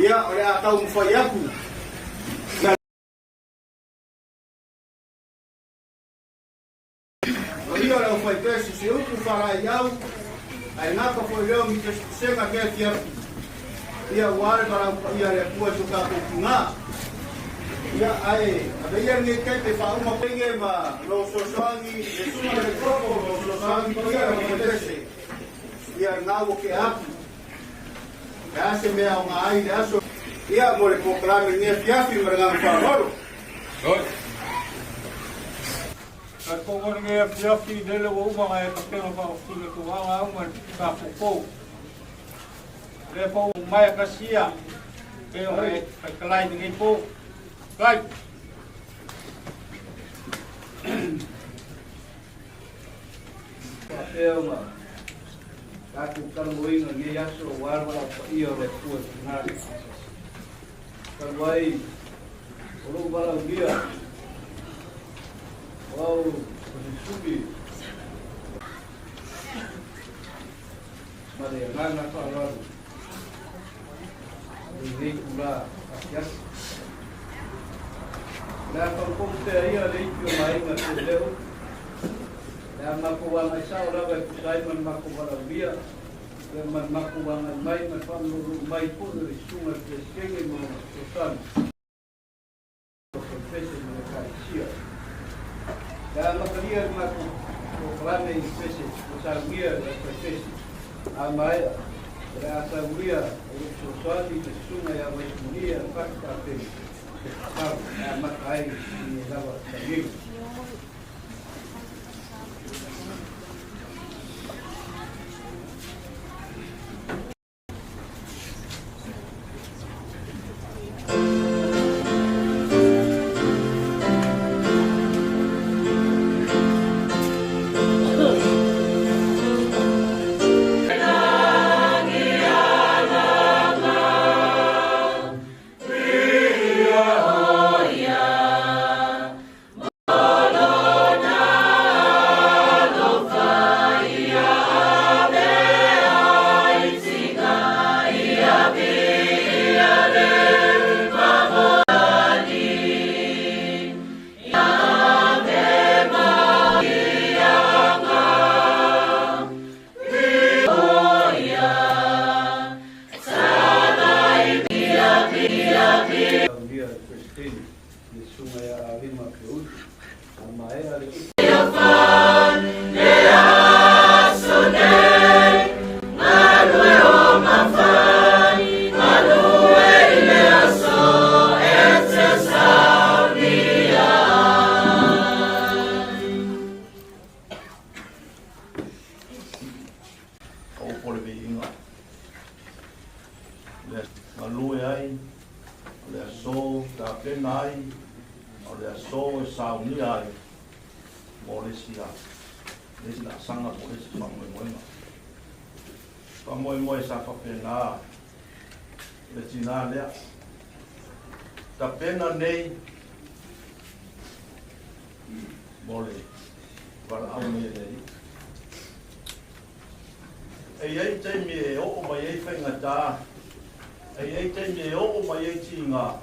[SPEAKER 7] ia o le a taumafai atu. Paia o le aufaipese se upu faalaeiau, ae gata foi lea o ni pesepesega i lenei afiafi, ia aua le valaau paia a le Atua i so tatou tiga. Ia, ae ave ia lenei taimi e faauma penge ma lou fesoasoani, le susuga i le Koko, lou fesoasoani paia i le aufaipese, ia lena ua tea atu. Le a se mea aoga ai le aso, ia mo le polokalame i lenei afiafi ma le agaga faaaloalo.
[SPEAKER 5] Tatou o lenei afiafi, lele ua uma ona e tapena faaofina tulaga uma i le tatou Lea foi ua maea tasi ia, pei ona e faitalai i lenei po. Kai!
[SPEAKER 7] Faapea ona tatou talanoaina i lenei aso aua le valaau paia o le Atua i Finagalo. Talu ai o lou valaaulia o au o se sui ma le agaga faaaloalo i lenei itula asiasi. O le a tautonu pea ia le ifi o Maiga te leo, o le a matou agai sao lava e tusa ai ma le matou valaaulia, ia ma le matou agai mai ma le faamalulu mai foi o le Susuga i le Peresetene ma lona fesoasoani. Pese ma le Ekalesia. Le amatalia le matou polokalame i Pese ua saunia e le aufaipese. A maea, o le a saunia e lou fesoasoani le Susuga ia Vaitumalie Alfatu Tapeni se tatalo e amata ai lenei lava sauniga. Le susuga ia Alima Peutu, a maea le upu.
[SPEAKER 2] O upu o le viiga. Le galue ai, o le aso tapena ai, o le aso e saunia ai mo le isi a, le isi laasaga po o le isi faamoemoega. Faamoemoe sa faapena le tinā lea. Tapena nei mo le valaau nei e le Alii. E i ai taimi e oo mai ai faigata, e i ai taimi e oo mai ai tiga,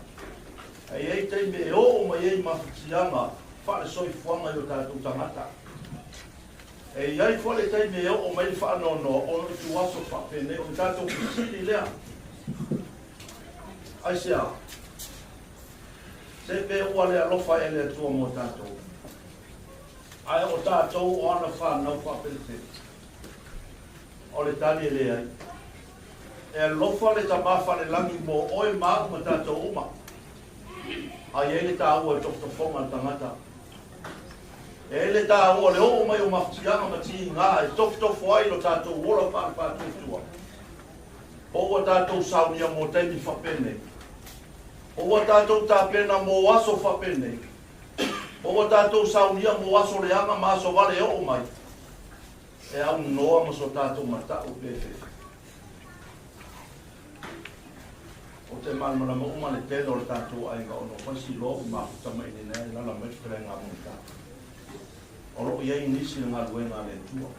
[SPEAKER 2] e i ai taimi e oo mai ai mafatiaga faale-soifuaga i o tatou tagata. E i ai foi le taimi e oo mai le faanoanoa ona o ituaso faapenei, o le tatou fesili lea. Aisea? Se pe ua le alofa ea le Atua mo tatou? Ae o tatou o ana fanau faapelepele. O le tali e leai. E alofa le Tama Falelagi mo oe ma au ma tatou uma. A i ai le taua i tofotofoga a le tagata. E i ai le taua le oo mai o mafatiaga ma tiga e tofotofo ai lo tatou ola faale-faatuatua. Po ua tatou saunia mo taimi faapenei. Po ua tatou tapena mo aso faapenei. Po ua tatou saunia mo aso leaga ma aso vale e oo mai, e aunoa ma so tatou matau pe fefe. Ou te malamalama uma le tele o le tatou aiga ona ua fai si loa ua mafuta mai i inei e lala mai le fetalaiga a Monika. O lo o i ai nisi i le galuega a le Atua.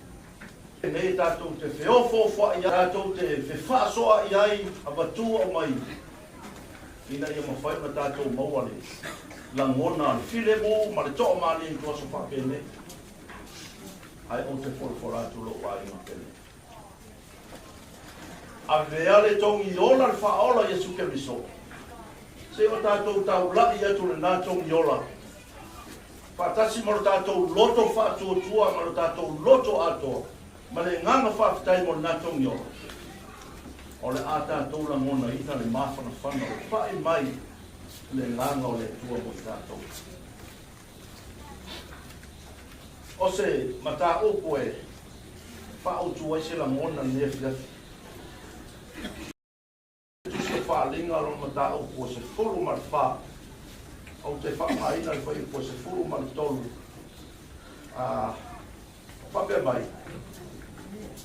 [SPEAKER 2] Nei tatou te feofoofoa'i ai, tatou te fefaasoa'i ai, avatu aumai, ina ia mafai ona tatou maua le lagona, le filemu ma le toamalie i ituaso faapenei. Ae ou te folafola atu lou aiga pele. Avea le togi ola le Faaola Iesu Keriso, se i o tatou taula'i atu lenā togi ola, faatasi ma lo tatou loto faatuatua ma lo tatou loto atoa, ma le agaga faafetai mo lenā togi ola. O le a tatou lagonaina le mafanafana o le pa'i mai le agaga o le Atua mo i tatou. O se mataupu e faautu ai se lagona i lenei afiafi. Tusi o Faaaliga lona mataupu e 14, ou te faaaogaina le fuaiupu e 13, a faapea mai,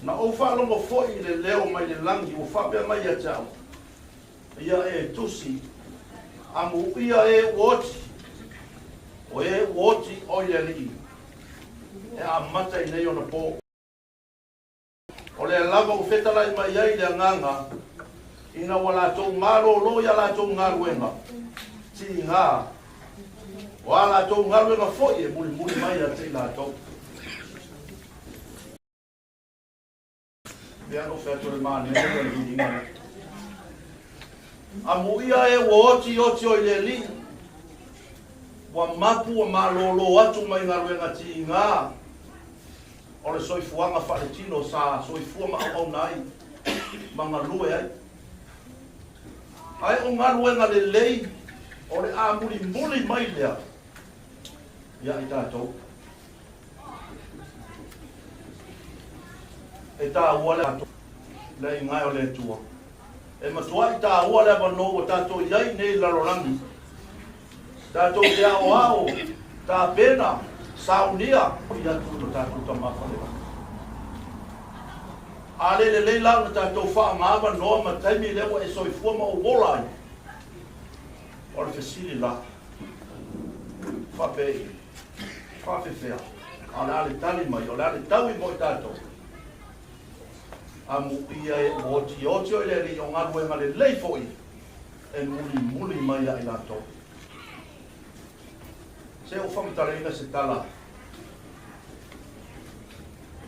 [SPEAKER 2] Na ou faalogo foi i le leo mai le lagi ua faapea mai ia te au, Ia e tusi, amuia e ua oti, o e ua oti oi le Alii, e amata i nei ona po. O lea lava ua fetalai mai ai le Agaga, ina ua latou malōlō i a latou galuega, tiga, o a latou galuega foi e mulimuli mai ia te i latou. Mea no fai atu le manaia o le viiga lea. Amuia e ua oti oti oi le Alii, ua mapu ua malōlō atu mai galuega tiga, o le soifuaga faaletino sa soifua ma auauna ai ma galue ai. Ae o galuega lelei o le a mulimuli mai lea ia i tatou. E taua le le aiga o le Atua. E matuai taua le avanoa ua tatou i ai nei i le lalolagi. Tatou te aoao, tapena, saunia i atu i lo tatou Tama Falelagi. A le lelei la ona tatou faaaoga avanoa ma taimi lea ua e soifua ma ou ola ai, o le fesili la, faapei, faafefea, a o le a le tali mai, o le a le taui mo i tatou? Amuia e ua otioti o i le Alii o galuega lelei foi e mulimuli mai ia i latou. Se ua faamatalaina se tala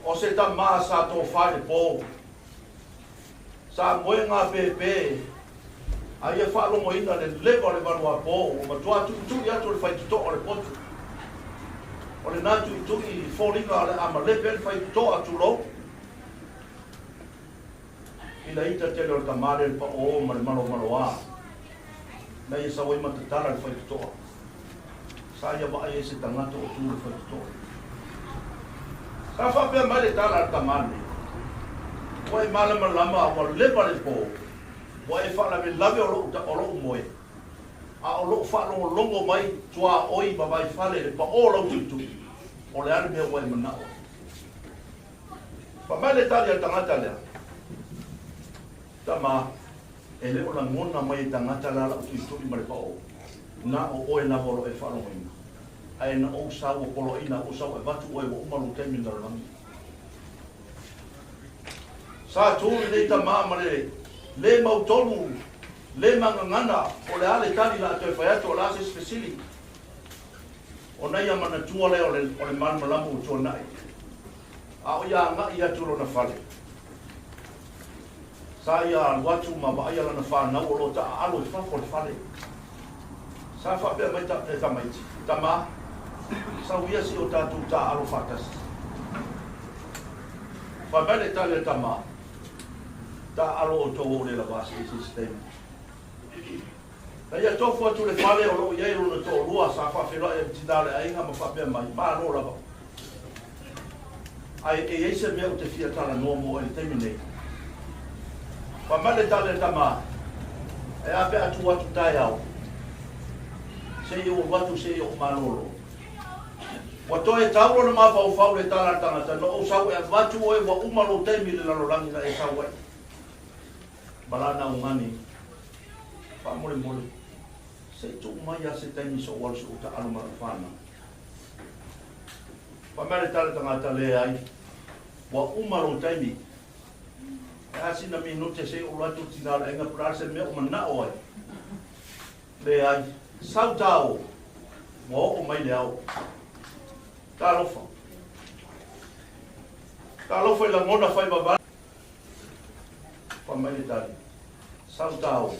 [SPEAKER 2] o se tama sa tofa i le po, sa moe gapēpē a ia faalogoina le leva o le valuapo ua matua tuitui atu le faitotoa o le potu. O lena tuitui i foliga o le a malepe ai le faitotoa, tulou. I le ita tele o le tama lea i le paʻō ma le malomaloā, na ia sau ai ma tatala le faitotoa. Sa ia vaai ai se tagata o tu le faitotoa. Sa faapea mai le tala a le tama lenei, Ua e malamalama ua leva le po, ua e faalavelave o loʻu, o loʻu moe, a o loʻu faalogologo mai tuaoi ma vaifale le paʻō o lau tuitui, o le a le mea ua e manaʻo ai? Fai mai le tali a le tagata lea, Tama, e le o lagona mai e tagata la lau tuitui ma le paʻō, na o oe lava o lo o e faalogoina. Ae na ou sau ua poloaiina ou sau e avatu oe ua uma lou taimi i le lalolagi. Sa tu lenei tama ma le le mautonu, le magagana, o le a le tali la a toe fai atu, o le a se isi fesili? Ona ia manatua lea o le, o le malamalama ua tuanai, a o ia agai atu lona fale. Sa ia alu atu ma vaaia lana fanau o lo o taaalo i fafo o le fale. Sa faapea mai ta, le tamaiti, Tama, sau ia se i o tatou taaalo faatasi. Fai mai le tali a tama, Taaalo outou ou le lavā se i se isi taimi. Na ia tofu atu le fale o lo o i ai lona toalua sa faafeiloai ai le tina o le aiga ma faapea mai, Malo lava. Ae e i ai se mea ou te fia talanoa mo oe i le taimi nei. Fai mai le tali a le tama, Ae a pe a tuu atu taeao, se i ou avatu se i ou malolo. Ua toe tau lona mafaufau i le tala a le tagata, Na ou sau e avatu oe ua uma lou taimi i le lalolagi na e sau ai. Ma lana augani, Faamolemole, se i tuu mai lava se taimi se ou alu se i ou taalo ma lau fanau. Fai mai le tala tagata, Leai.
[SPEAKER 5] Ua uma lou taimi. E a sina minute se i ou alu atu le tina o le aiga po o le a se mea o manao ai. Leai. Sau tāo. Ua oo mai le ao. Talofa. Talofa i lagona fai vavale. Fai mai le tali. Sau tāo.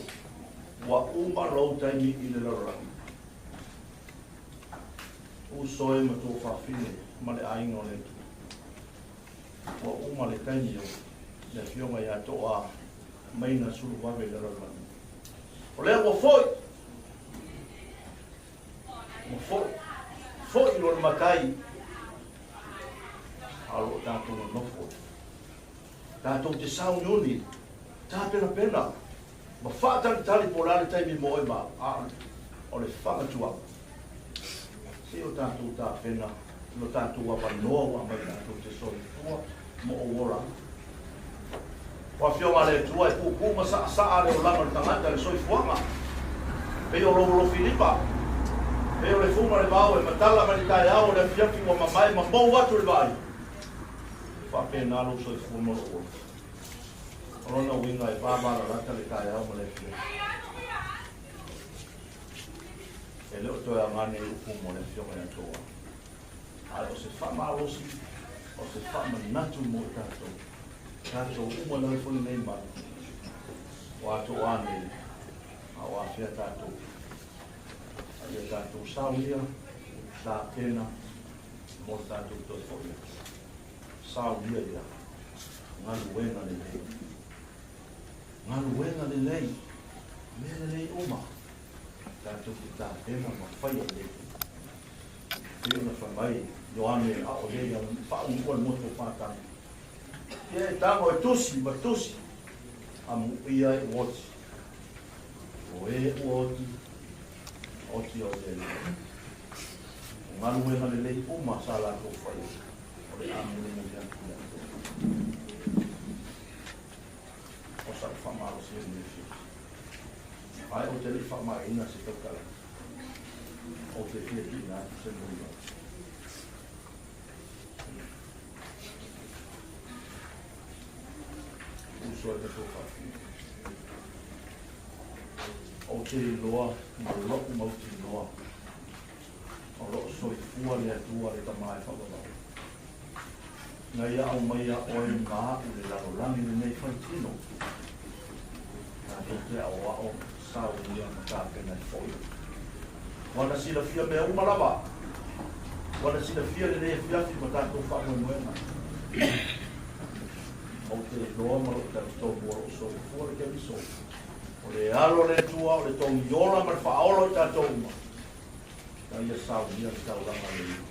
[SPEAKER 5] Ua uma lou taimi i le lalolagi. Uso e ma tuafafine ma le aiga o le Atua. Ua uma le taimi o le afioga ia Toa Maina Suluvave i le lalolagi. O lea ua foi, ua foi, foi lona matai, a o lo o tatou nonofo. Tatou te sauniuni, tapenapena, ma faatalitali po o le a le taimi mo oe ma au, a o le fagatuaga. Se i o tatou tapena lo tatou avanoa ua aumai tatou te soifua ma ou ola. O Afioga a le Atua e puupuu ma saasaa le olaga o le tagata i le soifuaga. Pei o lou alofi lima, pei o le fuga o le vao e matala mai le taeao o le afiafi ua mamae ma mou atu le vaai. E faapena lou soifua ma lou ola. O lona uiga e vavalalata le taeao ma le afiafi. E le o toe aoga nei upu mo le Afioga ia Toa, ae o se faamalosi, o se faamanatu mo i tatou, tatou uma lava foi lenei malu, o a Toa nei, a o afea tatou. A ia tatou saunia, tapena mo le tatou toe foi atu. Saunia ia galuega lelei. Galuega lelei, mea lelei uma. Tatou te tapena ma faia lelei. Pei ona fai mai Ioane ʻaʻole ia faauluua le motu o Pātana. Ia e tago e tusi ma tusi, a muia e ua oti. O e ua oti, oti o le Alii. O galuega lelei uma sa latou faia, o le a mulimuli atu ia te oe. O sa'u faamalosi i lenei afiafi. Ae ou te le i faamaeaina se tautalaga, ou te fia tuuina atu se molimau. Uso ai ma tuafafine. Ou te iloa ma lo'u mautinoa o lo o soifua le Atua le Tama e faavavau. Na ia aumaia oe ma a'u le lalolagi lenei faitino, tatou te aoao saunia ma tapena e foi. Ua na silafia mea uma lava. Ua na silafia lenei afiafi ma tatou faamoemoega. Ou te iloa ma lou talitonu o loo soifua le Keriso, o le Alo o le Atua, o le togi ola ma le faaola o i tatou uma. Na ia saunia le taulaga lelei.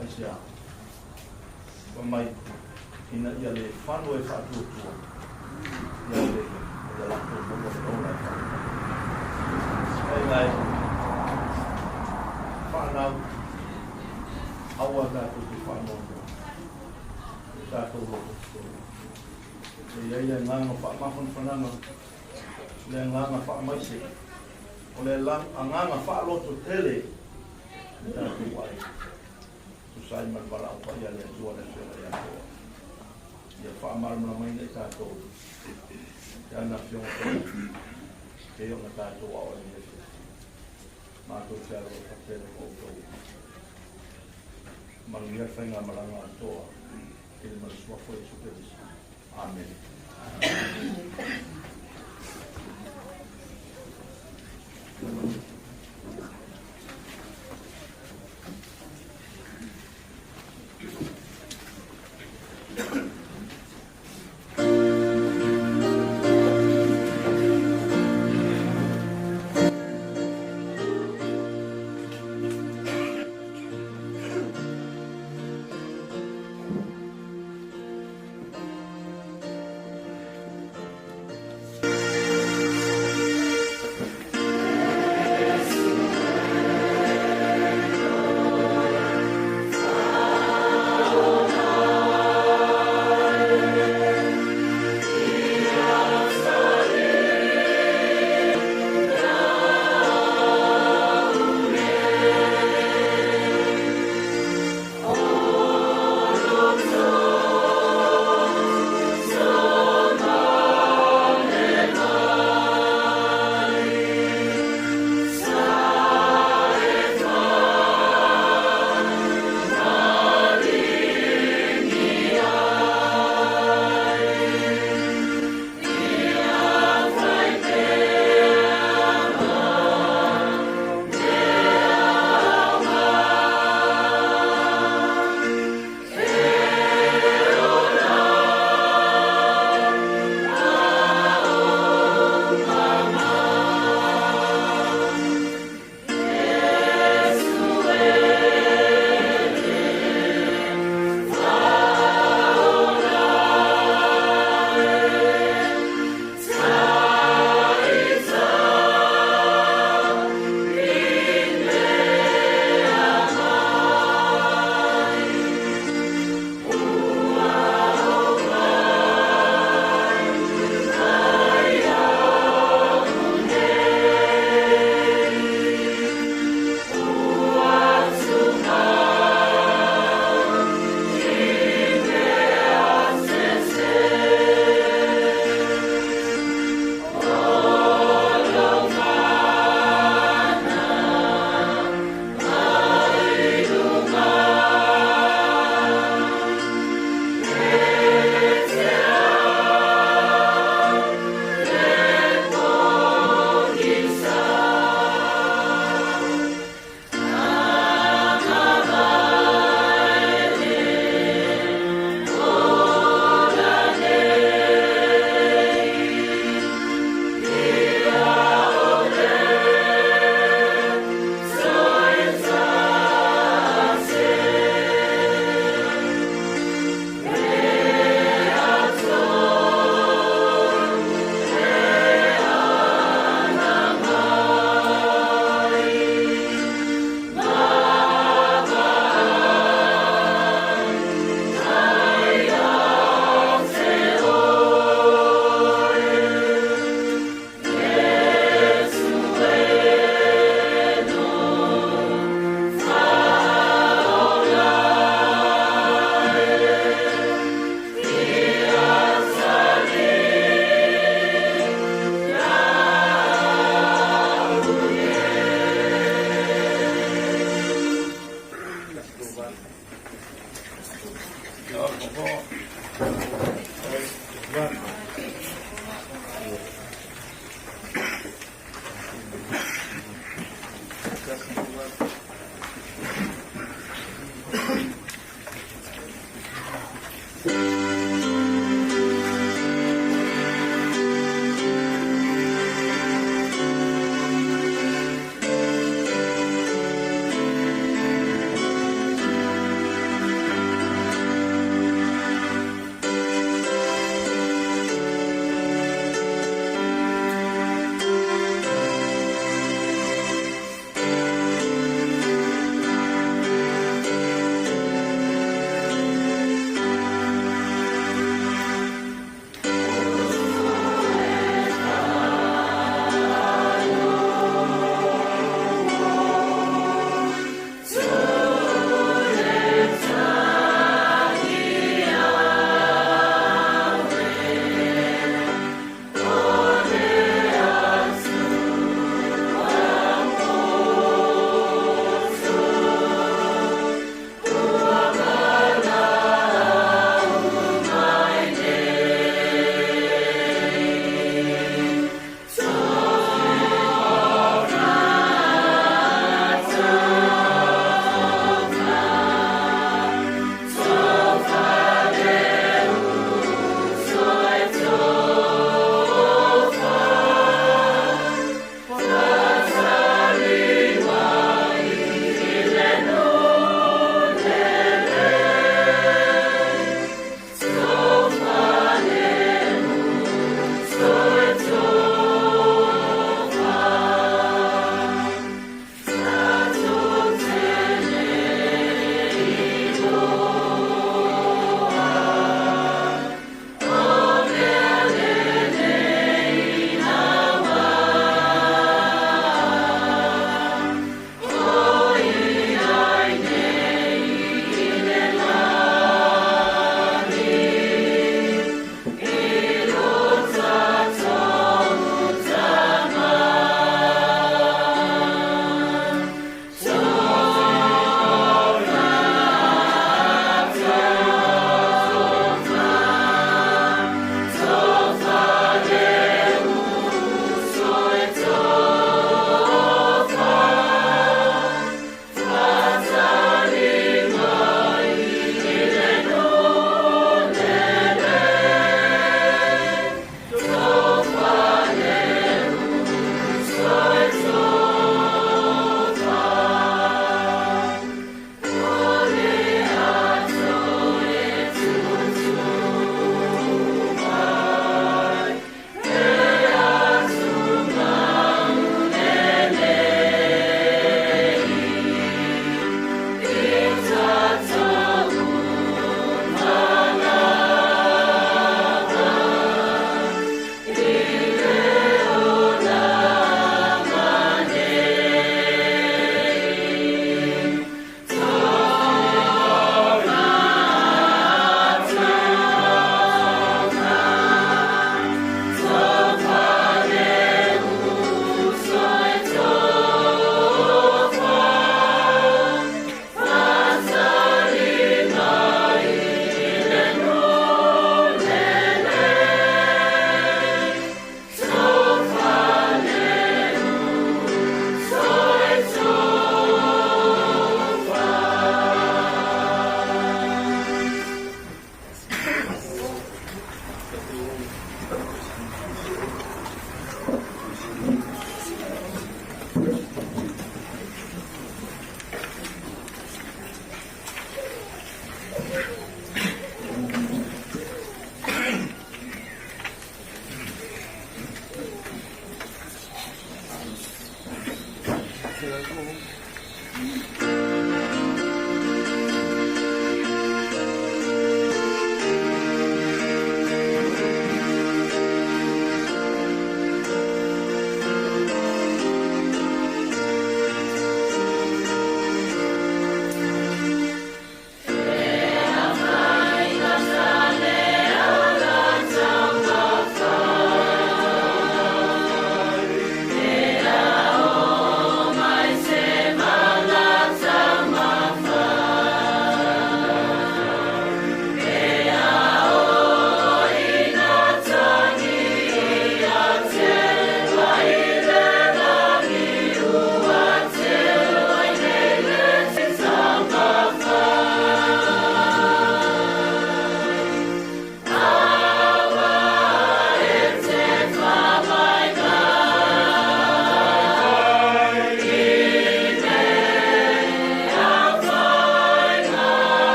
[SPEAKER 5] Aisea? Fai mai, ina ia le fano e faatuatua ia le ia latou maua le ola e faavae. Ai ai, whanau, aua tatou te whaanoanoa, e tatou loto tetele. E iai le agaga faamafanafanaga, le agaga faamaise, O le agaga faaloto tele i tatou ai, tusa ai ma le valaau paia a le Atua le Afioga ia Toa, ia faamalamalamaina i tatou i ana Afioga Paia, pei ona tatou ao ai nei afiafi. Matou te alofa tele ma outou. Manuia le faigamalaga a Toa i le ma le Suafa o Iesu Keriso. Amene.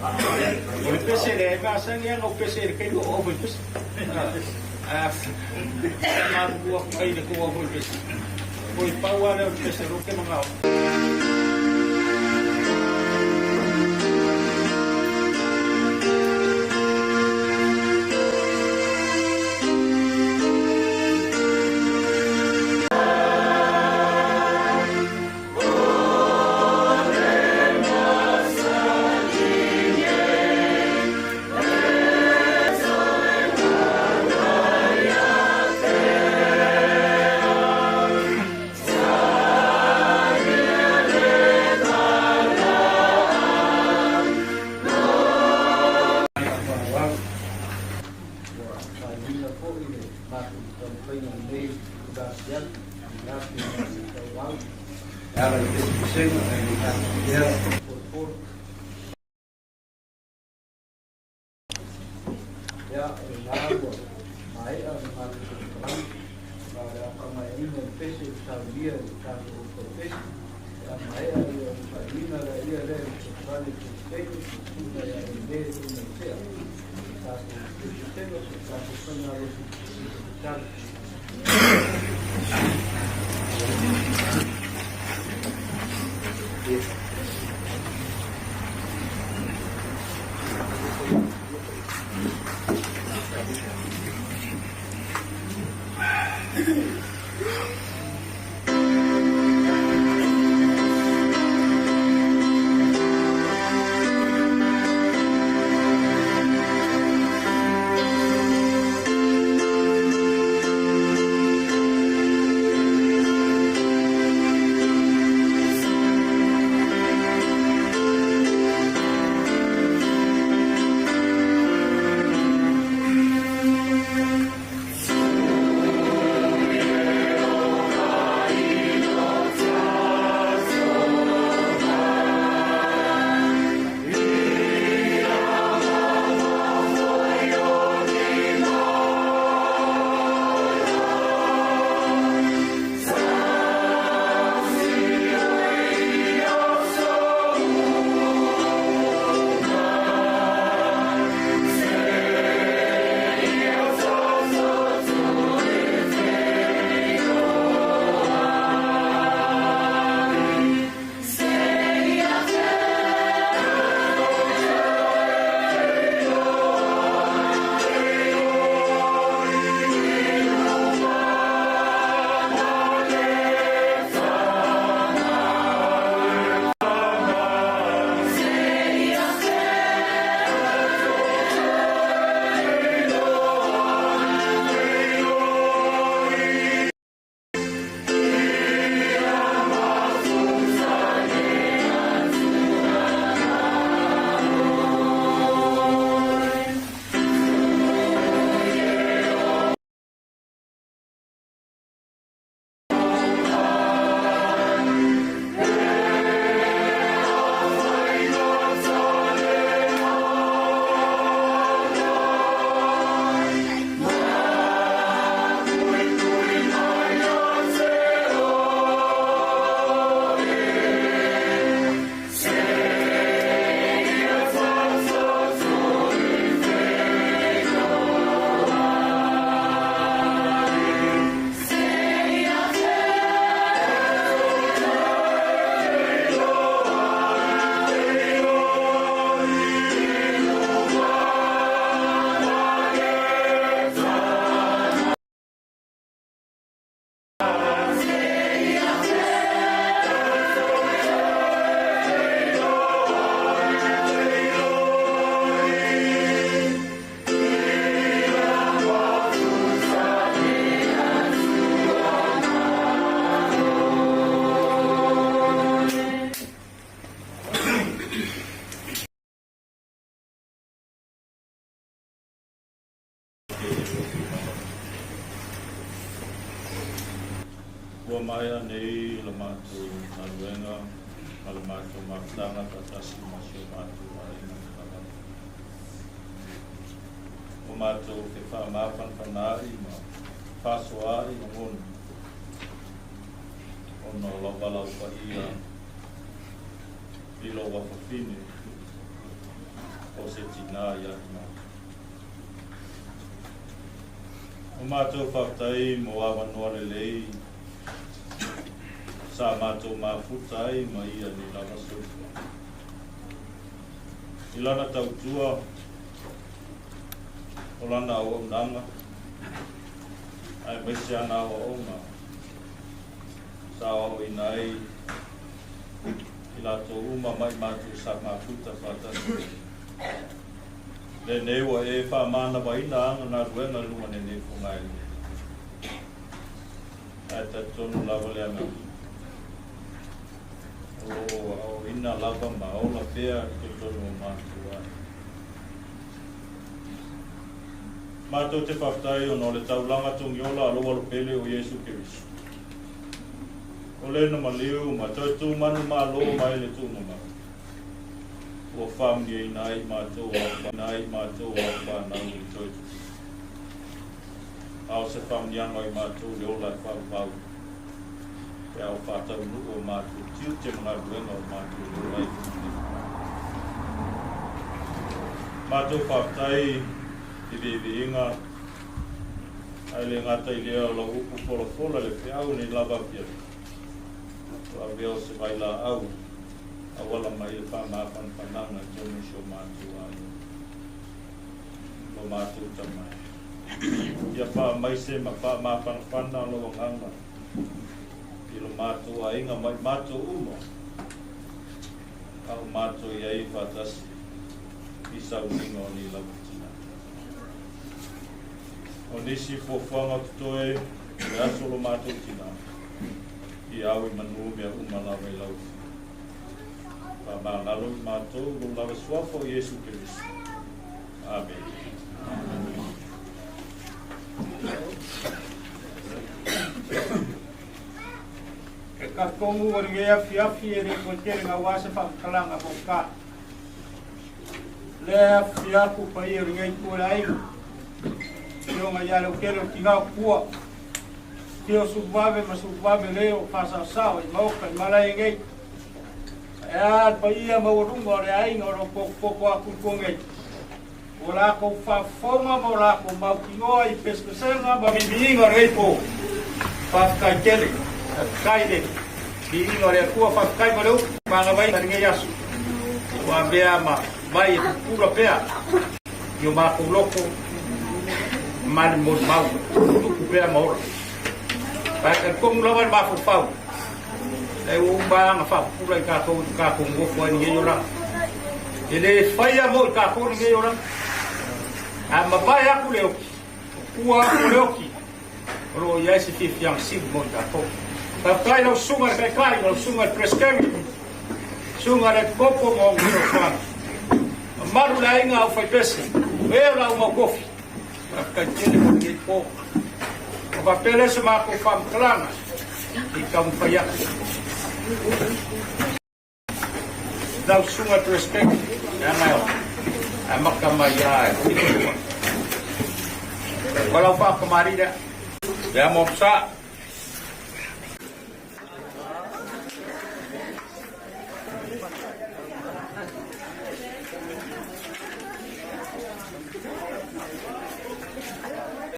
[SPEAKER 5] O le pese lea, e masani lava ona ou pese i le taimi o ou aufaipese. A faamalulu atu ai i le tou aufaipese, toe pau lava lea o le pese o lea ou te manao.
[SPEAKER 7] Ua sailiga foi le matou taumafaiga lenei i asiasi i afi o matou tauau e ala i pesepesega ae le tatou lea polopolo. Ia, o lena ua maea le matou tautalaga ma o le a faamaeaina le pese ua saunia e le tatou aufaipese. Pe a maea ia ona faaiuina laia lea e le fesoasoani a le Peresetene, le Susuga ia Eme Taumailesea, le tatou Peresetene o le tatou Faigalotu Tatalo.
[SPEAKER 1] Ua maea nei la matou galuega ma le matou mafutaga faatasi ma si o matou aiga fetalai. Ua matou fefaamafanafanaai ma faasoaai lagona ona o lau valaau paia i lou afafine. O se tinā ia te matou. O matou faafetai mo avanoa lelei sa matou mafuta ai ma ia nei lava soifua. I lana tautua o lana auaunaga aemaise ana aoaoga sa aoaoina ai i latou uma mai matou sa mafuta faatasi. Lenei ua e faamanavaina ana galuega i luga nei fogaele. Ae talitonu lava le agaga, o lo o aoaoina lava ma ola pea i totonu o matou aiga. Matou te faafetai ona o le taulaga togiola a lou Alo Pele o Iesu Keriso. O le na maliu ma toe tumanu malo mai le tuuga mai, ua faamanuiaina ai i matou ai matou au fanau i le toe tutusa. A o se faamanuiaga o i matou le ola e faavavau pe a o faataunuu o matou tiute ma galuega o matou e ola ai i nei. Matou faafetai i viiviiga ae le gata i lea o lau upu folafola le feau nei lava afiafi. Ua avea o se vailaau auala mai le faamafanafanaga i totonu o si o matou aiga. Lo matou tama e. Ia faamaise ma faamafanafana lou agaga i lo matou aiga ma i matou uma a o matou i ai faatasi i sauniga o nei lava tina. O nisi fuafuaga o totoe o le aso o lo matou tina, i ao i manu mea uma lava i lau Afioga. Faamagalo i matou lou lava suafa o Iesu Keriso. Amene.
[SPEAKER 5] E talitonu o lenei afiafi e le toe tele naua se faamatalaga mo ka. Le afi atu paia o lenei itu o le aiga. Afioga ia Leutele o Tina o Pua. Afio Suluave ma Suluave le o faasaosao i maota i malae nei. E a le paia maualuga o le aiga o lo o potopoto atu i tua nei. Ua latou faafofoga ma o latou mautinoa i pesepesega ma viiviiga o lenei po. Faafetai tele. Faafetai le viiga o le Atua, faafetai mo le upu magavaina i lenei aso. Ua avea ma vai e pupula pea i o matou loto ma le molimau, tupu pea ma ola. Ae talitonu lava le mafaufau, e ua uma lava ona faapupula i tatou i lo tatou nofo ai i lenei olaga. E le faia mo i tatou lenei olaga. A mavae atu le oki, o tua atu o le oki, o lo o i ai se fiafiaga sili mo i tatou. Faafetai lau susuga i le Taitai, lau susuga i le Peresetene, susuga i le Epikopo ma ona fesoasoani. Mamalu le aiga au faipese, o e o le au mautofi. Faafetai tele mo lenei po. Ua faapea lea se matou faamatalaga i taumafai atu. Lau susuga i le Peresetene, leaga e amata mai lava e 72. O lau faatamalii lea. Lea mo sa.